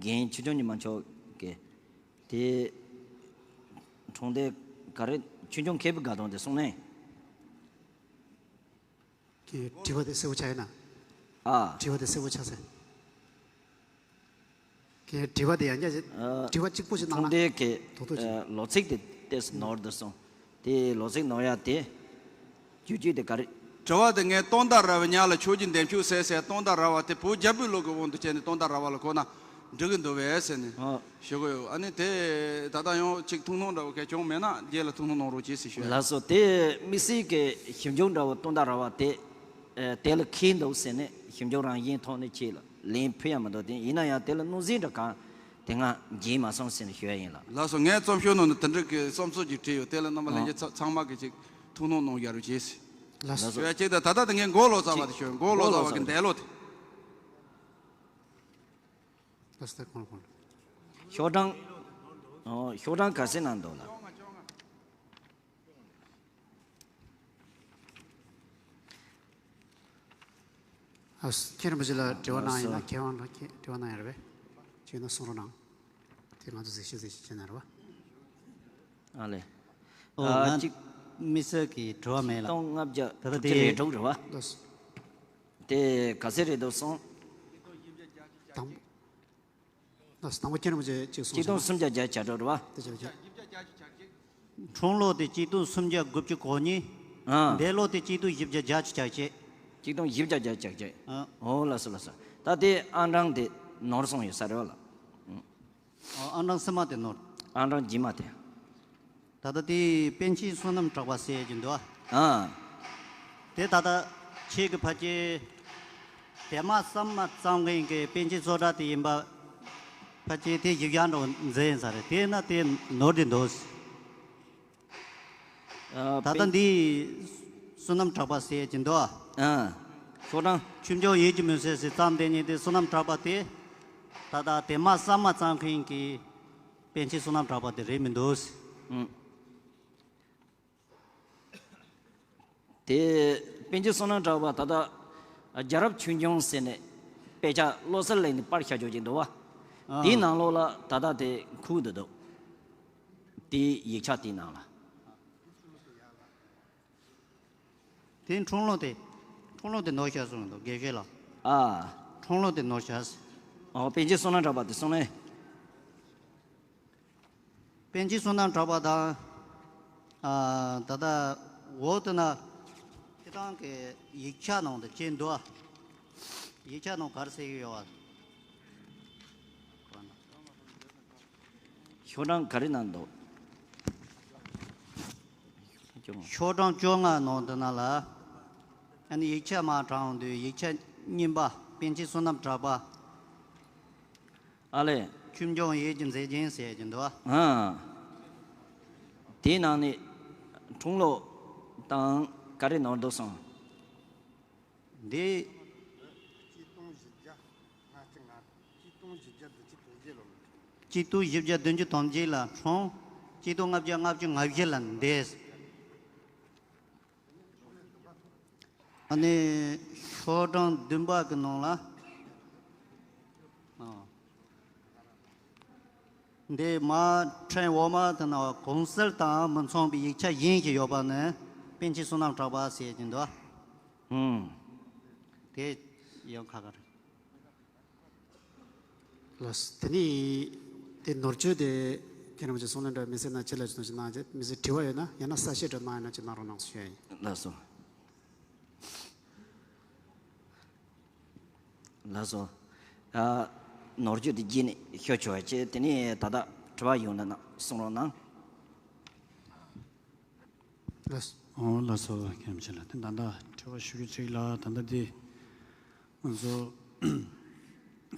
རྒན་ཆོས་སྐྱོང་ཉི་མ་མཆོག་གིས་དེ་འཁྲུངས་འདས་ག་རེ་ ཆོས་སྐྱོང་མཁས་པའི་དགའ་སྟོན་དེ་སོང་ནས། ཀྱི་དྲི་བ་དེ་གསལ་པོ་ཆགས་ཡོད་ན། ཨ། དྲི་བ་དེ་གསལ་པོ་ཆགས་ཟེར། ཀྱི་དྲི་བ་དེ་ཡང་བསྐྱར་ཞིག་ཨ། དྲི་བ་གཅིག་པོ་ཞིག་གནང་ན། ཐུང་ཐུང་གི་ཏོག་ཏོག་ཅིག་ཨ། ལོ་ཚིགས་དེ་ཏོག་ཙམ་ནོར་འདུག་སོང་། དེ་ལོ་ཚིགས་ནོར་ཡ་དེ། རྒྱུ་རྒྱུ་དེ་ག་རེ། དྲི་བ་དེ་ངས་སྟོན་ཟླ་ར་བའི་ཉ་ལ་ཁྱོད་ཀྱི་འདེམས་ཤོག་ཟེར་ཟེར། སྟོན་ཟླ་ར་བ་དེ་བོད་རྒྱལ་པོའི་ལུགས་ཀྱི་དབང་དུ་བྱས་ནས་སྟོན་ཟླ་ར་བ་ལ་གོ་ན་འགྲིག་གི་འདུག་བས་ཟེར་ནས། ཨ། ཞུ་གི་ཡོད། ཨ་ནི་དེ་ད་ལྟ་ཡང་ཅིག་ཐུང་ཐུང་འདྲ་བོ་གལ་བྱུང་མེད་ན་རྗེས་ལ་ཐུང་ཐུང་གནང་རོགས་གྱིས་ཞེས་ཞུ་ཡ། ལགས་སོ། དེ་དམིགས་བསལ་གྱི་ཞིབ་འཇུག་འདྲ་བོ་སྟོན་ཟླ་ར་བ་དེ། ཨེ། དེ་ལ་མཁས་འདུག་ཟེར་ནས་ཞིབ་འཇུག་རང་བཞིན་ཐོག་ནས་ཁྱེད་ལ་ལན་ཕུལ་ཡ་མི་འདུག་དེ་ཡིན་ན་ཡང་དེ་ལ་གནོད་འཚེ་འདྲ་གང་དེ་སྔ་བྱས་མ་སོང་ཟེར་ནས་ཞུ་ཡ་ཡིན་ལགས། ལགས་སོ། ངས་རྩོམ་ཤོག་ནང་ནས་དེ་འདྲ་གི་རྩོམ་ཚུལ་ཅིག་བྲིས་ཡོད། དེ་ལ་རྣམ་པ་ལྷན་རྒྱས་ཚང་མ་གིས་ཅིག་ཐུགས་སྣང་གནང་ཡ་རོགས་གྱིས། ལགས་སོ། ཞུ་ཡ་གཅིག་དང་། ད་ལྟ་དེ་ངས་མགོ་ལོག་ཚར་བ་དེ་ཞུ། མགོ་ལོག་ཚར་བ་གི་འདས་ལོ་དེ། ལགས་སོ། ད་གོང་གོང་། ཤོག་གྲངས། ཨོ། ཤོག་གྲངས་ག་ཚད་ནང་འདུག་ལགས། ཨ། ཁྱེད་རིན་པོ་ཆེ་ལ་དྲི་བ་གནང་ཡིན་ན། ལགས་སོ། མཁས་དབང་ལ་དྲི་བ་གནང་ཡ་རེད་པས། བྱས་ན་གསུང་རོགས་གནང་། དེ་ང་ཚོ་གཟིགས་ཞིབ་གཟིགས་ཞིབ་བྱས་ན་རེད་པ། ཨ་ལེ། ཨོ། ཨ། ང་གཅིག་དམིགས་བསལ་གྱི་དྲི་བ་མེད་ལགས། སྟོང་ལྔ་བརྒྱ་ད་ལྟ་དྲུག་ཅུ་རེ་དྲུག་རེད་པ། ལགས་སོ། དེ་ག་ཚད་རེད་འདུག་སོང་། དང་། ལགས་སོ། དང་པོ་ཁྱེད་རང་ཅིག་གཅིག་གསུངས་གཅིག་སྟོང་སོང་། སུམ་བརྒྱ་བརྒྱད་ཅུ་གྱ་དྲུག་རེད་པ། དེ་བྱས་པ་བྱས། འཁྲུངས་ལོ་དེ་གཅིག་སྟོང་སུམ་བརྒྱ་དགུ་བཅུ་གོ་གཉིས། ཨ། འདས་ལོ་དེ་གཅིག་སྟོང་བཞི་བརྒྱ་བརྒྱད་ཅུ་གྱ་བརྒྱད། གཅིག་སྟོང་བཞི་བརྒྱ་བརྒྱད་ཅུ་གྱ་བརྒྱད། ཨ། ཨོ། ལགས་སོ་ལགས་སོ། ད་དེ་ཨང་གྲངས་དེ་ནོར་སོང་ཡོད་ས་རེད་པ་ལགས། ཨ། ཨང་གྲངས་སྔོན་མ་དེ་ནོར། ཨང་གྲངས་རྗེས་མ་དེ། ད་ལྟ་དེ་པཎ་ཆེན་བསོད་ནམས་གྲགས་པ་ཟེར་གྱི་འདུག་ཨ། ཨ། དེ་ད་ལྟ་ཁྱེད་ཀྱི་ཕལ་ཆེར་དེ་མ་གསར་མ་བརྩམས་མཁན་གྱི་པཎ་ཆེན་བསོད་གྲགས་དེ་ཡིན་པ། ཕལ་ཆེར་དེ་བཞི་བརྒྱ་འགྲོ་མཛད་ཡིན་ས་རེད། དེ་ན་དེ་ནོར་དེ་འདུག་ཨ། ད་ལྟ་པཎ་འདི་བསོད་ནམས་གྲགས་པ་ཟེར་གྱི་འདུག་ཨ། ཨ། ཤོག་གྲངས། ཆོས་འབྱུང་ཡིད་ཀྱི་མུན་སེལ་ཟེར་བརྩམས་དེ་ཉིད་དེ་བསོད་ནམས་གྲགས་པ་དེ། ད་ལྟ་དེ་མ་གསར་མ་བརྩམས་མཁན་གྱི་པཎ་ཆེན་བསོད་ནམས་གྲགས་པ་དེ་རེད་མི་འདུག་ཨང་། དེ་པཎ་ཆེན་བསོད་ནམས་གྲགས་པ་ད་ལྟ་རྒྱལ་རབས་ཆོས་འབྱུང་ཟེར་ནས་དཔེ་ཆ་བློ་གསལ་གླིང་ནས་པར་བཞག་ཆོག་ཅིག་འདུག་པ། ཨ། དེའི་ནང་ལོགས་ལ་ད་ལྟ་དེ་འཁོད་འདུག་འདུག་དེའི་ཡིག་ཆ་དེའི་ནང་ལ། དེ་འཁྲུངས་ལོ་དེ། འཁྲུངས་ལོ་དེ་ནོར་བཞག་སོང་འདུག་དགེ་བཤེས་ལགས། ཨ། འཁྲུངས་ལོ་དེ་ནོར་བཞག་ཨོ། པཎ་ཆེན་བསོད་ནམས་གྲགས་པ་དེ་སོང་ནས། པཎ་ཆེན་བསོད་ནམས་གྲགས་པ་དང་། ཨ། ད་ལྟ་འོག་ཏུ་ན་སྤྱིར་བཏང་གི་ཡིག་ཆ་ནང་དུ་ཅི་འདུག་ཡིག་ཆ་ནང་ག་རེ་ཟེར་གྱི་ཡོད་པ། ཤོག་གྲངས་ག་རེ་ནང་འདུག་ཤོག་གྲངས་བཅོ་ལྔ་ནང་དུ་ན་ལ། ཨ་ནི་ཡིག་ཆ་མར་དྲངས་དུས་ཡིག་ཆ་རྙིང་པ། པཎ་ཆེན་བསོད་ནམས་གྲགས་པ། ཨ་ལེ། ཆོས་འབྱུང་ཡིད་ཀྱི་མཛེས་རྒྱན་ཟེར་གྱི་འདུག་ཨ། དེའི་ནང་ནས་འཁྲུངས་ལོ་དང་ག་རེ་ནོར་འདུག་སོང་། འདི། གཅིག་སྟོང་བཞི་བརྒྱ་ལྔ་བཅུ་ང་། གཅིག་སྟོང་བཞི་བརྒྱ་བདུན་ཅུ་དོན་བརྒྱད་ལོ་ལ། གཅིག་སྟོང་བཞི་བརྒྱ་བདུན་ཅུ་དོན་བརྒྱད་ལ་འཁྲུངས། གཅིག་སྟོང་ལྔ་བརྒྱ་ལྔ་བཅུ་ང་བཞི་ལ་འདས། ཨ་ནི་ཤོག་གྲངས་བདུན་པ་གི་ནང་ལ། ཨ། འདི་མ་ཕྲེང་འོག་མ་དེ་ན་གོང་གསལ་དང་མི་མཚུངས་པའི་ཡིག་ཆ་གཞན་ཞིག་ཡོད་པ་ནི་པཎ་ཆེན་བསོད་ནམས་གྲགས་པ་ཟེར་གྱི་འདུག་ཨང་། དེ་ཡང་ཁག་ཁག་རེད། ལགས། དེ་ནི་དེ་ནོར་བཅོས་དེ་ཁྱེད་རང་ཚོ་གསུང་ལན་འདྲ་མི་སེར་ནང་ཕྱི་ལ་ཅི་ནང་ཞིག་གནང་རྗེས་མི་སེར་དྲི་བ་ཡོད་ན་ཡང་ན་གསལ་བཤད་འདྲ་གནང་ཡོད་ན་ཅིག་གནང་རོགས་གནང་ཞུ་ཡ་ཡིན། ལགས་སོ། ལགས་སོ། ཨ། ནོར་བཅོས་དེ་རྗེས་ནས་ཤོད་ཆོག་ཅེས་དེ་ནས་ད་ལྟ་དྲི་བ་ཡོད་ན་གསུང་རོགས་གནང་། ལགས། ཨོ་ལགས་སོ། མཁན་ཆེན་ལགས། དེ་ད་ལྟ་དྲི་བ་ཞུ་རྒྱུ་གཅིག་ལ་ད་ལྟ་དེ་ང་ཚོ་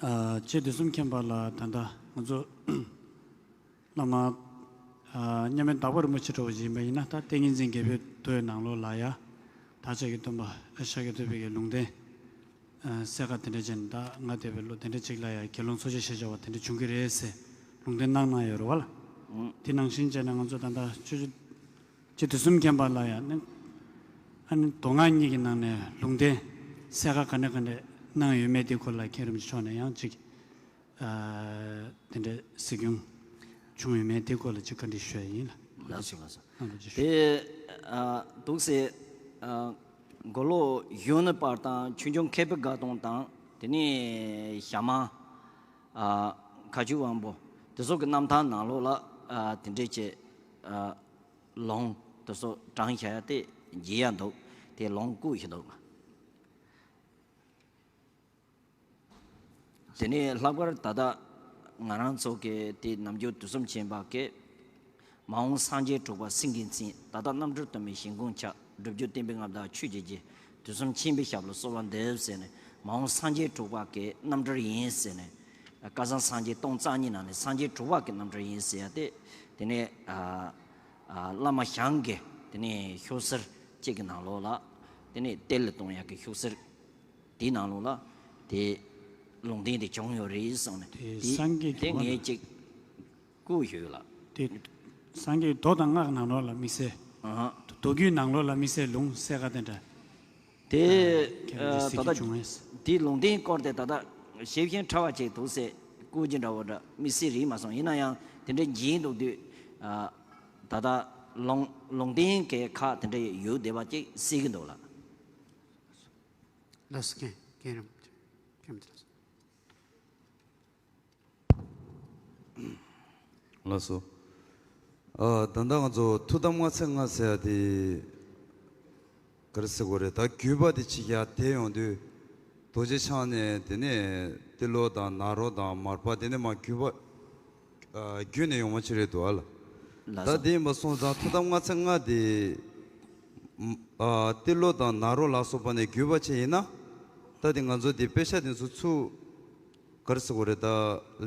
ཨ། རྗེ་བདུད་གསུམ་མཁྱེན་པ་ལ་ད་ལྟ་ང་ཚོ་བླ་མ་ཨ། མཉམ་མེད་དྭགས་པོ་རིན་པོ་ཆེ་འདྲ་བོ་ཞིག་ཡིན་པ་ཡིན་ན། ད་ཏིང་ངེ་འཛིན་རྒྱལ་པོའི་མདོའི་ནང་ལོགས་ལ་ཡ་བདག་ཅག་གི་སྟོན་པ་ཤཱཀྱ་ཐུབ་པའི་གི་ལུང་བསྟན་ཨ། གསལ་ཁ་དེ་འདྲ་བྱས་ནས། ད་ང་འདས་པའི་ལོ་དེ་འདྲ་ཅིག་ལ་ཡ་དགེ་སློང་འཚོ་བྱེད་ཤེས་བྱ་བ་དེ་འདྲ་བྱུང་གི་རེད་ཟེར་ལུང་བསྟན་གནང་གནང་ཡོད་རེད་བ་ལ། ཨང་། དེ་ནང་བཞིན་བྱས་ན་ང་ཚོ་ད་ལྟ་ཆོས་རྗེ་རྗེ་བདུད་གསུམ་མཁྱེན་པ་ལ་ཡ་ནི་ཨ་ནི་མདོ་སྔགས་གཉིས་ཀྱི་ནང་ནས་ལུང་བསྟན་གསལ་ཁ་ག་འདྲ་ག་འདྲ་གནང་ཡོད་མེད་དེ་སྐོར་ལ་མཁན་རིན་པོ་ཆེ་མཆོག་ནས་ཡང་ཅིག་ཨ། དེ་འདྲའི་གཟིགས་སྐྱོང་བྱུང་ཡོད་མེད་དེ་སྐོར་ལ་ཅིག་བཀའ་འདྲི་ཞུ་ཡ་ཡིན་ལ། ལགས་སོ་ལགས་སོ། དེ་ཨ་འདུག་སེ། ཨ་མགོ་ལོག་གཞོན་ནུ་དཔལ་དང་ཆོས་འབྱུང་མཁས་པའི་དགའ་སྟོན་དང་། དེ་ནས་ཞྭ་དམར། ཨ་མཁའ་སྤྱོད་དབང་པོ། དེ་ཚོ་གི་རྣམ་ཐར་ནང་ལོགས་ལ། ཨ་དེ་འདྲས་ཀྱི་ཨ་ལུང་དེ་ཚོ་དྲངས་བཞག་ཡ་དེ་མཇལ་ཡ་འདུག་དེ་ལུང་བཀོད་ཞིག་འདུག་དེ་ནས་ལྷག་པར་ད་ལྟ་ང་རང་ཚོ་གི་དེ་ནམ་རྒྱུན་དུས་གསུམ་མཁྱེན་པ་གི། མ་འོངས་སངས་རྒྱས་དྲུག་པ་སེང་གེའི་མཚན། ད་ལྟ་རྣམ་གྲོལ་དུ་མའི་ཞིང་ཁམས་ཁྱབ། སྒྲུབ་བརྒྱུད་བསྟན་པའི་མངའ་བདག་ཆོས་ཀྱི་རྗེ། དུས་གསུམ་མཁྱེན་པའི་ཞབས་ལ་གསོལ་བ་འདེབས་ཟེར་ནས། མ་འོངས་སངས་རྒྱས་དྲུག་པ་གི་རྣམ་གྲོལ་ཡིན་ཟེར་ནས། བསྐལ་བཟང་སངས་རྒྱས་སྟོང་རྩ་གཉིས་ནང་ནས་སངས་རྒྱས་དྲུག་པ་གི་རྣམ་གྲོལ་ཡིན་ཟེར་ཡ་དེ། དེ་ནས་ཨ་ཨ་བླ་མ་ཞང་གི་དེ་ནས་ཤོག་སེར་གཅིག་གི་ནང་ལོགས་ལ། དེ་ནས་གཏེར་ལ་གཏོང་ཡ་གི་ཤོག་སེར། དེའི་ནང་ལོགས་ལ་དེ་ལུང་བསྟན་དེ་བྱུང་ཡོད་རེད་གསུངས་ནས། དེ་དེ་སངས་རྒྱས་དེ་ཀྱི་ངས་ཅིག་བཀོད་ཞུས་ཡོད་ལ། དེ་སངས་རྒྱས་མདོ་དང་སྔགས་ནང་ལོགས་ལ་དམིགས་བསལ། ཨ་ཧ། མདོ་རྒྱུད་ནང་ལོགས་ལ་དམིགས་བསལ་ལུང་གསལ་ཁ་དེ་འདྲ། དེ་ཁྱེད་རང་ཨ་གིས་ད་གཟིགས་ལྟ་རྒྱུ་བྱུང་བས། དེའི་ལུང་བསྟན་སྐོར་དེ་ད་ལྟ་ཞིབ་ཅིང་ཕྲ་བ་ཅིག་འདུག་སེ་བཀོད་ཀྱི་འདྲ་བོ་འདྲ་དམིགས་བསལ་རེད་མ་སོང་། ཡིན་ན་ཡང་དེ་འདྲའི་མཇལ་འདུག་དུས། ཨ་ད་ལྟ་ལུང་ལུང་བསྟན་གྱི་ཁག་དེ་འདྲ་ཡོད་བསྡད་པ་ཅིག་གཟིགས་ཀྱི་འདུག་ལ། ལགས་སོ། རྒན་རྒན་རིན་པོ་ཆེ། རྒན་རིན་པོ་ཆེ་ལགས་སོ། ལགས་སོ། ཨ་ད་ལྟ་ང་ཚོ་ཐུགས་དམ་ལྔ་ཚན་ལྔ་ཟེར་ཡ་དེ་ག་རེ་ཟེར་དགོས་རེད། ད་བརྒྱུད་པ་དེ་ཕྱི་རྒྱལ་དེ་ཡོང་དུས་རྡོ་རྗེ་འཆང་ནས། དེ་ནས་ཏི་ལོ་དང་ནཱ་རོ་དང་མར་པ། དེ་ནས་མར་བརྒྱུད་པ། ཨ་བརྒྱུད་ནས་ཡོང་བ་ཅིག་རེད་འདུག་ཨ་ལ། ལགས་སོ། ད་དེ་ཡིན་པ་སོང་ཙང་ཐུགས་དམ་ལྔ་ཚན་ལྔ་དེ། ཨ་ཏི་ལོ་དང་ནཱ་རོ་ལ་སོགས་པ་ནས་བརྒྱུད་པ་ཅིག་ཡིན་ན། ད་དེ་ང་ཚོ་དེ་དཔེ་ཆ་དེ་ཚོ་ཚུར་ག་རེ་ཟེར་དགོས་རེད། ད་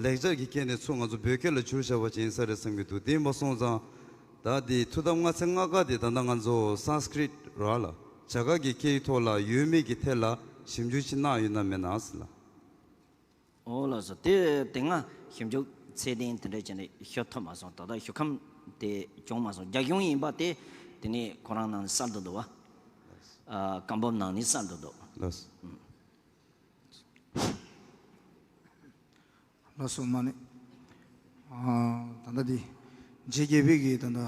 ལེགས་སྦྱར་གྱི་སྐད་ནས་ཚུར་ང་ཚོ་བོད་སྐད་ལ་བསྒྱུར་བཞག་པ་ཅིག་ཡིན་ས་རེད་བསམ་གྱི་འདུག་དེ་ཡིན་པ་སོང་ཙང་ད་དེ་ཐུགས་དམ་ལྔ་ཚན་ལྔ་ཀ་དེ་ད་ལྟ་ང་ཚོ་སཾ་སྐྲྀཏ་ར་ལ་རྒྱ་གར་གྱི་སྐད་ཡིག་ཐོག་ལ་ཡོད་མེད་ཀྱི་ཐད་ལ་ཞིབ་འཇུག་ཅིག་གནང་ཡོད་ན་མེད་ན་ཟེར་ལ། ཨོ་ལགས་སོ། དེ་དེ་སྔ་ཞིབ་འཇུག་ཚད་ལྡན་དེ་འདྲ་བྱས་ནས་ཞུ་ཐུབ་མ་སོང་། ད་ལྟ་ཞུ་ཁམས་དེ་བྱུང་མ་སོང་། རྒྱ་གཞུང་ཡིན་པ་དེ་དེ་ནས་ཁོ་རང་ནང་ནས་གསལ་དུ་འདུག་བ། ཨ་བཀའ་འབུམ་ནང་ནས་གསལ་དུ་འདུག་ལགས་སོ། ལགས་སོ། མ་ནི། ཨ་ད་ལྟ་འདི་རྗེ་རྒྱལ་པོའི་གི་ད་ལྟ་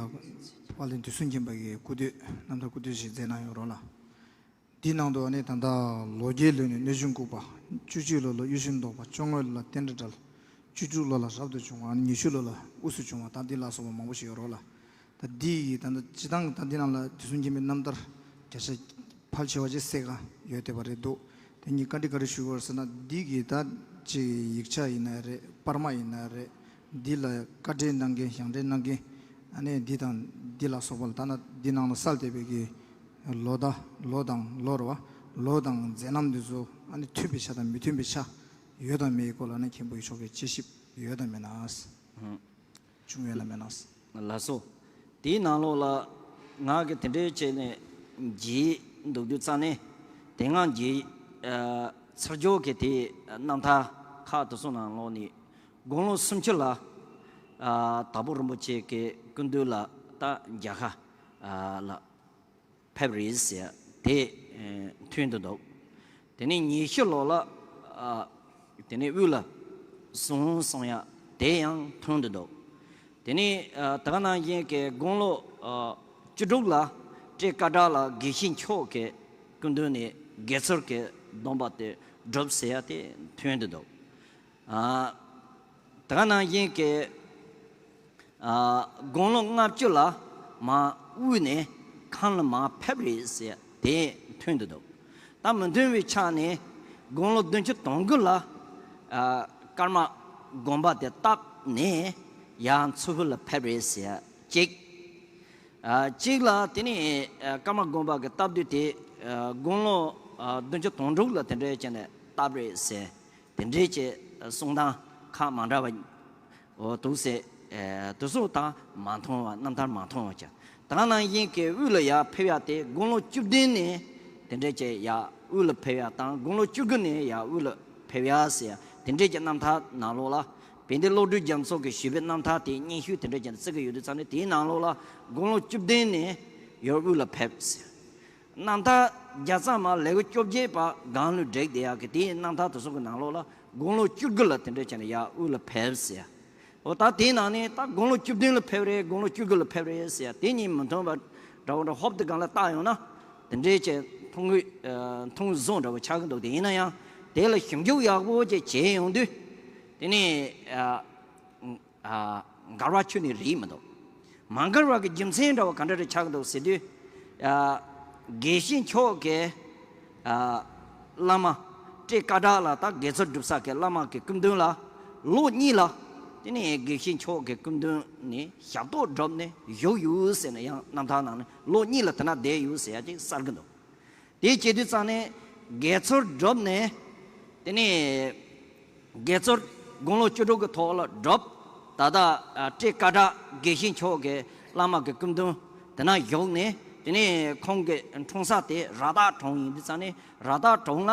དཔལ་ལྡན་དུས་གསུམ་མཁྱེན་པ་གི་སྐུ་དུས་རྣམ་ཐར་སྐུ་དུས་ཞིག་མཛད་གནང་ཡོད་རོགས་ལ། འདི་ནང་དུ་ཨ་ནི་ད་ལྟ་ལོ་བརྒྱད་ལོ་ནས་གནོད་སྦྱིན་འགུགས་པ། བཅུ་གཅིག་ལོ་ལ་གཡོ་ཞིང་བཟློག་པ། བཅོ་ལྔ་ལོ་ལ་བསྟན་དགྲ་བསྒྲལ། བཅུ་དྲུག་ལོ་ལ་རབ་ཏུ་བྱུང་བ། ཉི་ཤུ་ལོ་ལ་དབུས་སུ་བྱུང་བ། ད་འདི་ལ་སོགས་པ་མང་པོ་ཞིག་ཡོད་རོགས་ལ། ད་འདི་ཡི་ད་ལྟ་སྤྱི་བཏང་ད་འདི་ནང་ལ་དུས་གསུམ་མཁྱེན་པའི་རྣམ་ཐར་རྒྱ་ཆེ་ཕལ་ཆེ་བ་ཅིག་གསལ་ཁ་ཡོད་བསྡད་པ་རེད་འདུག་དེ་ཉིད་བཀའ་འདྲི་ག་རེ་ཞུ་དགོས་ཟེར་ན། འདི་གི་ད་ཅིག་ཡིག་ཆ་ཡིན་ན་རེད། པར་མ་ཡིན་ན་རེད། འདི་ལ་བཀའ་འགྲེལ་གནང་མཁན། ཞང་འགྲེལ་གནང་མཁན། ཨ་ནི་འདི་དང་འདི་ལ་སོགས་པ་ལ་ད་ནི་འདི་ནང་ལ་གསལ་བསྡད་པའི་གི་ལོ་ཟླ། ལོ་དང་ལོ་རེད་བ། ལོ་དང་མཛད་རྣམ་འདི་ཚོ་ཨ་ནི་མཐུན་པའི་ཆ་དང་མི་མཐུན་པའི་ཆ་ཡོད་དང་མེད་ཀྱི་སྐོར་ལ་ཨ་ནི་མཁན་པོ་མཆོག་གིས་དཔྱད་ཞིབ་ཡོད་དང་མེད་ན། ཨང་། བྱུང་ཡོད་ན་མེད་ན། ལགས་སོ། དེའི་ནང་ལོགས་ལ་ང་གིས་དེ་འདྲའི་བྱས་ནས་མཇལ་འདུག་དུས་ཙང་ནས། དེ་སྔ་མཇལ། ཨ་ཚར་རྒྱུ་གི་དེའི་རྣམ་ཐར་ཁག་དེ་ཚོ་ནང་ལོགས་ནས་དགུང་ལོ་སུམ་ཅུ་ལ། ཨ་དྭགས་པོ་རིན་པོ་ཆེ་གི་སྐུ་མདུན་ལ་ད་མཇལ་ཁ་ཨ་ལ་ཕེབས་རེད་ཟེར་དེ་ཨེ་ཐོན་དུ་འདུག་དེ་ནས་ཉི་ཤུ་ལོ་ལ་ཨ་དེ་ནས་དབུས་ལ་སོང་གསུང་ཡ་དེ་ཡང་ཐོན་དུ་འདུག་དེ་ནས་ཨ་ད་ག་ནང་བཞིན་གྱི་དགུང་ལོ་ཨ་བཅུ་དྲུག་ལ་སྤྲེལ་ཀ་དགྲ་ལ་དགེ་བཤེས་མཆོག་གི་སྐུ་མདུན་ནས་དགེ་ཚུལ་གྱི་སྡོམ་པ་དེ་སྒྲུབ་ཟེར་ཡ་དེ་ཐོན་དུ་འདུག་ཨ་ད་ག་ནང་བཞིན་གྱི་ཨ་དགུང་ལོ་ལྔ་བཅུ་ལ་མར་དབུས་ནས་ཁམས་ལ་མར་ཕེབས་རེད་ཟེར་དེ་ཐོན་དུ་འདུག་ད་མི་མཐུན་པའི་ཆ་ནས་དགུང་ལོ་བདུན་ཅུ་དོན་དགུ་ལ་ཨ་ཀརྨ་དགོན་པ་དེ་བཏབ་ནས་ཡར་མཚུར་ཕུ་ལ་ཕེབས་རེད་ཟེར་གཅིག་ཨ་གཅིག་ལ་དེ་ནས་ཨ་ཀརྨ་དགོན་པ་གི་སྟབས་བདེ་དེ་ཨ་དགུང་ལོ་ཨ་བདུན་ཅུ་དོན་དྲུག་ལ་དེ་འདྲའི་བྱས་ནས་བཏབ་རེད་ཟེར། དེ་འདྲའི་ཀྱི་གསུང་སྟངས་ཁག་མ་འདྲ་བ་འོ་འདུག་ཟེར། ཨ་དེ་ཚོ་དང་མ་མཐུན་པ། རྣམ་ཐར་མ་མཐུན་པ་ཀྱང་། ད་ག་ནང་བཞིན་གྱི་དབུས་ལ་ཡར་ཕེབས་ཡ་དེ་དགུང་ལོ་བཅུ་བདུན་ནས་དེ་འདྲའི་ཀྱི་ཡར་དབུས་ལ་ཕེབས་ཡ་དང་། དགུང་ལོ་བཅུ་དགུ་ནས་ཡར་དབུས་ལ་ཕེབས་ཡ་ཟེར་ཡ་དེ་འདྲའི་ཀྱི་རྣམ་ཐར་ནང་ལོགས་ལ། བན་དེ་བློ་གྲོས་རྒྱ་མཚོ་གིས་ཞུས་པའི་རྣམ་ཐར་དེ་སྙན་ཞུ་དེ་འདྲ་ཅན་བརྩི་གི་ཡོད་དུས་ཙང་ནས། དེའི་ནང་ལོགས་ལ་དགུང་ལོ་བཅུ་བདུན་ནས་ཡར་དབུས་ལ་ཕེབས་ཟེར། རྣམ་ཐར་བརྒྱ་རྩ་མ་ལེའུ་བཅོ་བརྒྱད་པ་སྒང་ལ་བསྒྲིགས་བསྡད་ཡག་གི་དེའི་རྣམ་ཐར་དེ་ཚོ་གི་ནང་ལོགས་ལ་དགུང་ལོ་བཅུ་དགུ་ལ་དེ་འདྲ་བྱས་ནས་ཡར་དབུས་ལ་ཕེབས་ཟེར། འོ་ད་དེའི་ནང་ནས་ད་དགུང་ལོ་བཅུ་བདུན་ལ་ཕེབས་རེད། དགུང་ལོ་བཅུ་དགུ་ལ་ཕེབས་རེད་ཟེར་ཡ་དེ་གཉིས་མི་མཐུན་པ་འདྲ་བོ་འདྲ་ཧོབ་ཏེ་སྒང་ལ་བལྟ་ཡོང་ན། དེ་འདྲའི་ཅིག་མཐོང་གི་ཨ་མཐོང་བཟོ་འདྲ་བོ་ཆགས་ཀྱི་འདུག་དེ་ཡིན་ན་ཡང་དེ་ལ་ཞིབ་འཇུག་ཡག་པོ་ཅིག་བྱས་ཡོང་དུས། དེ་ནས་ཨ་ཨ་འགལ་བ་ཁྱོན་ནས་རེད་མི་འདུག་མ་འགལ་བ་གི་རྒྱུ་མཚན་འདྲ་བོ་ག་འདྲ་རེ་ཆགས་ཀྱི་འདུག་ཟེར་དུས། ཨ་དགེ་བཤེས་མཆོག་གིས་ཨ་བླ་མ་སྤྲེལ་ཀ་དག་ལ་ད་དགེ་ཚུལ་སྒྲུབ་ས་གི་བླ་མ་གི་སྐུ་མདུན་ལ་ལོ་གཉིས་ལ། དེ་ནས་དགེ་བཤེས་མཆོག་གི་སྐུ་མདུན་ནས་ཞབས་ཏོག་བསྒྲུབས་ནས་བཞུགས་ཡོད་ཟེར་ནས་ཡང་རྣམ་ཐར་ནང་ནས་ལོ་གཉིས་ལ་དེ་ན་བསྡད་ཡོད་ཟེར་ཡ་ཅིག་གསལ་གི་འདུག་དེ་བྱེད་དུས་ཙང་ནས་དགེ་ཚུལ་བསྒྲུབས་ནས། དེ་ནས་དགེ་ཚུལ་དགུང་ལོ་བཅུ་དྲུག་གི་ཐོག་ལ་བསྒྲུབས། ད་ལྟ་ཨ་སྤྲེལ་ཀ་དག་དགེ་བཤེས་མཆོག་གི་བླ་མ་གི་སྐུ་མདུན་དེ་ན་བཞུགས་ནས། དེ་ནས་ཁོང་གི་འཁྲུངས་ས་དེ་ར་དྭགས་གྲོང་ཡིན་དུས་ཙང་ནས་ར་དྭགས་གྲོང་ལ།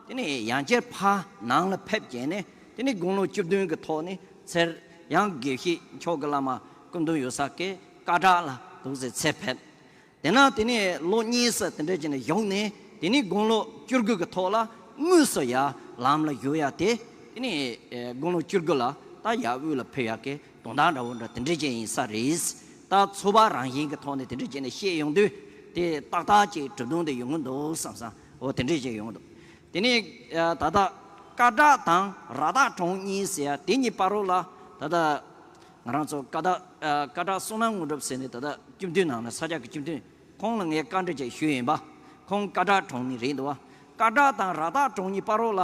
དེ་ནས་ཡང་བསྐྱར་ཕར་ནང་ལ་ཕེབས་བྱས་ནས། དེ་ནས་དགུང་ལོ་བཅུ་བདུན་གི་ཐོག་ནས་ཚུར་ཡང་དགེ་བཤེས་མཆོག་གི་བླ་མ་སྐུ་མདུན་ཡོད་ས་གི་ཀ་དག་ལ་འདུག་སེ་ཚུར་ཕེབས། དེ་ན་དེ་ནས་ལོ་གཉིས་སུ་དེ་འདྲ་བྱས་ནས་བཞུགས་ནས། དེ་ནས་དགུང་ལོ་བཅུ་དགུ་གི་ཐོག་ལ་དངོས་སུ་ཡར་ལམ་ལ་བཞུགས་ཡ་དེ། དེ་ནས་ཨེ་དགུང་ལོ་བཅུ་དགུ་ལ་ད་ཡར་དབུས་ལ་ཕེབས་ཡ་གི་དོན་དག་འདྲ་བོ་འདྲ་དེ་འདྲ་བྱས་ཡིན་ས་རེད། ད་ཚོགས་པ་རང་བཞིན་གྱི་ཐོག་ནས་དེ་འདྲ་བྱས་ནས་བཤད་ཡོང་དུས། དེ་ཏག་ཏག་ཅིག་གྲུབ་དོན་དེ་ཡོང་གི་འདུག་བསམ་བསམ། འོ་དེ་འདྲ་བྱས་ཡོང་གི་འདུག་དེ་ནས་ཨ་ད་ལྟ་ཀ་བྲག་དང་ར་དྭགས་གྲོང་གཉིས་ཟེར་ཡ་དེ་གཉིས་བར་རོ་ལ་ད་ལྟ། ང་རང་ཚོ་ཀ་དག་ཨ་ཀ་བྲག་བསོད་ནམས་དངོས་གྲུབ་ཟེར་ནས་ད་ལྟ་སྐུ་མདུན་ནང་ནས་ས་སྐྱ་གི་སྐུ་མདུན་ཁོང་ལ་ངས་བཀའ་འདྲི་ཅིག་ཞུས་ཡིན་པ། ཁོང་ཀ་བྲག་གྲོང་ནས་རེད་འདུག་བ། ཀ་བྲག་དང་ར་དྭགས་གྲོང་གཉིས་བར་རོ་ལ་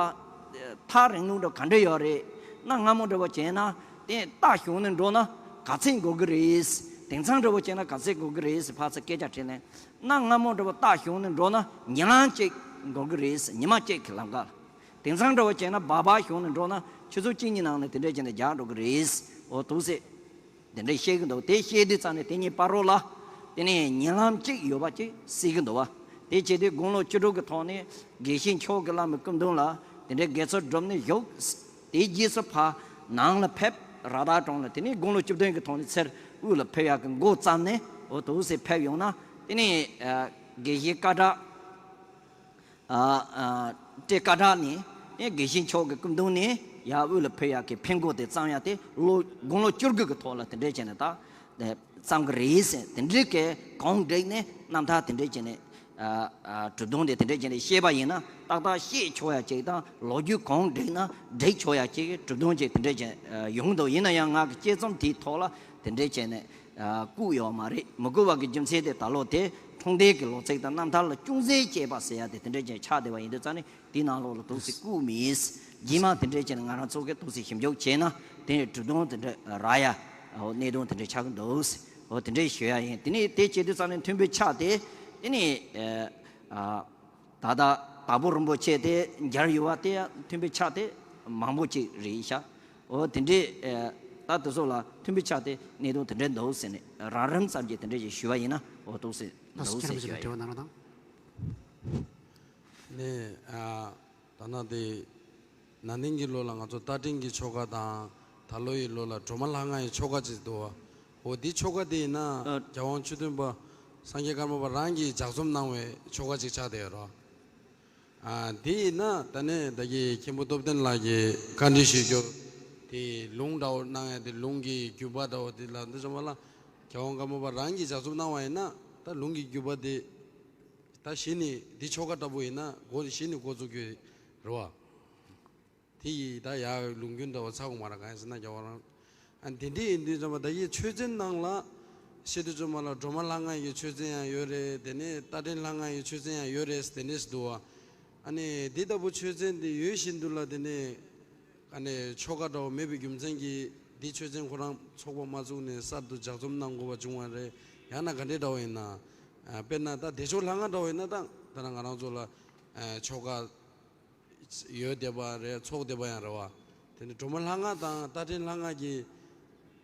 ཐག་རིང་ལུགས་འདྲ་ག་འདྲ་ཡོད་རེད། གནའ་སྔ་མོ་འདྲ་བོ་བྱས་ན་དེ་སྟག་ཞོན་ནས་འགྲོ་ན་ག་ཚད་འགོར་གི་རེད། དེང་སང་འདྲ་བོ་བྱས་ན་ག་ཚད་འགོར་གི་རེད་ཟེར་ཕར་ཚུར་སྐད་ཆ་དྲིས་ནས། གནའ་སྔ་མོ་འདྲ་བོ་སྟག་ཞོན་ནས་འགྲོ་ན་ཉི་ལམ་གཅིག་འགོར་གི་རེད་ཟེར། ཉི་མ་གཅིག་གི་ལམ་ཁ་ལ། དེང་སང་འདྲ་བོ་བྱས་ན་སྦག་སྦག་ཞོན་ནས་འགྲོ་ན་ཆུ་ཚོད་གཅིག་གཉིས་ནང་ནས་དེ་འདྲས་བྱས་ནས་རྒྱག་འགྲོ་གི་རེད། འོ་འདུག་སེ་དེ་འདྲས་བཤད་གི་འདུག་དེ་བཤད་དུས་ཙང་ནས་དེ་གཉིས་བར་རོ་ལ་དེ་ནས་ཉིན་ལམ་གཅིག་ཡོད་པ་ཅིག་གསལ་གི་འདུག་བ། དེ་བྱེད་དུས་དགུང་ལོ་བཅུ་དྲུག་གི་ཐོག་ནས་དགེ་བཤེས་མཆོག་གི་བླ་མའི་སྐུ་མདུན་ལ་དེ་འདྲས་དགེ་ཚུལ་བསྒྲུབས་ནས་བཞུགས། དེའི་རྗེས་སུ་ཕར་ནང་ལ་ཕེབས། ར་དྭགས་གྲོང་ལ། དེ་ནས་དགུང་ལོ་བཅུ་བདུན་གི་ཐོག་ནས་ཚུར་དབུས་ལ་ཕེབས་ཡག་གི་འགོ་བརྩམས་ནས། འོ་འདུག་སེ་ཕེབས་ཡོང་ན་དེ་ནས་ཨ་དགེ་བཤེས་ཀ་བྲག་ཨ་ཨ་སྤྲེལ་ཀ་བྲག་ནས་ཨེ་དགེ་བཤེས་མཆོག་གི་སྐུ་མདུན་ནས་ཡར་དབུས་ལ་ཕེབས་ཡག་གི་ཕན་གོ་དེ་བརྩམས་ཡག་དེ་ལོ་དགུང་ལོ་བཅུ་དགུ་གི་ཐོག་ལ་དེ་འདྲས་བྱས་ནས་ད་བརྩམས་གི་རེད་ཟེར། དེ་འདྲས་ཀྱི་གོང་བསྒྲིགས་ནས་རྣམ་ཐར་དེ་འདྲས་བྱས་ནས་ཨ་ཨ་གྲུབ་དོན་དེ་དེ་འདྲས་བྱས་ནས་བཤད་པ་ཡིན་ན་ཏག་ཏག་བཤད་ཆོག་ཡག་ཅིག་དང་ལོ་རྒྱུས་གོང་བསྒྲིགས་ན་འགྲིག་ཆོག་ཡག་ཅིག་གྲུབ་དོན་ཅིག་དེ་འདྲས་བྱས་ཨ་ཡོང་གི་འདུག་ཡིན་ན་ཡང་ང་གི་དཔྱད་རྩོམ་དེའི་ཐོག་ལ་དེ་འདྲས་བྱས་ནས། ཨ་བཀོད་ཡོད་མ་རེད། མི་བཀོད་པ་གི་རྒྱུ་མཚན་དེ་ད་ལོ་དེ་འཁྲུངས་འདས་ཀྱི་ལོ་ཚིགས་དང་རྣམ་ཐར་ལ་ཅུང་ཟད་དཔྱད་པ་ཟེར་ཡ་དེ་དེ་འདྲ་ཅིག་ཆགས་བསྡད་པ་ཡིན་དུས་ཙང་ནས་དེའི་ནང་ལོགས་ལ་འདུག་སེ་བཀོད་མེད། རྗེས་མ་དེ་འདྲ་བྱས་ནས་ང་རང་ཚོ་གིས་འདུག་སེ་ཞིབ་འཇུག་བྱས་ན་དེ་གྲུབ་དོན་དེ་འདྲ་རག་ཡ། འོ་གནད་དོན་དེ་འདྲ་ཆགས་ཀྱི་འདུག་འོ་དེ་འདྲ་ཞུ་ཡ་ཡིན། དེ་ནས་དེ་བྱེད་དུས་ཙང་ནས་མཐུན་པའི་ཆ་དེ་དེ་ནས་ཨ། ད་ལྟ་དྭགས་པོ་རིན་པོ་ཆེ་དེ་མཇལ་ཡོད་པ་དེ་ཡང་མཐུན་པའི་ཆ་དེ་མང་པོ་ཅིག་རེད་ཤག་འོ་དེ་འདྲའི་ཨེ་ད་དེ་ཚོ་ལ་མཐུན་པའི་ཆ་དེ་གནད་དོན་དེ་འདྲ་འདུག་ཟེར་ནས་རང་རང་ཙམ་གྱིས་དེ་འདྲ་ཞིག་ཞུས་པ་ཡིན་ན་འོ་འདུག་སེ་འདུག་སེ་ཞུས་པ་ཡིན། ནས་ཨ། ད་ནང་དེ་ན་ནིང་གི་ལོ་ལ་ང་ཚོ་རྟ་མགྲིན་གྱི་ཆོ་ག་དང་ད་ལོ་ཡི་ལོ་ལ་སྒྲོལ་མ་ལྷ་ལྔ་ཡི་ཆོ་ག་ཅིག་འདུག་འོ་འདི་ཆོ་ག་དེ་ཡིན་ན་ཨ། རྒྱལ་དབང་ཆོས་སྟོན་པ་སངས་རྒྱས་ཀརྨ་པ་རང་གིས་ལྗགས་རྩོམ་གནང་བའི་ཆོ་ག་ཅིག་ཆགས་བསྡད་ཡོད་རེད། ཨ་དེ་ཡིན་ན་ད་ནས་ད་གིན་མཁན་པོ་སྟོབས་ལྡན་ལགས་ཀྱིས་བཀའ་འདྲི་ཞུ་རྒྱུ་དེ་ལུང་འདྲ་བོ་གནང་ཡ་དེ་ལུང་གི་བརྒྱུད་པ་འདྲ་བོ་དེ་ལ་འདི་ཚང་མ་ལ་རྒྱལ་དབང་ཀརྨ་པ་རང་གིས་ལྗགས་རྩོམ་གནང་བ་ཡིན་ན་ད་ལུང་གི་བརྒྱུད་པ་དེ། ད་གཞི་ནས་འདི་ཆོ་ག་ལྟ་བུ་ཡིན་ན་འགོ་གཞི་ནས་འགོ་བཙུགས་རྒྱུ་རེད་བ། དེ་ཡིས་ད་ཡར་ལུང་རྒྱུན་འདྲ་བོ་ཚ་གོ་མ་ར་གང་ཡིན་ཟེར་ན་རྒྱལ་བ་རང་། ཨ་དེ་འདྲ་ཡིན་དུས་ཙམ་པ་ད་ཡི་ཆོས་ཚན་ནང་ལ་བཤད་དུས་ཙམ་པ་ལ་སྒྲོལ་མ་ལྷ་ལྔ་ཡི་ཆོས་ཚན་ཡང་ཡོད་རེད། དེ་ནས་རྟ་མགྲིན་ལྷ་ལྔ་ཡི་ཆོས་ཚན་ཡང་ཡོད་རེད་དེ་འདྲས་འདུག་བ། ཨ་ནི་འདི་ལྟ་བུ་ཆོས་ཚན་འདི་ཡོད་བཞིན་དུ་ལ་དེ་ནས། ཨ་ནི་ཆོ་ག་འདྲ་བོ་མེད་པའི་རྒྱུ་མཚན་གྱིས་འདི་ཆོས་ཚན་ཁོ་རང་ཚོགས་པ་མ་བཙུགས་ནས་གསར་དུ་ལྗགས་རྩོམ་གནང་དགོས་པ་བྱུང་བ་རེད། ཡང་ན་ག་འདྲའི་འདྲ་བོ་ཡིན་ན། ཨ་དཔེར་ན་ད་བདེ་མཆོག་ལྷ་ལྔ་འདྲ་བོ་ཡིན་ན་ད་ད་ནང་ང་རང་ཚོ་ལ་ཨ་ཆོ་ག་ཡོད་བསྡད་པ་རེད། ཚོགས་བསྡད་པ་ཡང་རེད་བ། དེ་ནི་སྒྲོལ་མ་ལྷ་ལྔ་དང་རྟ་མགྲིན་ལྷ་ལྔ་གིས་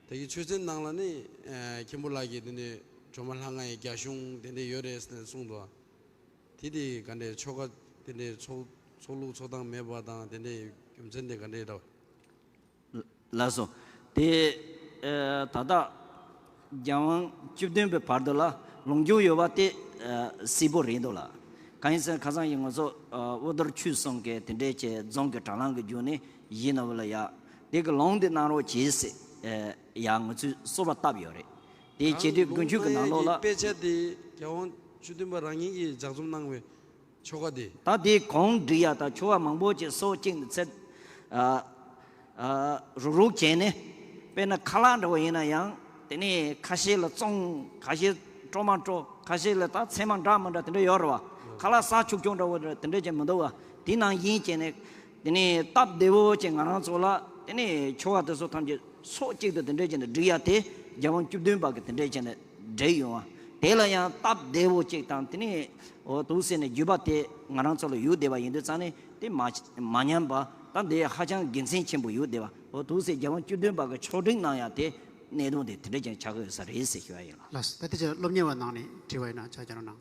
དེ་གི་ཆོས་ཚན་ནང་ལ་ནི་ཨ་མཁན་པོ་ལགས་ཀྱིས་དེ་ནི་སྒྲོལ་མ་ལྷ་ལྔ་ཡི་རྒྱ་གཞུང་དེ་འདྲ་ཡོད་རེད་ཟེར་ནས་གསུངས་འདུག་བ། དེ་དེ་ག་འདྲའི་ཆོ་ག་དེ་འདྲའི་ཚོགས་ཚོགས་ལུགས་ཚོགས་སྟངས་མེད་པ་དང་དེ་འདྲའི་རྒྱུ་མཚན་དེ་ག་འདྲའི་འདྲ་བ། ལགས་སོ། དེ་ཨ་ད་ལྟ་རྒྱལ་དབང་བཅུ་བདུན་པའི་བར་དུ་ལ་ལུང་རྒྱུན་ཡོད་པ་དེ་ཨ་གསལ་པོ་རེད་འདུག་ལ། གང་ཡིན་ཟེར་ཁ་སང་ཡིན་ང་ཚོ་ཨ་དབུ་རྡོར་ཆོས་གསུམ་གྱི་དེ་འདྲའི་ཆེ་རྫོང་གི་དྲ་ལམ་གྱི་བརྒྱུད་ནས་ཡིན་ནོ་ལ་ཡ་དེ་གི་ལུང་དེ་གནང་རོགས་གྱིས་ཟེར། ཡང་ང་ཚོས་གསོལ་བ་བཏབ་ཡོད་རེད། དེ་བྱེད་དུས་དགུན་ཆོས་ཀྱི་ནང་ལོགས་ལ། དཔེ་ཆ་དེ་རྒྱལ་དབང་བཅུ་བདུན་པ་རང་ཉིད་ཀྱིས་ལྗགས་རྩོམ་གནང་བའི་ཆོ་ག་དེ། ད་དེ་གང་འབྲི་ཡ་ད་ཆོ་ག་མང་པོ་ཅིག་སོ་གཅིག་ནས་ཚེ་རུག་རུག་བྱས་ནས། དཔེར་ན་ཁ་ལག་འདྲ་བོ་ཡིན་ན་ཡང་དེ་ནས་ཁ་ཤས་ལ་བཙོང་། ཁ་ཤས་སྤྲོ་མ་སྤྲོ། ཁ་ཤས་ལ་ད་ཚད་མ་འདྲ་མི་འདྲ་དེ་འདྲ་ཡོད་རེད་བ། ཁ་ལག་ཟ་ཆུག་ཆུག་འདྲ་བོ་དེ་འདྲ་ཅིག་མི་འདུག་བ། དེ་ནང་བཞིན་བྱས་ནས། དེ་ནས་སྟབས་བདེ་བོ་ཅིག་ང་རང་ཚོ་ལ་དེ་ནས་ཆོ་ག་དེ་ཚོ་ཐམས་ཅད་ཕྱོགས་གཅིག་ཏུ་དེ་འདྲ་བྱས་ནས་སྒྲིག་ཡ་དེ་རྒྱལ་དབང་བཅུ་བདུན་པ་གི་དེ་འདྲ་བྱས་ནས་སྒྲིག་ཡོང་བ། དེ་ལ་ཡང་སྟབས་བདེ་བོ་ཅིག་དང་དེ་ནས་འོ་འདུག་ཟེར་ནས་བརྒྱུད་པ་དེ་ང་རང་ཚོ་ལ་ཡོད་བསྡད་པ་ཡིན་དུས་ཙང་ནས་དེ་མ་མ་ཉམས་པ་ད་འདི་ཧ་ཅང་དགེ་མཚན་ཆེན་པོ་ཡོད་བསྡད་པ། འོ་འདུག་ཟེར་རྒྱལ་དབང་བཅུ་བདུན་པ་གི་ཆོག་སྒྲིག་གནང་ཡ་དེ་གནད་དོན་དེ་དེ་འདྲ་ཅན་ཆགས་ཀྱི་ཡོད་ས་རེད་ཟེར་ཞུ་ཡ་ཡིན་ལ། ལགས་སོ། ད་དེ་ཆ་སློབ་གཉེར་བ་ནང་ནས་དྲི་བ་ཡིན་ན་ཆ་རྒྱག་རོགས་གནང་།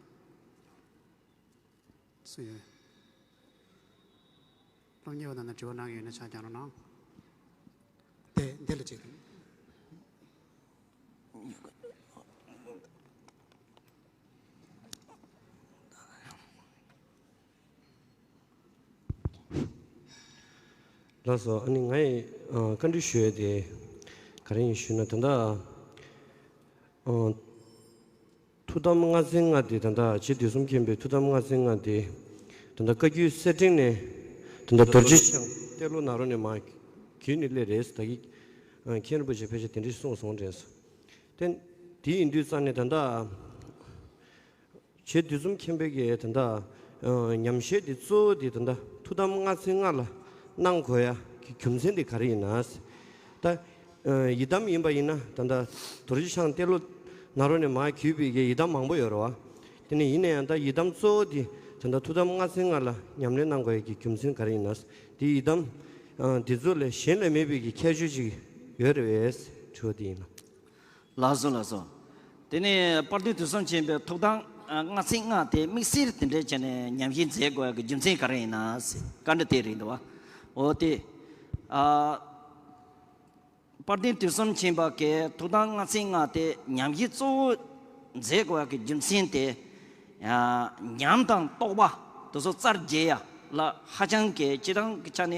སུ་ཡོད། སློབ་གཉེར་བ་རྣམས་ནས་དྲི་བ་གནང་གི་ཡོད་ན་ཆ་རྒྱག་རོགས་གནང་། དེ་འདི་ལ་ཅིག་ལགས་སོ། ཨ་ནི་ང་ཡི་ཨ་བཀའ་འདྲི་ཞུ་ཡས་དེ་ག་རེ་ཡིན་ཞུས་ན། ད་ལྟ་ཨ་ཐུགས་དམ་ལྔ་ཚན་ལྔ་དེ། ད་ལྟ་རྗེ་དུས་གསུམ་མཁྱེན་པའི་ཐུགས་དམ་ལྔ་ཚན་ལྔ་དེ་ད་ལྟ་བཀའ་བརྒྱུད་གསེར་ཕྲེང་ནས་ད་ལྟ་རྡོ་རྗེ་འཆང་ཏེ་ལོ་ནཱ་རོ་ནས་མར་བརྒྱུད་ནས་སླེབས་རེད་ཟེར། ད་གིན་ཨ་མཁན་རིན་པོ་ཆེ་ཕལ་ཆེར་དེ་འདྲ་གསུངས་སོང་རེད་ཟེར། དེ་དེ་ཡིན་དུས་ཙང་ནས་ད་ལྟ་རྗེ་དུས་གསུམ་མཁྱེན་པའི་གི་ད་ལྟ་ཨ་ཉམས་བཞེས་དེ་གཙོ་བོ་དེ་ད་ལྟ་ཐུགས་དམ་ལྔ་ཚན་ལྔ་ལ་གནང་དགོས་ཡ་གི་རྒྱུ་མཚན་དེ་ག་རེ་ཡིན་ན་ཟེར། ད་ཨ་ཡི་དམ་ཡིན་པ་ཡིན་ན་ད་ལྟ་རྡོ་རྗེ་འཆང་ཏེ་ལོ་ནཱ་རོ་ནས་མར་བརྒྱུད་པའི་གི་ཡི་དམ་མང་པོ་ཡོད་རེད་བ། དེ་ནས་ཡིན་ན་ཡང་ད་ཡི་དམ་གཙོ་བོ་དེ་ད་ལྟ་ཐུགས་དམ་ལྔ་ཚན་ལྔ་ལ་ཉམས་ལེན་གནང་དགོས་ཡ་གི་རྒྱུ་མཚན་ག་རེ་ཡིན་ན་ཟེར། དེ་ཡི་དམ་ཨ་དེ་ཚོ་ལས་གཞན་ལ་མེད་པའི་གི་ཁྱད་ཆོས་ཅིག་ཡོད་རེད་པས་ཟེར་དྲི་བ་དེ་ཡིན་ལ། ལགས་སོ་ལགས་སོ། དེ་ནས་དཔལ་ལྡན་དུས་གསུམ་མཁྱེན་པའི་ཐུགས་དམ་ལྔ་ཚན་ལྔ་དེ་དམིགས་བསལ་དེ་འདྲ་བྱས་ནས་ཉམས་བཞེས་མཛད་དགོས་ཡ་གི་རྒྱུ་མཚན་ག་རེ་ཡིན་ན་ཟེར་བཀའ་འདྲི་དེ་རེད་འདུག་བ། འོ་དེ་ཨ་དཔལ་ལྡན་དུས་གསུམ་མཁྱེན་པ་གི་ཐུགས་དམ་ལྔ་ཚན་ལྔ་དེ་ཉམས་བཞེས་གཙོ་བོ་མཛད་དགོས་ཡ་གི་རྒྱུ་མཚན་དེ། ཉམས་དང་རྟོགས་པ་དེ་ཚོ་རྩར་རྒྱས་ཡ་ལ་ཧ་ཅང་གི་སྤྱིར་བཏང་གི་ཆ་ནས་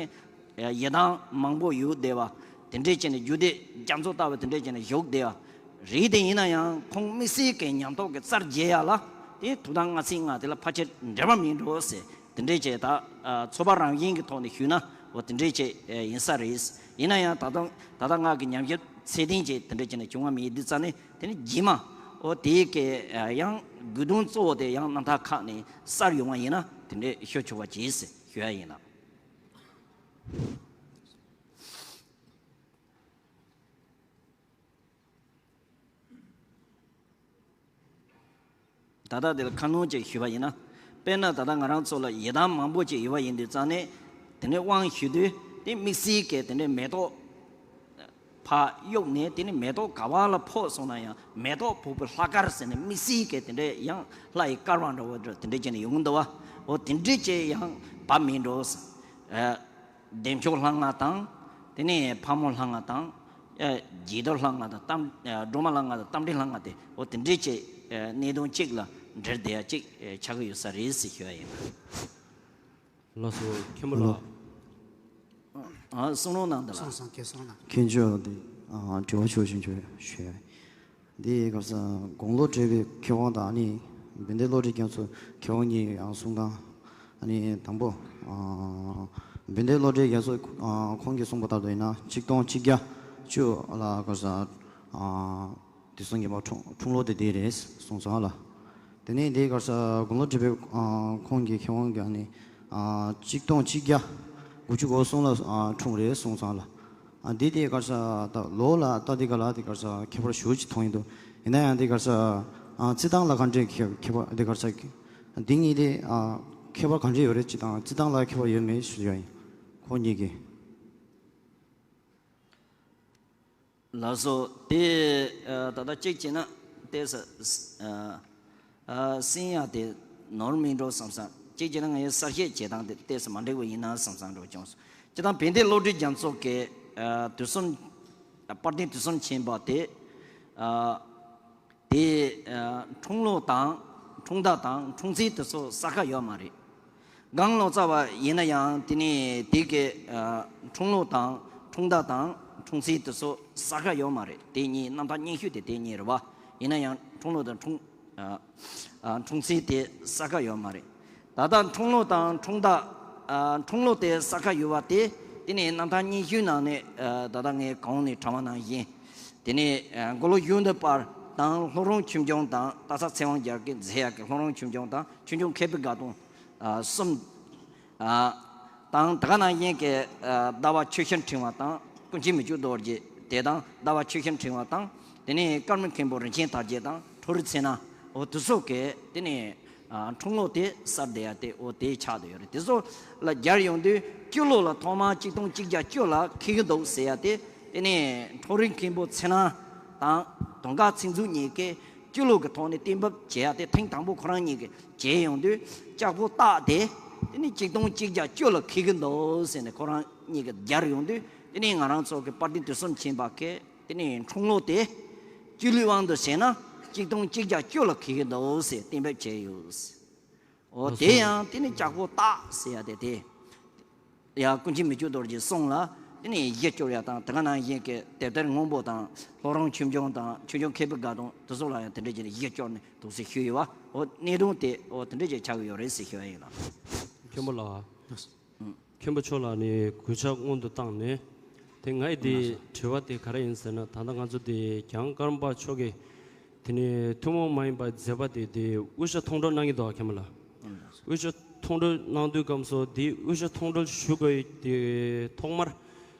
ཡི་དམ་མང་པོ་ཡོད་བསྡད་པ། དེ་འདྲས་བྱས་ནས་རྒྱུད་སྡེ་རྒྱ་མཚོ་ལྟ་བུ་དེ་འདྲས་བྱས་ནས་བཞུགས་བསྡད་པ་རེད། དེ་ཡིན་ན་ཡང་ཁོང་དམིགས་བསལ་གྱི་ཉམས་རྟོགས་ཀྱི་རྩར་རྒྱས་ཡ་ལ་དེ་ཐུགས་དམ་ལྔ་ཚན་ལྔ་དེ་ལ་ཕལ་ཆེར་འབྲེལ་བ་མིན་འགྲོ་ཟེར། དེ་འདྲས་བྱས་ད་ཚོད་དཔག་རང་བཞིན་གྱི་ཐོག་ནས་ཞུས་ན་འོ་དེ་འདྲས་བྱས་ཡིན་ས་རེད། ཡིན་ན་ཡང་ད་དུང་ད་ལྟ་ང་གི་ཉམས་ཞིབ་ཚད་ལྡན་ཅིག་དེ་འདྲས་བྱས་ནས་བྱུང་བ་མེད་དུས་ཙང་ནས། དེ་ནི་རྗེས་མ་འོ་དེའི་གི་ཡང་དགོས་དོན་གཙོ་བོ་དེ་ཡང་རྣམ་ཐར་ཁག་ནས་གསར་ཡོང་བ་ཡིན་ན་དེ་འདྲའི་ཤོད་ཆོག་པ་བྱས་ཟེར་ཞུ་ཡ་ཡིན་ལགས། ད་ལྟ་དེ་ལ་ཁ་སྣོན་ཅིག་ཞུས་པ་ཡིན་ན། དཔེར་ན་ད་ལྟ་ང་རང་ཚོ་ལ་ཡི་དམ་མང་པོ་ཅིག་ཡོད་པ་ཡིན་དུས་ཙང་ནས་དེ་འདྲའི་དབང་ཞུ་དུས་དེ་དམིགས་བསལ་གྱི་དེ་འདྲའི་མེ་ཏོག་ཕར་གཡུགས་ནས་དེ་ནི་མེ་ཏོག་ག་བ་ལ་ཕོག་སོང་ན་ཡང་མེ་ཏོག་ཕོག་པའི་ལྷ་སྐལ་ཟེར་ནས་དམིགས་བསལ་གྱི་དེ་འདྲའི་ཡང་ལྷ་ཡི་སྐལ་བ་འདྲ་བོ་དེ་འདྲ་བྱས་ནས་ཡོང་གི་འདུག་བ། འོ་དེ་འདྲ་བྱས་ཡང་བབ་མིན་འགྲོ། བདེ་མཆོག་ལྷ་ལྔ་དང་། དེ་ནས་ཕག་མོ་ལྷ་ལྔ་དང་། རྗེས་ཟློས་ལྷ་ལྔ་དང་། གཏམ་སྒྲོལ་མ་ལྷ་ལྔ་དང་། རྟ་མགྲིན་ལྷ་ལྔ་དེ་འོ་དེ་འདྲ་བྱས་གནད་དོན་གཅིག་ལ་འབྲེལ་བསྡད་ཡ་གཅིག་ཆགས་ཀྱི་ཡོད་ས་རེད་ཟེར་ཞུ་ཡ་ཡིན། ལགས་སོ། མཁན་པོ་ལགས། ཨ། གསུང་རོགས་གནང་དང་ལགས། གསུང་སོང་། ཁྱེད་གསུང་གནང་། མཁན་ཆོས་དེ་ཨ་དྲི་བ་ཆོས་བཞིན་ཆོས་ཞུ་ཡ། འདི་ག་ས་དགུང་ལོ་བགྲེས་པའི་མཁས་དབང་དང་ཨ་ནི་བན་དེ་བློ་གྲོས་རྒྱ་མཚོ་མཁས་དབང་གཉིས་ཡང་གསུང་སྟངས། ཨ་ནི་དང་པོ་ཨ་བན་དེ་བློ་གྲོས་རྒྱ་མཚོ་ཨ་ཁོང་གིས་གསུངས་པ་ལྟར་དུ་ཡིན་ན་ཆིག་སྟོང་ཆིག་བརྒྱ་བཅུ་ལ་ག་ས་ཨ་དུས་གསུམ་མཁྱེན་པ་འཁྲུངས་འཁྲུངས་ལོ་དེ་དེ་རེད་གསུངས་སོང་ཨ་ལ། དེ་ནས་དེ་ག་ས་དགུང་ལོ་བགྲེས་པའི་ཨ་ཁོང་གི་མཁས་དབང་གི་ཨ་ནི་ཨ་ཆིག་སྟོང་ཆིག་བརྒྱ་དགུ་བཅུ་གོ་གསུམ་ལ་ཨ་འཁྲུངས་རེད་གསུངས་སོང་ཨ་ལ། ཨ་འདི་དེ་ག་ས་ད་ལོ་ལ་ལྟ་དེ་ག་ལ་དེ་ག་ས་ཁྱད་པར་ཞེ་པོ་ཅིག་མཐོང་ཡི་འདུག་ཡིན་ན་ཡང་དེ་ག་ས་ཨ་རྩི་སྟངས་ལ་ག་འདྲའི་ཁྱད་ཁྱད་པར་དེ་ག་ས་འདི་གཉིས་དེ་ཨ་ཁྱད་པར་ག་འདྲ་ཡོད་རེད། སྤྱིར་བཏང་རྩི་སྟངས་ལ་ཁྱད་པར་ཡོད་མེད་ཞུ་ཡ་ཡིན། ཁོ་གཉིས་ཀྱི། ལགས་སོ། དེ་ཨ་ད་ལྟ་གཅིག་བྱས་ན་ཏོག་ཙམ་ཨ་ཨ་གསན་ཡག་དེ་ནོར་མིན་འགྲོ་བསམ་བསམ། གཅིག་བྱས་ན་ངས་གསལ་བཤད་བྱེད་སྟངས་དེ་ཏོག་ཙམ་མ་འགྲིག་པ་ཡིན་ན་བསམ་བསམ་འགྲོ་བྱུང་སོང་། སྤྱིར་བཏང་བན་དེ་བློ་གྲོས་རྒྱ་མཚོ་གི་ཨ་དུས་གསུམ་དཔལ་ལྡན་དུས་གསུམ་མཁྱེན་པ་དེ་ཨ་དེ་ཨ་འཁྲུངས་ལོ་དང་འཁྲུངས་ཟླ་དང་འཁྲུངས་ཚེས་དེ་ཚོ་གསལ་ཁ་ཡོད་མ་རེད། གང་ལོ་ཙཱ་བ་ཡིན་ན་ཡང་དེ་ནས་དེ་གི་ཨ་འཁྲུངས་ལོ་དང་འཁྲུངས་ཟླ་དང་ འཁྲུངས་ཚེས་དེ་ཚོ་གསལ་ཁ་ཡོད་མ་རེད། དེ་གཉིས་རྣམ་ཐར་སྙན་ཞུ་དེ་དེ་གཉིས་རེད་བ། ཡིན་ན་ཡང་འཁྲུངས་ལོ་དང་འཁྲུངས་ཨ་ཨ་འཁྲུངས་ཚེས་དེ་གསལ་ཁ་ཡོད་མ་རེད། ད་ལྟ་འཁྲུངས་ལོ་དང་འཁྲུངས་ཟླ་ཨ་འཁྲུངས་ལོ་དེ་གསལ་ཁ་ཡོད་བ་དེ། དེ་ནས་རྣམ་ཐར་སྙན་ཞུའི་ནང་ནས་ཨ་ད་ལྟ་ངས་གོང་ནས་དྲངས་པ་ནང་བཞིན། དེ་ནས་ཨ་མགོ་ལོག་གཞོན་ནུ་པར་དང་ལྷོ་རོང་ཆོས་འབྱུང་དང་། སྟག་ཚང་ཚེ་དབང་རྒྱལ་གྱིས་མཛད་ཡག་གི་ལྷོ་རོང་ཆོས་འབྱུང་དང་། ཆོས་འབྱུང་མཁས་པའི་དགའ་སྟོན་ཨ་གསུམ། ཨ་དང་། དེ་ག་ནང་བཞིན་གྱི་ཨ་ཟླ་བ་ཆོས་ཤིང་ཕྲེང་བ་དང་། ཀུན་མཁྱེན་མི་བསྐྱོད་རྡོ་རྗེ་དེ་དང་། ཟླ་བ་ཆོས་ཤིང་ཕྲེང་བ་དང་། དེ་ནས་ཀརྨ་མཁན་པོ་རིན་ཆེན་དར་རྒྱས་དང་། ཁྲོ་རི་ཚེ་ན། འོ་དེ་ཚོ་གི་དེ་ནས་ཨ་འཁྲུངས་ལོ་དེ་གསལ་བསྡད་ཡ་དེ་འོ་དེ་ཆགས་བསྡད་ཡོད་རེད། དེ་ཚོ་ལ་སྦྱར་ཡོང་དུས་སྤྱི་ལོ་ལ་ཐོག་མར་གཅིག་སྟོང་གཅིག་བརྒྱ་བཅུ་ལ་འཁེལ་གྱི་འདུག་ཟེར་ཡ་དེ། དེ་ནས་ཁྲོ་རི་མཁན་པོ་ཚེ་ན་དང་དུང་དཀར་ཚེ་མཛོད་གཉིས་ཀས་སྤྱི་ལོ་གི་ཐོག་ནས་གཏན་འབེབས་བྱས་ཡ་དེ་ཐེངས་དང་པོ་ཁོ་རང་གཉིས་ཀྱིས་བྱས་ཡོང་དུས། ལྕགས་ཕོ་སྟག་དེ་དེ་ནི་གཅིག་སྟོང་གཅིག་བརྒྱ་བཅུ་ལ་འཁེལ་གྱི་འདུག་ཟེར་ནས་ཁོ་རང་གཉིས་ཀྱིས་སྦྱར་ཡོང་དུས། དེ་ནི་ང་རང་ཚོ་གི་དཔལ་ལྡན་དུས་གསུམ་མཁྱེན་པ་གིས་དེ་ནི་འཁྲུངས་ལོ་དེ་སྤྱི་ལོའི་དབང་དུ་བྱས་ན་གཅིག་སྟོང་གཅིག་བརྒྱ་བཅུ་ལ་འཁེལ་གྱི་འདུག་ཟེར་གཏན་འབེབས་བྱས་ཡོད། འོ་ཨ་དེ་སོ། ཡང་དེ་ནི་ལྕགས་ཕོ་སྟག་ཟེར་ཡ་དེ་དེ། ཡ་ཀུན་མཁྱེན་མི་བསྐྱོད་རྡོ་རྗེའི་གསུང་ལ་དེ་ནས་གཞི་བཅོལ་ཡ་དང་། དེ་ག་ནང་བཞིན་གྱི་དེབ་ཐེར་སྔོན་པོ་དང་། ལྷོ་རོང་ཆོས་འབྱུང་དང་། ཆོས་འབྱུང་མཁས་པའི་དགའ་སྟོན་དེ་ཚོ་ལ་ཡང་དེ་འདྲ་བྱས་ནས་གཞི་བཅོལ་ནས་འདུག་ཟེར་ཞུས་ཡོད་བ། འོ་གནད་དོན་དེ་འོ་དེ་འདྲ་བྱས་ཆགས་ཀྱི་ཡོད་རེད་ཟེར་ཞུ་ཡ་ཡིན་ལགས། མཁན་པོ་ལགས། ཨུ། མཁན་པོ་མཆོག་ལ་ནི་གུས་ཕྱག་སྔོན་དུ་བཏང་ནས། དེ་ང་ཡི་དེ་དྲི་བ་དེ་ག་རེ་ཡིན་ཟེར་ན། ད་ལྟ་ང་ཚོ་དེ་རྒྱལ་དབང་ཀརྨ་པ་མཆོག་གིས་དེ་ནས་ཐུན་མོང་མ་ཡིན་པ་མཛད་པ་དེ་དེ་དབུ་ཞྭ་མཐོང་གྲོལ་གནང་གི་འདུག་མཁན་པོ་ལགས། དབུ་ཞྭ་མཐོང་གྲོལ་གནང་དུས་སྐབས་སུ་དེ་དབུ་ཞྭ་མཐོང་གྲོལ་ཞུ་དགོས་དེ་ཐོག་མར་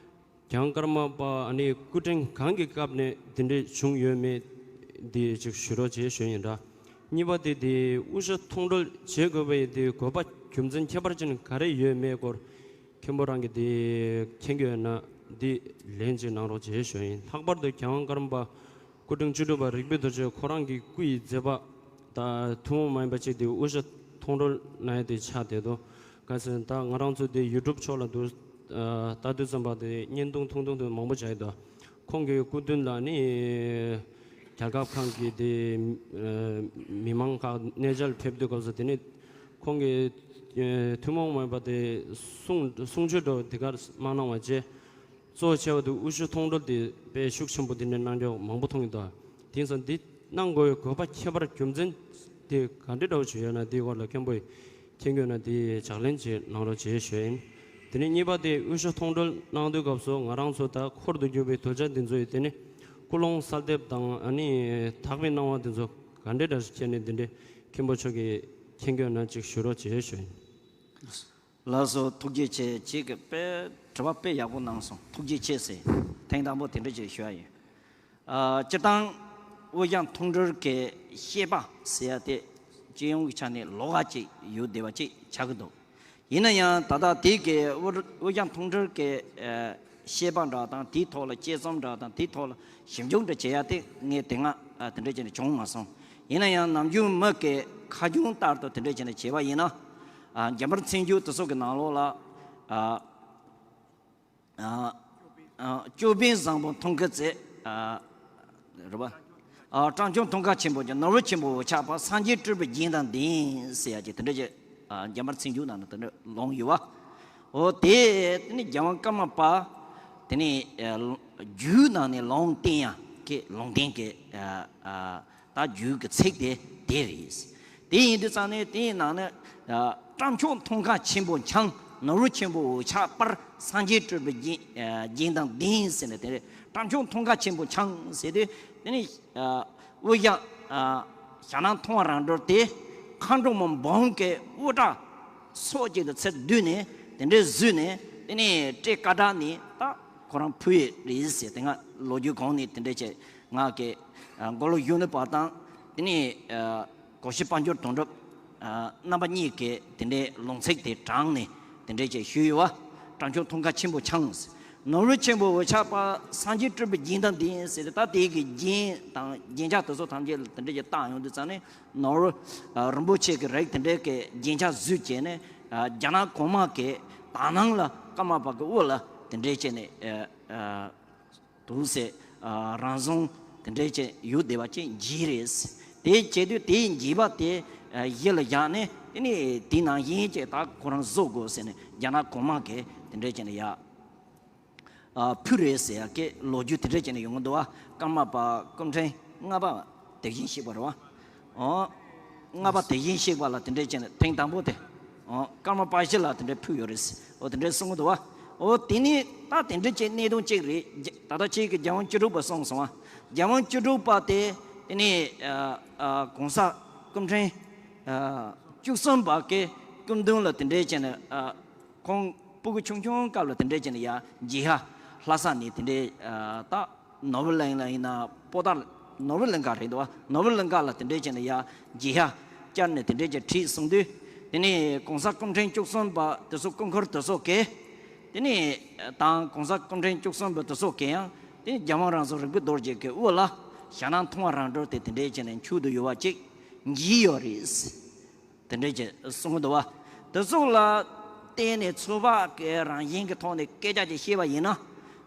རྒྱལ་དབང་ཀརྨ་པ་ཨ་ནི་སྐུ་ཕྲེང་གང་གི་སྐབས་ནས་དེ་འདྲས་བྱུང་ཡོད་མེད་དེ་ཅིག་ཞུ་རོགས་བྱེད་ཞུ་ཡིན་འདྲ། གཉིས་པ་དེ་དེ་དབུ་ཞྭ་མཐོང་གྲོལ་བྱེད་དགོས་པའི་དེ་དགོས་པ་རྒྱུ་མཚན་ཁྱད་པར་ཅན་ག་རེ་ཡོད་མེད་སྐོར། མཁན་པོ་རང་གིས་དེ་མཁྱེན་གྱི་ཡོད་ན་དེ་ལན་ཅིག་གནང་རོགས་བྱེད་ཞུ་ཡིན། ལྷག་པར་དུ་རྒྱལ་དབང་ཀརྨ་པ་སྐུ་ཕྲེང་བཅུ་དྲུག་པ་རིག་པའི་རྡོ་རྗེ་ཁོ་རང་གི་སྐུ་ཡི་མཛད་པ་དང་ཐུན་མོང་མ་ཡིན་པ་ཅིག་དེ་དབུ་ཞྭ་མཐོང་གྲོལ་གནང་ཡ་དེ་ཆགས་བསྡད་འདུག། ག་ཟེར་ན་ད་ང་རང་ཚོ་དེ་ཡུ་ཊུབ་ཕྱོགས་ལ་འདུག་ལྟ་དུས་ཙམ་པ་དེ་བརྙན་ཐུང་ཐུང་ཐུང་དེ་མང་པོ་བྱས་འདུག། ཁོང་གི་སྐུ་མདུན་ལ་ནི་རྒྱལ་ཁབ་ཁང་གི་དེ་མི་མང་ཁག་གནས་མཇལ་ཕེབས་དུས་སྐབས་སུ་དེ་ནི་ཁོང་གིས་ཐུན་མོང་མ་ཡིན་པ་དེ་གསུང་གསུང་ཆོས་འདྲ་བོ་དེ་གར་མ་གནང་བ་བྱས། གཙོ་ཆེ་བ་དེ་དབུ་ཞྭ་མཐོང་གྲོལ་དེ་དཔེ་ཤུགས་ཆེན་པོ་དེ་འདྲ་གནང་རྒྱུ་མང་པོ་མཐོང་གི་འདུག། དེང་སང་འདི་གནང་དགོས་པའི་དགོས་པ་ཁྱད་པར་རྒྱུ་མཚན་དེ་ག་འདྲ་འདྲ་བོ་ཅིག་ཡོད་ན་དེའི་སྐོར་ལ་མཁན་པོས་མཁྱེན་གྱི་ཡོད་ན་དེ་ཕྱག་ལེན་ཅིག་གནང་རོགས་བྱེད་ཞུ་ཡིན། དེ་ནས་གཉིས་པ་དེ་དབུ་ཞྭ་མཐོང་གྲོལ་གནང་དུས་སྐབས་སུ་ང་རང་ཚོ་ད་འཁོར་དུ་གྱུར་པའི་གདུལ་བྱ་འདི་ཚོ་ཡི་དེ་ནི་ཀུན་སློང་གསལ་འདེབས་དང་ཨ་ནི་དག་པའི་སྣང་བ་འདི་ཚོ་ག་འདྲ་འདྲ་ཞིག་བྱས་ནས་འདི་འདྲའི་མཁན་པོ་མཆོག་གིས་མཁྱེན་གྱི་ཡོད་ན་ཅིག་ཞུ་རོགས་བྱེད་ཞུ་ཡིན། ལགས་སོ། ཐུགས་རྗེ་ཆེ། ཁྱེད་ཀྱིས་དཔེ་དྲི་བ་དཔེ་ཡག་པོ་གནང་སོང་། ཐུགས་རྗེ་ཆེ་ཟེར། ཐེངས་དང་པོ་དེ་འདྲ་ཅིག་ཞུ་ཡ་ཡིན། ཨ་སྤྱིར་བཏང་དབུ་ཞྭ་མཐོང་གྲོལ་གྱི་བཤད་པ་ཟེར་ཡ་དེ་སྤྱི་ཡོངས་ཀྱི་ཆ་ནས་ལོགས་ཀ་ཅིག་ཡོད་བསྡད་པ་ཅིག་ཆགས་ཀྱི་འདུག། ཡིན་ན་ཡང་ད་ལྟ་དེ་གི་དབུ་དབུ་ཞྭ་མཐོང་གྲོལ་གྱི་ཨ་བཤད་པ་འདྲ་དང་། དེའི་ཐོག་ལ་དཔྱད་རྩོམ་འདྲ་དང་། དེའི་ཐོག་ལ་ཞིབ་འཇུག་འདྲ་བྱེད་ཡ་དེ་ངས་དེ་སྔ་ཨ་དེ་འདྲ་བྱས་ནས་བྱུང་མ་སོང་། ཡིན་ན་ཡང་ནམ་རྒྱུན་མི་གི་ཁ་རྒྱུན་ལྟར་དུ་དེ་འདྲ་བྱས་ནས་བྱས་པ་ཡིན་ན། ཨ་འཇམ་དཔལ་མཚན་བརྗོད་དེ་ཚོ་གི་ནང་ལོགས་ལ་ཨ་ཨ་ཨ་ཅོད་པན་བཟང་པོ་མཐོང་གི་ཚེ། ཨ་རེད་པ། ཨ་སྤྲང་ཕྱོགས་མཐོང་ཁ་ཆེན་པོ་ཀྱང་། ནོར་བུ་ཆེན་པོ་འོད་ཆགས་པ། སངས་རྒྱས་སྤྲུལ་པའི་རྒྱན་དང་ལྡན་ཟེར་ཡ་ཅིག་དེ་འདྲ་ཅིག་ཨ་འཇམ་དཔལ་མཚན་བརྗོད་ནང་ན་དེ་འདྲ་ལོངས་ཡོད་པ། འོ་དེ་དེ་ནི་རྒྱལ་དབང་ཀརྨ་པ་དེ་ནི་ཨ་རྒྱུད་ནང་ནས་ལུང་བསྟན་ཡ་གི་ལུང་བསྟན་གྱི་ཨ་ཨ་ད་རྒྱུད་ཀྱི་ཚིག་དེ་དེ་རེད། དེ་ཡིན་དུས་ཙང་ནས་དེའི་ནང་ནས་ཨ་སྤྲང་ཕྱོགས་མཐོང་ཁ་ཆེན་པོ་འཆང་། ནོར་བུ་ཆེན་པོ་འོད་ཆགས་པར། སངས་རྒྱས་སྤྲུལ་པའི་རྒྱན་ཨ་རྒྱན་དང་ལྡན་ཟེར་ནས། དེ་སྤྲང་ཕྱོགས་མཐོང་ཁ་ཆེན་པོ་འཆང་ཟེར་དུས་དེ་ནི་ཨ་དབུ་ཞྭ་ཨ་ཞྭ་ནག་མཐོང་བ་རང་གྲོལ་དེ་མཁའ་འགྲོ་མ་འབུམ་གྱི་དབུ་སྐྲ་སོ་གཅིག་ཏུ་ཚུར་བསྡུས་ནས་དེ་འདྲའི་བཟོས་ནས། དེ་ནས་སྤྲེལ་དཀར་དྲག་ནས་ད་ཁོ་རང་ཕུལ་ཡས་རེད་ཟེར། དེ་སྔ་ལོ་རྒྱུས་གོང་ནས་དེ་འདྲ་བྱས། ང་གི་ཨ་མགོ་ལོག་གཞོན་ནུ་པ་དང་། དེ་ནས་ཨ་གོ་ཤྲི་དཔལ་འབྱོར་དོན་གྲུབ་ཨ་རྣམ་པ་གཉིས་ཀྱིས་དེ་འདྲའི་ལུང་ཚིག་དེ་དྲངས་ནས་དེ་འདྲ་བྱས་ཞུས་ཡོད་པ། སྤྲང་ཕྱོགས་མཐོང་ཁ་ཆེན་པོ་འཆང་། ནོར་བུ་ཆེན་པོ་འོད་ཆགས་པ། སངས་རྒྱས་སྤྲུལ་པའི་རྒྱན་དང་ལྡན་ཟེར་ཏེ། ད་དེ་གི་རྒྱན་དང་རྒྱན་ཆ་དེ་ཚོ་ཐམས་ཅད་ལ་དེ་འདྲ་བྱས་བཏགས་ཡོང་དུས་ཙང་ནས། ནོར་བུ་ཨ་རིན་པོ་ཆེ་གི་རིགས་དེ་འདྲའི་གི་རྒྱན་ཆ་བཟོས་བྱས་ནས། ཨ་རྒྱ་ནག་གོང་མ་གི་དག་སྣང་ལ་ཀརྨ་པ་གི་དབུ་ལ་དེ་འདྲའི་བྱས་ནས་ཨ་ཨ་འདུག་སེ་ཨ་རང་བཟུང་དེ་འདྲའི་བྱས་ཡོད་བསྡད་པ་ཅིག་བྱས་རེད། དེ་བྱས་དུས་དེའི་འགྱེད་པ་དེ་ཨ་གཞི་ལ་བཞག་ནས། དེ་ནས་དེ་ནང་བཞིན་བྱས་ད་ཁོ་རང་བཟོ་དགོས་ཟེར་ནས་རྒྱ་ནག་གོང་མ་གིས་དེ་འདྲའི་བྱས་ནས་ཡ། ཨ་ཕུལ་རེད་ཟེར་ཡ་གི་ལོ་རྒྱུས་དེ་འདྲས་བྱས་ནས་ཡོང་གི་འདུག་བ། ཀརྨ་པ་སྐུ་ཕྲེང་ལྔ་པ་དེ་བཞིན་གཤེགས་པ་རེད་བ། ཨོ། ལྔ་པ་དེ་བཞིན་གཤེགས་པ་ལ་དེ་འདྲས་བྱས་ནས་ཐེངས་དང་པོ་དེ། ཨོ། ཀརྨ་པ་བཞི་ལ་དེ་འདྲས་ཕུལ་ཡོད་རེད། ཨོ་དེ་འདྲས་གསུང་གི་འདུག་བ། ཨོ་དེ་ནི་ད་དེ་འདྲས་བྱས་གནད་དོན་གཅིག་རེད། ད་ལྟ་ཁྱེད་ཀྱིས་རྒྱལ་དབང་བཅུ་དྲུག་པ་གསུངས་སོང་བ། རྒྱལ་དབང་བཅུ་དྲུག་པ་དེ་དེ་ནི་ཨ་ཨ་གོང་ས་སྐུ་ཕྲེང་ཨ་བཅུ་གསུམ་པ་གི་སྐུ་མདུན་ལ་དེ་འདྲས་བྱས་ནས་ཨ། ཁོང་སྤུ་གུ་ཆུང་ཆུང་སྐབས་ལ་དེ་འདྲས་བྱས་ནས་ཡ་རྗེས་ཧ་ལྷ་ས་ནས་དེ་འདྲས་ཨ་ད་ནོར་བུ་གླིང་ལ་ཡིན་ན་པོ་ཏཱ་ལ་ནོར་བུ་གླིང་ག་རེད་འདུག་བ། ནོར་བུ་གླིང་ག་ལ་དེ་འདྲས་བྱས་ནས་ཡ་རྗེས་ཧ་བསྐྱར་ནས་དེ་འདྲས་ཀྱི་ཁྲིད་གསུངས་དུས། དེ་ནས་གོང་ས་སྐུ་ཕྲེང་བཅུ་གསུམ་པ་དེ་ཚོ་སྐུ་འཁོར་དེ་ཚོ་གིས། དེ་ནས་དང་གོང་ས་སྐུ་ཕྲེང་བཅུ་གསུམ་པ་དེ་ཚོ་གིས་ཡང་དེ་རྒྱལ་དབང་རང་གཟུགས་རིག་པའི་རྡོ་རྗེ་གི་དབུ་ལ་ཞྭ་ནག་མཐོང་བ་རང་གྲོལ་དེ་དེ་འདྲས་བྱས་ནས་འཁྱུག་ཏུ་ཡོད་པ་ཅིག་འཇིག་ཡོད་རེད། དེ་འདྲས་ཀྱི་གསུང་གི་འདུག་བ། དེ་ཚོ་ལ་བརྟེན་ནས་ཚོད་དཔག་གི་རང་བཞིན་གྱི་ཐོག་ནས་སྐད་ཆ་ཅིག་བཤད་པ་ཡིན་ན།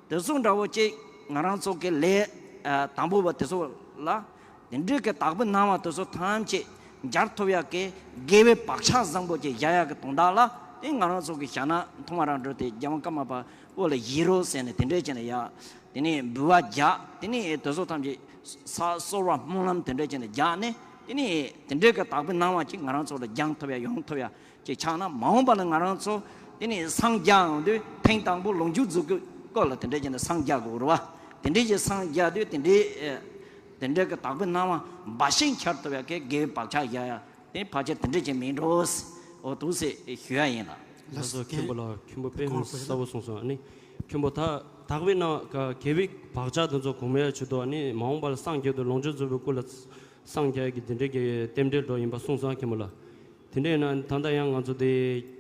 དེ་ཚོ་འདྲ་བོ་ཅིག་ང་རང་ཚོ་གི་ལས་ཨ་དང་པོ་བ་དེ་ཚོ་ལ་དེ་འདྲས་ཀྱི་དག་པའི་སྣང་བ་དེ་ཚོ་ཐམས་ཅད་སྦྱར་ཐུབ་ཡག་གི་དགེ་བའི་བག་ཆགས་བཟང་པོ་ཅིག་བཞག་ཡག་གི་དོན་དག་ལ་དེ་ང་རང་ཚོ་གི་ཞྭ་ནག་མཐོང་བ་རང་གྲོལ་དེ་རྒྱལ་དབང་ཀརྨ་པ་དབུ་ལ་བཞེས་རོགས་ཟེར་ནས་དེ་འདྲས་བྱས་ནས་ཡ། དེ་ནས་འབུལ་བ་རྒྱག་དེ་ནས་དེ་ཚོ་ཐམས་ཅད་ས་གསོལ་བ་སྨོན་ལམ་དེ་འདྲས་བྱས་ནས་རྒྱག་ནས། དེ་ནས་དེ་འདྲས་ཀྱི་དག་པའི་སྣང་བ་ཅིག་ང་རང་ཚོ་ལ་སྦྱང་ཐུབ་ཡ་ཡོང་ཐུབ་ཡ་ཅིག་ཆགས་ན། མ་འོངས་པ་ལ་ང་རང་ཚོ་དེ་ནས་སངས་རྒྱས་ཡོང་དུས་ཐེངས་དང་པོ་ལོ་མཇུག་རྫོགས་ཀྱི་སྐོར་ལ་དེ་འདྲས་བྱས་ནས་སངས་རྒྱས་དགོས་རེད་བ། དེ་འདྲས་ཀྱི་སངས་རྒྱས་དུས་དེ་འདྲས་ཨེ་དེ་འདྲས་ཀྱི་དག་པའི་སྣང་བ་འབའ་ཞིག་འཆར་ཐུབ་ཡ་གི་དགེ་བའི་བག་ཆགས་བཞག་ཡ། དེ་ཕལ་ཆེར་དེ་འདྲས་ཅིག་མིན་འགྲོ། འོ་འདུག་སེ་ཞུ་ཡ་ཡིན་ལགས། ལགས་སོ། མཁན་པོ་ལགས། མཁན་པོ་དཔེ་མི་སྲིད་གསལ་པོ་གསུངས་སོང་། ཨ་ནི་མཁན་པོ་ད་དག་པའི་སྣང་བ་དགེ་བའི་བག་ཆགས་དེ་ཚོ་གོམས་ཡ་ཆེད་དུ། ཨ་ནི་མ་འོངས་པ་ལ་སངས་རྒྱས་དུས་ལོངས་སྤྱོད་རྫོགས་པའི་སྐུ་ལ་སངས་རྒྱས་ཀྱི་དེ་འདྲའི་གི་རྟེན་འབྲེལ་འགྲོ་ཡིན་པ་གསུངས་སོང་། མཁན་པོ་ལགས། དེ་འདྲ་ཡིན་ན་ད་ལྟ་ཡང་ང་ཚོ་དེ་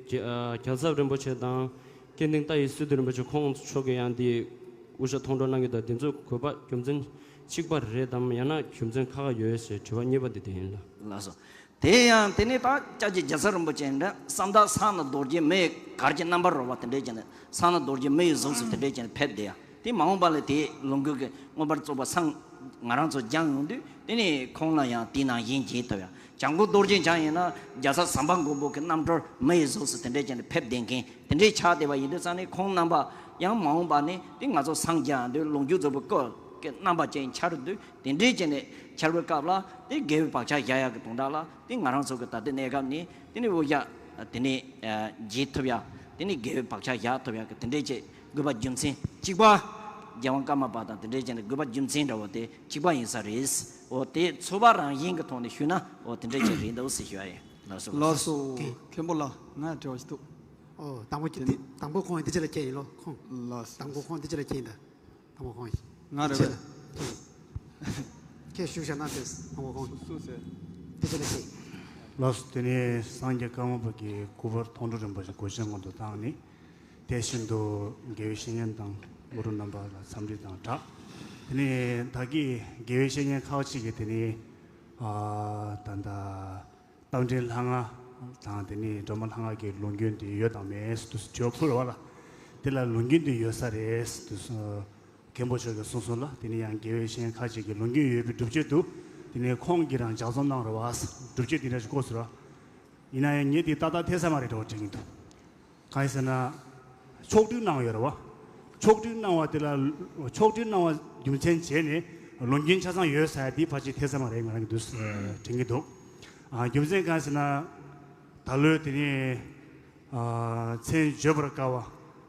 རྒྱལ་རྒྱལ་ཚབ་རིན་པོ་ཆེ་དང་སྐལ་ལྡན་རྟ་ཡི་སི་ཏུ་རིན་པོ་ཆེ་ཁོང་ཚོ་མཆོག་གིས་ཡང་དེ་དབུ་ཞྭ་ཐོག་འགྲོ་གནང་གི་འདུག་དེ་ཚོ་དགོས་པ་རྒྱུ་མཚན་གཅིག་པ་རེད་དམ། ཡང་ན་རྒྱུ་མཚན་ཁ་ཁ་ཡོད་ཟེར་དྲི་བ་གཉིས་པ་དེ་དེ་ཡིན་ལགས། ལགས་སོ། དེ་ཡང་དེ་ནས་ད་སྐྱབས་རྗེ་རྒྱལ་ཚབ་རིན་པོ་ཆེ་འདྲ་བསམ་དག་སངས་ནི་རྡོ་རྗེ་མི་ཡི་གར་གྱི་རྣམ་པར་རོལ་པ་དེ་འདྲས་ཀྱི་ནས། སངས་ནི་རྡོ་རྗེ་མི་ཡི་གཟུགས་སུ་དེ་འདྲས་ཀྱི་ནས་ཕེབས་བསྡད་ཡ། དེ་མ་འོངས་པ་ལ་དེའི་ལོངས་སྐུ་གི་མངོན་པར་རྫོགས་པ་སངས་ང་རང་ཚོ་སྦྱང་ཡོང་དུས། དེ་ནས་ཁོང་ལ་ཡང་དེ་ནང་བཞིན་བྱེད་ཐུབ་ཡ། བྱང་སྒོ་རྡོ་རྗེ་འཆང་ཡིན་ན་རྒྱལ་ཚབ་ཟམ་པ་མགོན་པོ་གི་རྣམ་གྲོལ་མི་ཡི་གཟུགས་སུ་དེ་འདྲས་ཀྱི་ནས་ཕེབས་བསྡད་མཁན་དེ་འདྲས་ཆགས་བསྡད་པ་ཡིན་དུས་ཙང་ནས། ཁོང་རྣམ་པ་ཡང་མ་འོངས་པ་ནས་དེ་ང་ཚོ་སངས་རྒྱས་ཡོང་དུས་ལོངས་སྐུ་རྫོགས་པའི་སྐུ་གི་རྣམ་པ་ཅན་འཆར་དུས། དེ་འདྲའི་བྱས་ནས་འཆར་བའི་སྐབས་ལ་དེ་དགེ་བའི་བག་ཆགས་བཞག་ཡག་གི་དོན་དག་ལ་དེ་ང་རང་ཚོ་གི་ད་ལྟའི་གནས་སྐབས་ནས་དེ་ནས་དབུ་ཞྭ་དེ་ནས་ཨ་བཞེས་ཐུབ་ཡག་དེ་ནས་དགེ་བའི་བག་ཆགས་བཞག་ཐུབ་ཡག་གི་དེ་འདྲའི་བྱས་དགོས་པ་རྒྱུ་མཚན་གཅིག་པ། རྒྱལ་དབང་ཀརྨ་པ་དང་དེ་འདྲའི་བྱས་ནས་དགོས་པ་རྒྱུ་མཚན་འདྲ་བོ་དེ་གཅིག་པ་ཡིན་ས་རེད། འོ་དེ་ཚོད་དཔག་རང་བཞིན་གྱི་ཐོག་ནས་ཞུས་ན་འོ་དེ་འདྲའི་བྱས་རེད་འདུག་ཟེར་ཞུ་ཡ་ཡིན། ལགས་སོ། ལགས་སོ། ལགས་སོ། མཁན་པོ་ལགས། ང་དྲི་བ་ཞིག་འདུག་ཨོ་དང་པོ་དེ་དེ་དང་པོ་ཁོང་འདི་ཅི་ལ་སྐྱེས་ཡིན་ལོ་ཁོང་། ལགས་སོ། དང་པོ་ཁོང་འདི་ཅི་ལ་སྐྱེས་ཡིན་ད། དང་པོ་ཁོང་ཡིན། ང་རེད་པས། ཁྱེད་ཞུ་བྱ་ན་དེ་དང་པོ་ཁོང་སུ་ཟེར། དེ་ཅི་ལ་ཤེས། ལགས་སོ། དེ་ནས་སངས་རྒྱས་ཀརྨ་པ་གི་སྐུ་པར་མཐོང་གྲོལ་རིན་པོ་ཆེ་སྒོ་ཆེན་སྔོན་དུ་བཏང་ནས། དེ་བཞིན་དུ་དགེ་བའི་བཤེས་གཉེན་དང་གུ་རུ་རྣམ་པ་ལ་འཚམས་འདྲི་དང་སྦྲགས། དེ་ནས་ད་གིན་དགེ་བའི་བཤེས་གཉེན་ཁག་ཅིག་གིས་དེ་ནས་ཨ་ད་ལྟ། རྟ་མགྲིན་ལྷ་སྔགས་དང་དེ་ནས་སྒྲོལ་མ་ལྷ་སྔགས་ཀྱི་ལུང་རྒྱུན་དེ་ཡོད་དང་མེད་དུ་བརྗོད་ཕུལ་བ་ལ། དེ་ལ་ལུང་རྒྱུན་དེ་ཡོད་ས་རེད་དུ་མཁན་པོ་མཆོག་གིས་གསུངས་སོང་ལ། དེ་ནས་ཡང་དགེ་བའི་བཤེས་གཉེན་ཁ་ཅིག་གིས་ལུང་རྒྱུན་ཡོད་པའི་སྒྲུབ་བྱེད་དུ་དེ་ནས་ཁོང་གིས་རང་ལྗགས་རྩོམ་གནང་རེད་བ། སྒྲུབ་བྱེད་དེ་འདྲ་ཞིག་བཀོད་ཟེར་བ། ཡིན་ན་ཡང་ངས་དེ་ཏག་ཏག་འཐད་ས་མ་རེད་འགྲོ་དྲན་གྱི་འདུག་གང་ཡིན་ཟེར་ན། ཕྱོགས་སྒྲིག་གནང་བ་ཡོད་རེད་བ། ཕྱོགས་སྒྲིག་གནང་བ་དེ་ལ། ཕྱོགས་སྒྲིག་གནང་བ་རྒྱུ་མཚན་བྱས་ནས་ལུང་རྒྱུན་ཆ་ཚང་ཡོད་ཟེར་ཡ་དེ་ཕལ་ཆེར་འཐད་ས་མ་རེད་ང་རང་གི་འདུག་དྲན་གྱི་འདུག་ཨ་རྒྱུ་མཚན་གང་ཡིན་ཟེར་ན། ད་ལོའི་དེ་ནས་ཨ་མཚན་བརྗོད་པར་དཀའ་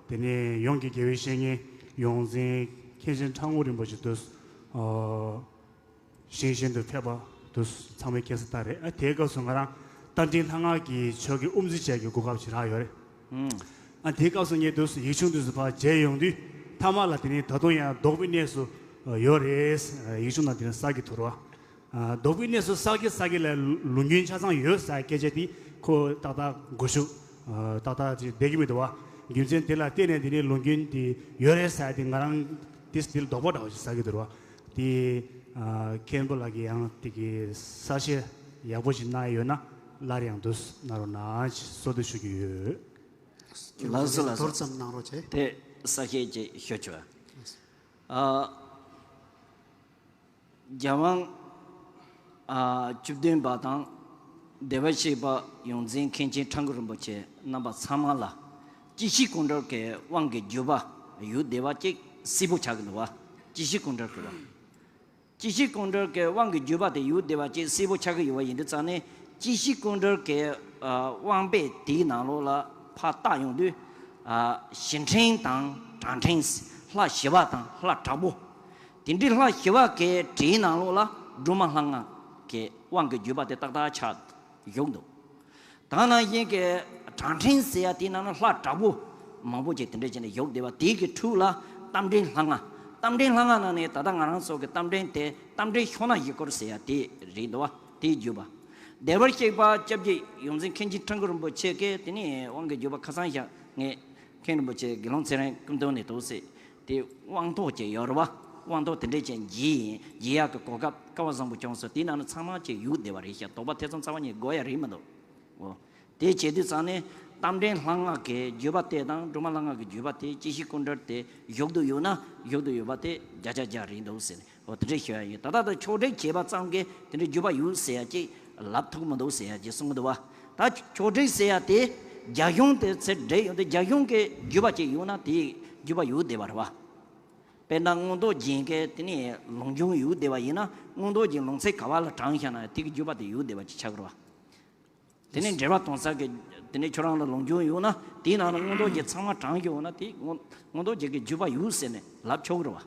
བ། དེ་ནས་ཡོངས་ཀྱི་དགེ་བའི་བཤེས་གཉེན་ཡོངས་འཛིན་མཁན་ཆེན་ཁྲ་འགུ་རིན་པོ་ཆེ་དུ། ཨ། ཞིང་གཞན་དུ་ཕེབས་པ་དུ་ཚང་མས་མཁྱེན་གསལ་ལྟར་རེད། ཨ་དེའི་སྐབས་སུ་ང་རང་རྟ་མགྲིན་ལྷ་སྔགས་ཀྱི་ཆོས་ཀྱི་དབུ་མཛད་བྱས་ཀྱི་གོ་སྐབས་ཅིག་རག་ཡོད་རེད། ཨ་དེའི་སྐབས་སུ་ངས་དུས་སུ་ཡིག་ཆུང་དུས་སུ་ཕར་མཇལ་ཡོང་དུས་ཐ་མ་ལ་དེ་ནི་ད་དུང་ཡང་བདོག་པའི་གནས་སུ་ཡོད་རེད། ཡིག་ཆུང་ནང་དེ་ནི་གསལ་གྱི་འདུག་རེད་བ། ཨ་བདོག་པའི་གནས་སུ་གསལ་གྱི་གསལ་གྱི་ལ་ལུང་རྒྱུན་ཆ་ཚང་ཡོད་ཟེར་སྐད་ཆ་དེ་ཁོ་ཏག་ཏག་མགོ་མཇུག་ཏག་ཏག་ཅིག་བསྡད་ཀྱི་མི་འདུག་བ། རྒྱུ་མཚན་དེ་ལ་བརྟེན་ནས་དེ་ནི་ལུང་རྒྱུན་དེ་ཡོད་རེད་ཟེར་དེ་ང་རང་དེ་དེ་ལ་དོགས་པ་འདྲ་བ་ཞིག་ཟ་གི་འདུག་རེད་བ། དེ་ཨ་མཁན་པོ་ལགས་ཀྱིས་ཡང་དེ་གི་གསལ་བཤད་ཡག་པོ་ཞིག་གནང་ཡོད་ན་སླར་ཡང་དུ་གནང་རོགས་གནང་ཞེས་གསོལ་འདེབས་ཞུ་གི་ཡོད། ལགས་སོ་ལགས་སོ། མདོར་ཙམ་གནང་རོགས་བྱེད། དེ་གསལ་བཤད་ཅིག་ཞུ་ཆོག་ཨ། རྒྱལ་དབང་ཨ་བཅུ་བདུན་པ་དང་བདེ་བར་གཤེགས་པ་ཡོངས་འཛིན་མཁན་ཆེན་ཁྲ་འགུ་རིན་པོ་ཆེ་རྣམ་པ་ཚང་མ་ལ་སྐྱེ་ཤི་ཀུན་འགྲོལ་གྱི་དབང་གི་བརྒྱུད་པ་ཡུལ་བདེ་བ་གཅིག་གསལ་པོ་ཆགས་ཀྱི་འདུག་བ། སྐྱེ་ཤི་ཀུན་འབྲེལ་གྱི་བ། སྐྱེ་ཤི་ཀུན་འབྲེལ་གྱི་དབང་གི་བརྒྱུད་པ་དེ་ཡུལ་དེ་བ་ཅིག་གསལ་པོ་ཆགས་ཀྱི་ཡོད་པ་ཡིན་དུས་ཙང་ནས། སྐྱེ་ཤི་ཀུན་འབྲེལ་གྱི་ཨ་དབང་པོ་དེའི་ནང་ལོགས་ལ་ཕར་བལྟ་ཡོང་དུས། ཨ་ཞི་ཕྲན་དང་གྲང་ཕྲན། ལྷ་ཞི་བ་དང་ལྷ་དྲག་པོ། དེ་འདྲའི་ལྷ་ཞི་བ་གི་གྲས་ནང་ལོགས་ལ་སྒྲོལ་མ་ལྷ་སྔགས་ཀྱི་དབང་གི་བརྒྱུད་པ་དེ་ཏག་ཏག་ཆགས་བཞུགས་འདུག། ད་ནང་བཞིན་གྱི་གྲང་ཕྲན་ཟེར་ཡ་དེའི་ནང་ན་ལྷ་དྲག་པོ་མང་པོ་ཅིག་དེ་འདྲ་བྱས་ནས་བཞུགས་བསྡད་པ་དེའི་གི་ཕྲུག་ལ་རྟ་མགྲིན་ལྷ་སྔགས། རྟ་མགྲིན་ལྷ་སྔགས་ནང་ནས་ད་ལྟ་ང་རང་ཚོ་གི་རྟ་མགྲིན་དེ་རྟ་མགྲིན་ཕྱོགས་ན་བཞི་སྐོར་ཟེར་ཡ་དེ་རེད་འདུག་བ། དེའི་བརྒྱུད་པ། བདེ་བར་གཤེགས་པ་སྐྱབས་རྗེ་ཡོངས་འཛིན་མཁན་ཆེན་ཁྲི་འགུ་རིན་པོ་ཆེ་གིས་དེ་ནས་དབང་གི་བརྒྱུད་པ་ཁ་སང་ཞག་ངས་མཁན་རིན་པོ་ཆེ་དགེ་སློང་ཚེ་རིང་སྐུ་མདུན་ནས་འདུག་ཟེར། དེ་དབང་ཐོག་ཅིག་ཡོད་རེད་བ། དབང་ཐོག་དེ་འདྲས་ཅིག་བགྱིས་ཡིན། བགྱི་ཡག་གི་གོ་སྐབས་སྐལ་བ་བཟང་པོ་བྱུང་སོང་། དེའི་ནང་ན་ཚང་མ་ཅིག་བཞུགས་བསྡད་པ་རེད་ཤག། དོགས་པ་ཐེ་ཚོམ་རྩ་བ་ཉིད་དགོས་ཡ་རེད་མི་འདུག། འོ། དེ་བྱེད་དུས་ཙང་ནས་རྟ་མགྲིན་ལྷ་སྔགས་ཀྱི་བརྒྱུད་པ་དེ་དང་སྒྲོལ་མ་ལྷ་སྔགས་ཀྱི་བརྒྱུད་པ་དེ་སྐྱེ་ཤི་ཀུན་འབྲེལ་དེ་བཞུགས་དུ་ཡོད་ན་བཞུགས་དུ་ཡོད་པ་དེ་བརྒྱ་ཆ་བརྒྱ་རེད་འདུག་ཟེར་ནས། འོ་དེ་འདྲས་ཞུ་ཡ་ཡིན། ད་ལྟ་ད་ཕྱོགས་སྒྲིག་བྱས་པ་ཙམ་གྱིས་དེ་འདྲས་བརྒྱུད་པ་ཡོད་ཟེར་ཡ་ཅིག་ལབ་ཐུབ་མི་འདུག་ཟེར་ཡ་ཅིག་གསུང་གི་འདུག་བ། ད་ཕྱོགས་སྒྲིག་ཟེར་ཡ་དེ་རྒྱ་གཞུང་དེ་ཚེ་འགྲེལ་ཡོང་དུས་རྒྱ་གཞུང་གི་བརྒྱུད་པ་ཅིག་ཡོད་ན་དེའི་བརྒྱུད་པ་ཡོད་བསྡད་པ་རེད་བ། དཔེར་ན་མངོན་རྟོགས་རྒྱན་གྱི་དེ་ནས་ལུང་སྦྱོང་ཡོད་བསྡད་པ་ཡིན་ན་མངོན་རྟོགས་རྒྱན་ལུང་ཚན་ག་བ་ལ་དྲངས་བཞག་ན་དེ་གི་བརྒྱུད་པ་དེ་ཡོད་བསྡད་པ་ཅིག་ཆགས་ཀྱི་རེད་བ། དེ་ནས་འགྲེལ་པ་དོན་གསལ་གྱི་དེ་ནས་ཁྱོད་རང་ལ་ལུང་སྦྱོང་ཡོད་ན་དེའི་ནང་ལ་མངོན་རྟོགས་རྒྱན་ཚང་མ་དྲངས་ཡོད་ན་དེ་མངོན་མངོན་རྟོགས་རྒྱན་གྱི་བརྒྱུད་པ་ཡོད་ཟེར་ནས་ལབ་ཆོག་གི་རེད་བ།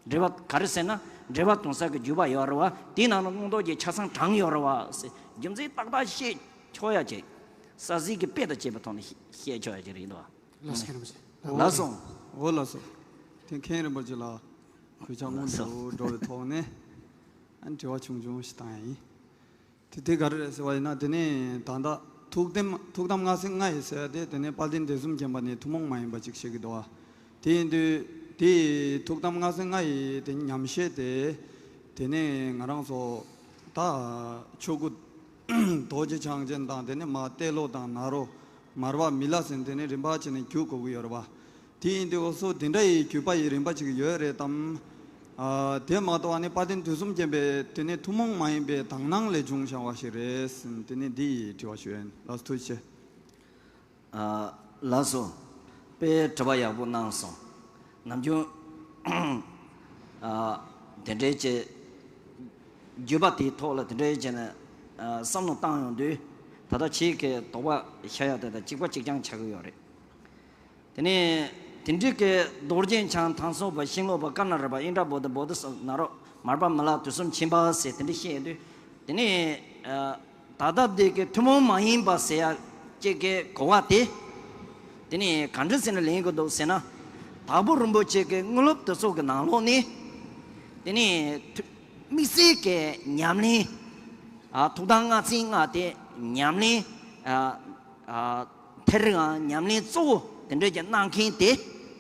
འགྲེལ་པ་ག་རེ་ཟེར་ན་འགྲེལ་པ་དོན་གསལ་གྱི་བརྒྱུད་པ་ཡོད་རེད་བ། དེའི་ནང་ལ་མངོན་རྟོགས་རྒྱན་ཆ་ཚང་དྲངས་ཡོད་རེད་བ་ཟེར་རྒྱུ་མཚན་ཏག་ཏག་བཤད་ཆོག་ཡ་ཅིག། ས་གཟིགས་ཀྱི་དཔེ་དང་བཅས་པའི་ཐོག་ནས་བཤད་ཆོག་ཡ་ཅིག་རེད་འདུག་བ། ལགས་སོ། མཁན་རིན་པོ་ཆེ། ལགས་སོ། འོ་ལགས་སོ། དེ་མཁན་རིན་པོ་ཆེ་ལ་གུས་ཕྱག་སྔོན་དུ་འགྲོ་བའི་ཐོག་ནས་ཨ་ནི་དྲི་བ་ཆུང་ཆུང་ཞིག་བཏང་ཡ་ཡིན། དེ་དེ་ག་རེ་རེད་ཟེར་བ་ཡིན་ན། དེ་ནས་ད་ལྟ་ཐུགས་དམ་ཐུགས་དམ་ལྔ་ཚན་ལྔ་ཡི་ཟེར་ཡ་དེ་དེ་ནས་དཔལ་ལྡན་དུས་གསུམ་མཁྱེན་པ་ནི་ཐུན་མོང་མ་ཡིན་པ་ཅིག་བཤད་ཀྱི་འདུག་བ། དེ་ཡིན་དུས་དེ་ཐུགས་དམ་ལྔ་ཚན་ལྔ་ཡི་དེ་ཉམས་བཞེས་དེ་དེ་ནས་ང་རང་ཚོ་ད་ཆོ་ག་རྡོ་རྗེ་འཆང་ཆེན་དང་དེ་ནས་མར་ཏེ་ལོ་དང་ནཱ་རོ་མར་པ་མི་ལ་ཟེར་དེ་ནས་རིམ་པ་བྱས་ནས་བརྒྱུད་དགོས་ཀྱི་ཡོད་རེད་བ། དེ་ཡིན་དུས་འོ་སོ་དེ་འདྲ་ཡི་བརྒྱུད་པ་ཡི་རིམ་པ་ཅིག་ཡོད་རེད་དམ། ཨ་དེ་མ་གཏོགས་ཨ་ནི་དཔལ་ལྡན་དུས་གསུམ་མཁྱེན་པའི་དེ་ནས་ཐུན་མོང་མ་ཡིན་པའི་དག་སྣང་ལས་བྱུང་བྱུང་བ་ཞིག་རེད་ཟེར་དེ་ནས་འདི་ཡི་དྲི་བ་ཞུ་ཡིན། ལགས་སོ། ཐུགས་རྗེ་ཆེ། ཨ་ལགས་སོ། དཔེ་དྲི་བ་ཡག་པོ་གནང་སོང་། ནམ་རྒྱུན་ཨ་དེ་འདྲའི་ཅིག་བརྒྱུད་པ་དེའི་ཐོག་ལ་དེ་འདྲའི་བྱས་ནས་ཨ་བསམ་བློ་བཏང་ཡོང་དུས་ད་ལྟ་ཁྱེད་ཀྱི་དོགས་པ་ཤར་ཡ་དེ་དང་གཅིག་པ་གཅིག་རྐྱང་ཆགས་ཀྱི་ཡོད་རེད། དེ་ནས་དེ་འདྲའི་གི་རྡོ་རྗེ་འཆང་དང་སོགས་པ་ཤིང་ལོ་པ་ཀ་ན་ར་པ་ཨིནྡྲ་བོ་དྷི་བོ་དྷི་ས་ནཱ་རོ་མར་པ་མི་ལ་དུས་གསུམ་མཁྱེན་པ་ཟེར་དེ་འདྲ་བཤད་དུས་དེ་ནས་ཨ་ད་ལྟ་འདི་གི་ཐུན་མོང་མ་ཡིན་པ་ཟེར་ཡ་གཅིག་གི་གོ་བ་དེ། དེ་ནས་ག་འདྲ་ཟེར་ན་ལེན་དགོས་འདུག་ཟེར་ན། དྭགས་པོ་རིན་པོ་ཆེ་གི་དངོས་སློབ་དེ་ཚོ་གི་ནང་ལོགས་ནས། དེ་ནས་ཐུ་དམིགས་བསལ་གྱི་ཉམས་ལེན། ཨ་ཐུགས་དམ་ལྔ་ཚན་ལྔ་དེ་ཉམས་ལེན། ཨ་ཨ་ཐེར་ཡང་ཉམས་ལེན་གཙོ་བོ་དེ་འདྲ་ཅིག་གནང་མཁན་དེ་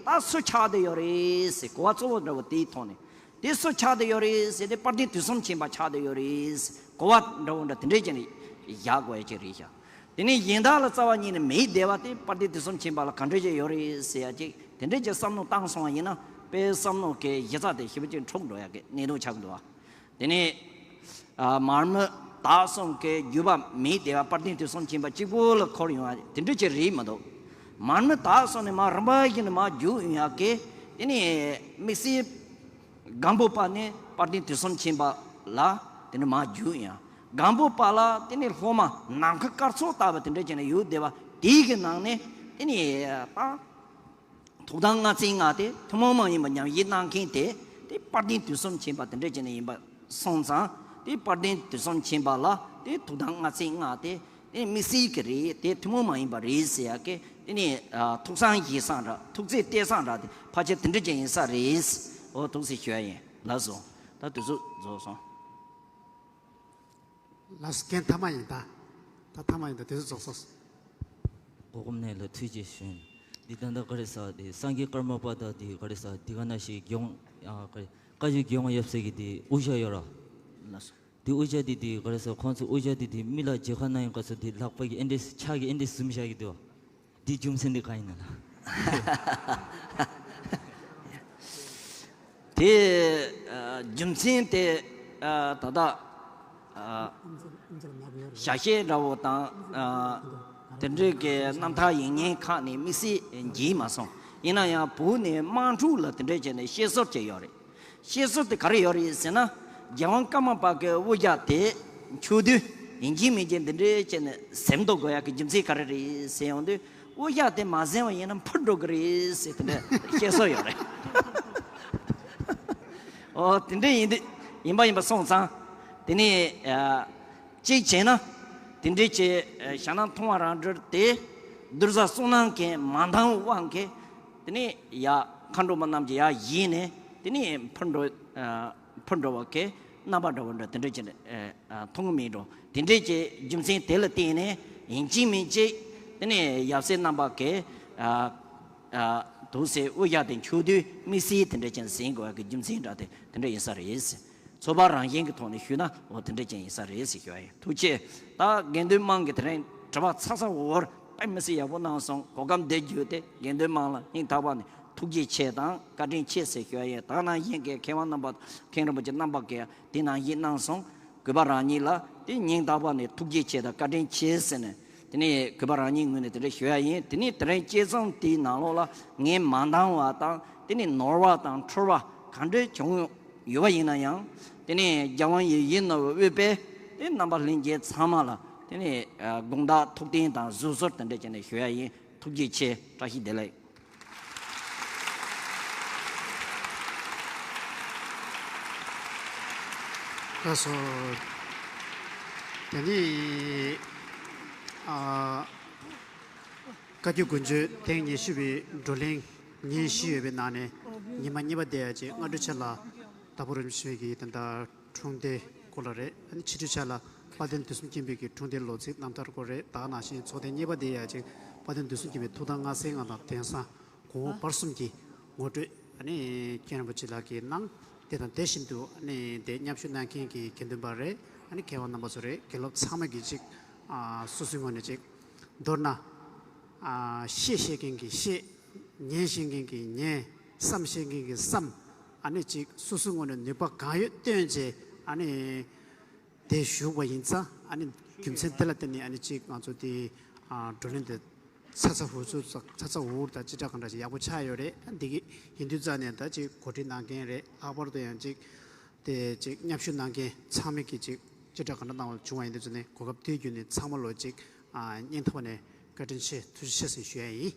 ད་སུ་ཆགས་བསྡད་ཡོད་རེད་ཟེར་གོ་བ་གཙོ་བོ་འདྲ་བོ་དེའི་ཐོག་ནས། དེ་སུ་ཆགས་བསྡད་ཡོད་རེད་ཟེར་དེ་དཔལ་ལྡན་དུས་གསུམ་མཁྱེན་པ་ཆགས་བསྡད་ཡོད་རེད། གོ་བ་འདྲ་བོ་འདྲ་དེ་འདྲས་ཅིག་ནས་བཞག་དགོས་ཡ་ཅིག་རེད་ཤག། དེ་ནས་གཞན་དག་ལ་རྩ་བ་ཉིད་ནས་མེད་བསྡད་པ་དེ་དཔལ་ལྡན་དུས་གསུམ་མཁྱེན་པ་ལ་ག་འདྲས་ཅིག་ཡོད་རེད་ཟེར་ཡ་ཅིག་དེ་འདྲས་ཅིག་བསམ་བློ་བཏང་སོང་བ་ཡིན་ན་དཔེ་བསམ་བློ་གི་གཞི་རྩ་དེ་ཞེ་པོ་ཅིག་འཁྲུག་འགྲོ་ཡ་གི་གནད་དོན་ཆགས་འདུག་བ། དེ་ནས་ཨ་མར་མི་དྭགས་གསུམ་གི་བརྒྱུད་པ་མེད་བསྡད་པ་དཔལ་ལྡན་དུས་གསུམ་མཁྱེན་པ་གཅིག་པུ་ལ་འཁོར་ཡོང་ཡ་དེ་འདྲས་ཅིག་རེད་མི་འདུག། མར་མི་དྭགས་གསུམ་ནས་མར་རིམ་པ་བཞིན་དུ་མར་བརྒྱུད་ཡོང་ཡ་གི་དེ་ནས་དམིགས་བསལ། སྒམ་པོ་པ་ནས་དཔལ་ལྡན་དུས་གསུམ་མཁྱེན་པ་ལ་དེ་འདྲ་མར་བརྒྱུད་ཡོང་། སྒམ་པོ་པ་ལ་དེ་ནས་སློབ་མ་ནམ་མཁའི་སྐར་ཚོགས་ལྟ་བུ་དེ་འདྲ་བྱས་ནས་ཡོད་བསྡད་པ་དེའི་གི་ནང་ནས་དེ་ནས་ད་ཐུགས་དམ་ལྔ་ཚན་ལྔ་དེ་ཐུན་མོང་མ་ཡིན་པ་ཉམས་བཞེས་གནང་མཁན་དེ་དེ་དཔལ་ལྡན་དུས་གསུམ་མཁྱེན་པ་དེ་འདྲ་བྱས་ནས་ཡིན་པ་སོང་ཙང་དེ་དཔལ་ལྡན་དུས་གསུམ་མཁྱེན་པ་ལ་དེ་ཐུགས་དམ་ལྔ་ཚན་ལྔ་དེ། དེ་དམིགས་བསལ་གྱི་རེད། དེ་ཐུན་མོང་མ་ཡིན་པ་རེད་ཟེར་ཡ་གི་དེ་ནི་ཨ་ཐུགས་བསམ་བཞེས་སའང་འདྲ་ཐུགས་རྗེ་གཏད་སའང་འདྲ་དེ་ཕལ་ཆེར་དེ་འདྲ་ཅིག་ཡིན་ས་རེད། འོ་ཐུགས་རྗེ་ཞུ་ཡ་ཡིན། ལགས་སོ། ད་དུས་ཚོད་རྫོགས་སོང་། ལགས་སོ། རྒན་ཐ་མ་ཡིན་ད། ད་ཐ་མ་ཡིན་ད་དུས་ཚོད་རྫོགས་སོང་། གོ་སྐབས་གནང་ལ་ཐུགས་རྗེ་ཆེ་ཞུ། འདི་ད་ལྟ་ག་རེ་ཟེར་དེ་སངས་རྒྱས་ཀརྨ་པ་དང་དེ་ག་རེ་ཟེར་དེ་ག་ན་ཞིག་གྱོང་ཨ་ག་རེ་བཀའ་བརྒྱུད་གྱོང་ཡབ་སྲས་ཀྱི་དེ་དབུ་ཞྭ་ཡོད་ར། ལགས་སོ། དེ་དབུ་ཞྭ་དེ་དེ་ག་རེ་ཟེར་ཁོང་ཚོ་དབུ་ཞྭ་དེ་དེ་མི་ལ་མཇལ་ཁ་གནང་ཡོང་སྐབས་སུ་དེ་ལག་པ་གི་ཨེ་འདྲས་ཕྱག་གི་ཨེ་འདྲས་ཟུམ་བཞག་གི་འདུག། དེ་རྒྱུ་མཚན་དེ་གང་ཡིན་ན་ལ། དེ་ཨ་རྒྱུ་མཚན་དེ་ཨ་ད་ལྟ་ཨ་ཞལ་བཞེས་འདྲ་བོ་དང་ཨ་དེ་འདྲའི་གི་རྣམ་ཐར་ཡིན་ཉན་ཁག་ནས་དམིགས་བསལ་མཇལ་མ་སོང་། ཡིན་ན་ཡང་བོད་ནས་དམག་འཁྲུག་ལ་དེ་འདྲས་བྱས་ནས་བཤད་སྲོལ་ཅིག་ཡོད་རེད། བཤད་སྲོལ་དེ་ག་རེ་ཡོད་རེད་ཟེར་ན། རྒྱལ་དབང་ཀརྨ་པ་གི་དབུ་ཞྭ་དེ་འཕྱོག་དུས་ཡིན་གཅིག་མིན་གཅིག་འདི་འདྲས་བྱས་ནས་ཟིན་འདུག་དགོས་ཡག་གི་རྒྱུ་མཚན་ག་རེ་རེད་ཟེར་ཡོང་དུས། དབུ་ཞྭ་དེ་མ་ཟིན་པ་ཡིན་ན་འཕུར་འགྲོ་གི་རེད་ཟེར་དེ་འདྲས་བཤད་སྲོལ་ཡོད་རེད། ཨོ་དེ་འདྲས་ཡིན་དུས་ཡིན་པ་ཡིན་པ་སོང་ཙང་། དེ་ནས་ཨ། གཅིག་བྱས་ན། དེ་འདྲའི་ཆེ་ཞྭ་ནག་མཐོང་བ་རང་གྲོལ་དེ། བདུད་བཟའ་བསོད་ནམས་ཀྱིས་མ་འདང་དབང་གིས། དེ་ནས་ཡ་མཁའ་འགྲོ་མ་རྣམས་ཀྱིས་ཡར་བཞེངས་ནས། དེ་ནས་འཕུར་འགྲོ། ཨ། འཕུར་འགྲོ་བ་གི་རྣམ་པ་འདྲ་བོ་འདྲ་དེ་འདྲ་ཅིག་ཨ། མཐོང་གི་མེད་འགྲོ། དེ་འདྲའི་ཆེ་རྒྱུ་མཚན་དེ་ལ་བརྟེན་ནས་ཡིན་གཅིག་མིན་གཅིག་དེ་ནས་ཡབ་སྲས་རྣམ་པ་གིས། ཨ། ཨ། དུག་སེལ་དབུ་ཞྭ་དེ་འཕྱོག་དུས་དམིགས་བསལ་དེ་འདྲ་ཅན་ཟིན་དགོས་ཀྱི་རྒྱུ་མཚན་འདྲ་དེ་དེ་འདྲ་ཡིན་ས་རེད། ཚོགས་པ་རང་བཞིན་གྱི་ཐོག་ནས་ཞུས་ན་འོ་དེ་འདྲ་ཅན་ཡིན་ས་རེད་ཟེར་ཞུ་བ་ཡིན། ཐུགས་རྗེ་ཆེ། ད་དགེ་འདུན་དམངས་ཀྱིས་དེ་རིང་དྲི་བ་ཚ་ཚ་འུར་འུར་དཔེ་མི་སྲིད་ཡག་པོ་གནང་སོང་། གོ་སྐབས་འདི་བརྒྱུད་དེ་དགེ་འདུན་དམངས་ལ་སྙིང་ཐག་པ་ནས་ཐུགས་རྗེ་ཆེ་དང་བཀའ་དྲིན་ཆེ་ཟེར་ཞུ་བ་ཡིན། ད་ནང་བཞིན་གྱི་མཁས་དབང་རྣམ་པ་མཁན་རིན་པོ་ཆེ་རྣམ་པ་གིས་དེ་ནང་བཞིན་གནང་སོང་། གུས་པ་རང་ཉིད་ལ་དེ་སྙིང་ཐག་པ་ནས་ཐུགས་རྗེ་ཆེ་དང་བཀའ་དྲིན་ཆེ་ཟེར་ནས། དེ་ནས་གུས་པ་རང་ཉིད་ངོས་ནས་དེ་འདྲ་ཞུ་ཡ་ཡིན། དེ་ནས་དེ་རིང་དཔྱད་རྩོམ་དེའི་ནང་ལོགས་ལ་ངས་མ་འདང་བ་དང་། དེ་ནས་ནོར་བ་དང་འཁྲུལ་བ་ག་འདྲ་བྱུང་ཡོད་པ་ཡིན་ན་ཡང་། དེ་ནས་རྒྱལ་དབང་ཡིད་བཞིན་ནོར་བུའི་དབུས་པའི་དེ་རྣམ་པ་ལྷན་རྒྱས་ཚང་མ་ལ་དེ་ནས་དགོངས་དག་ཐུགས་བསྟན་དང་གཟིགས་ཚུལ་དེ་འདྲ་བྱས་ནས་ཞུ་ཡ་ཡིན། ཐུགས་རྗེ་ཆེ། བཀྲ་ཤིས་བདེ་ལེགས། ལགས་སོ། དེ་ནས་ཨ། བཀའ་བརྒྱུད་དགོན་སྤྱོད་ཐེངས་ཉི་ཤུ་པའི་བགྲོ་གླེང་ཉིན་བཞི་ཡོད་པའི་ནང་ནས་ཉི་མ་གཉིས་པ་དེ་ཡ་ཅིག་སྔ་དྲོ་ཆེ་ལ་དྭགས་པོ་རིན་པོ་ཆེ་གི་ད་ལྟ་འཁྲུངས་འདས་སྐོར་ལ་རེད། ཨ་ནི་ཕྱི་དྲོ་ཆ་ལ་དཔལ་ལྡན་དུས་གསུམ་མཁྱེན་པའི་གི་འཁྲུངས་འདས་ལོ་ཚིགས་རྣམ་ཐར་སྐོར་རེད། ད་ག་ནང་བཞིན་ཚོགས་ཐེངས་གཉིས་པ་དེ་ཡ་ཅིག་དཔལ་ལྡན་དུས་གསུམ་མཁྱེན་པའི་ཐུགས་དམ་མངའ་གསོལ་མངའ་ཐང་དེང་སང་གོང་འོག་བར་གསུམ་གྱི་ངོ་སྤྲོད་ཨ་ནི་མཁན་རིན་པོ་ཆེ་ལགས་ཀྱིས་གནང་། དེ་དང་དེ་བཞིན་དུ་ཨ་ནི་དེ་མཉམ་ཞུགས་གནང་མཁན་གྱི་དགེ་འདུན་པ་རེད། ཨ་ནི་མཁས་དབང་རྣམ་པ་ཚོ་རེད། དགེ་སློབ་ཚང་མ་གིས་ཅིག་ཨ་སོ་སོའི་ངོས་ནས་ཅིག་མདོར་ན་ཨ་བཤད་ཤེས་མཁན་གྱིས་བཤད། ཉན་ཤེས་མཁན་གྱིས་ཉན། བསམ་ཤེས་མཁན་གྱིས་བསམ། ཨ་ནི་ཅིག་སོ་སོའི་ངོས་ནས་ནུས་པ་གང་ཡོད་བཏོན་བྱས་ཨ་ནི་དེ་ཞུགས་པ་ཡིན་ཙང་། ཨ་ནི་རྒྱུ་མཚན་དེ་ལ་བརྟེན་ནས་ཨ་ནི་ཅིག་ང་ཚོ་དེ་ཨ་བགྲོ་གླེང་དེ་ཚ་ཚ་འུར་ཚུར་ཚ་ཚ་འུར་དང་ཅི་འདྲ་གང་འདྲ་ཞིག་ཡག་པོ་ཆགས་ཡོད་རེད། འདི་གི་ཡིན་དུས་ཙང་ནས་ད་ཅིག་གོ་སྒྲིག་གནང་མཁན་རེད། ལྷག་པར་དུ་ཡང་ཅིག་དེ་ཅིག་མཉམ་ཞུགས་གནང་མཁན་ཚང་མས་ཀྱིས་ཅིག་ཅི་འདྲ་གང་འདྲ་གནང་བ་བྱུང་བ་ཡིན་དུས་ཙང་ནས་གོ་སྐབས་དེ་བརྒྱུད་ནས་ཚང་མ་ལོ་ཅིག་ཨ་སྙིང་ཐག་པ་ནས་བཀའ་དྲིན་ཆེ་ཐུགས་རྗེ་ཆེ་ཟེར་ཞུ་ཡ་ཡིན།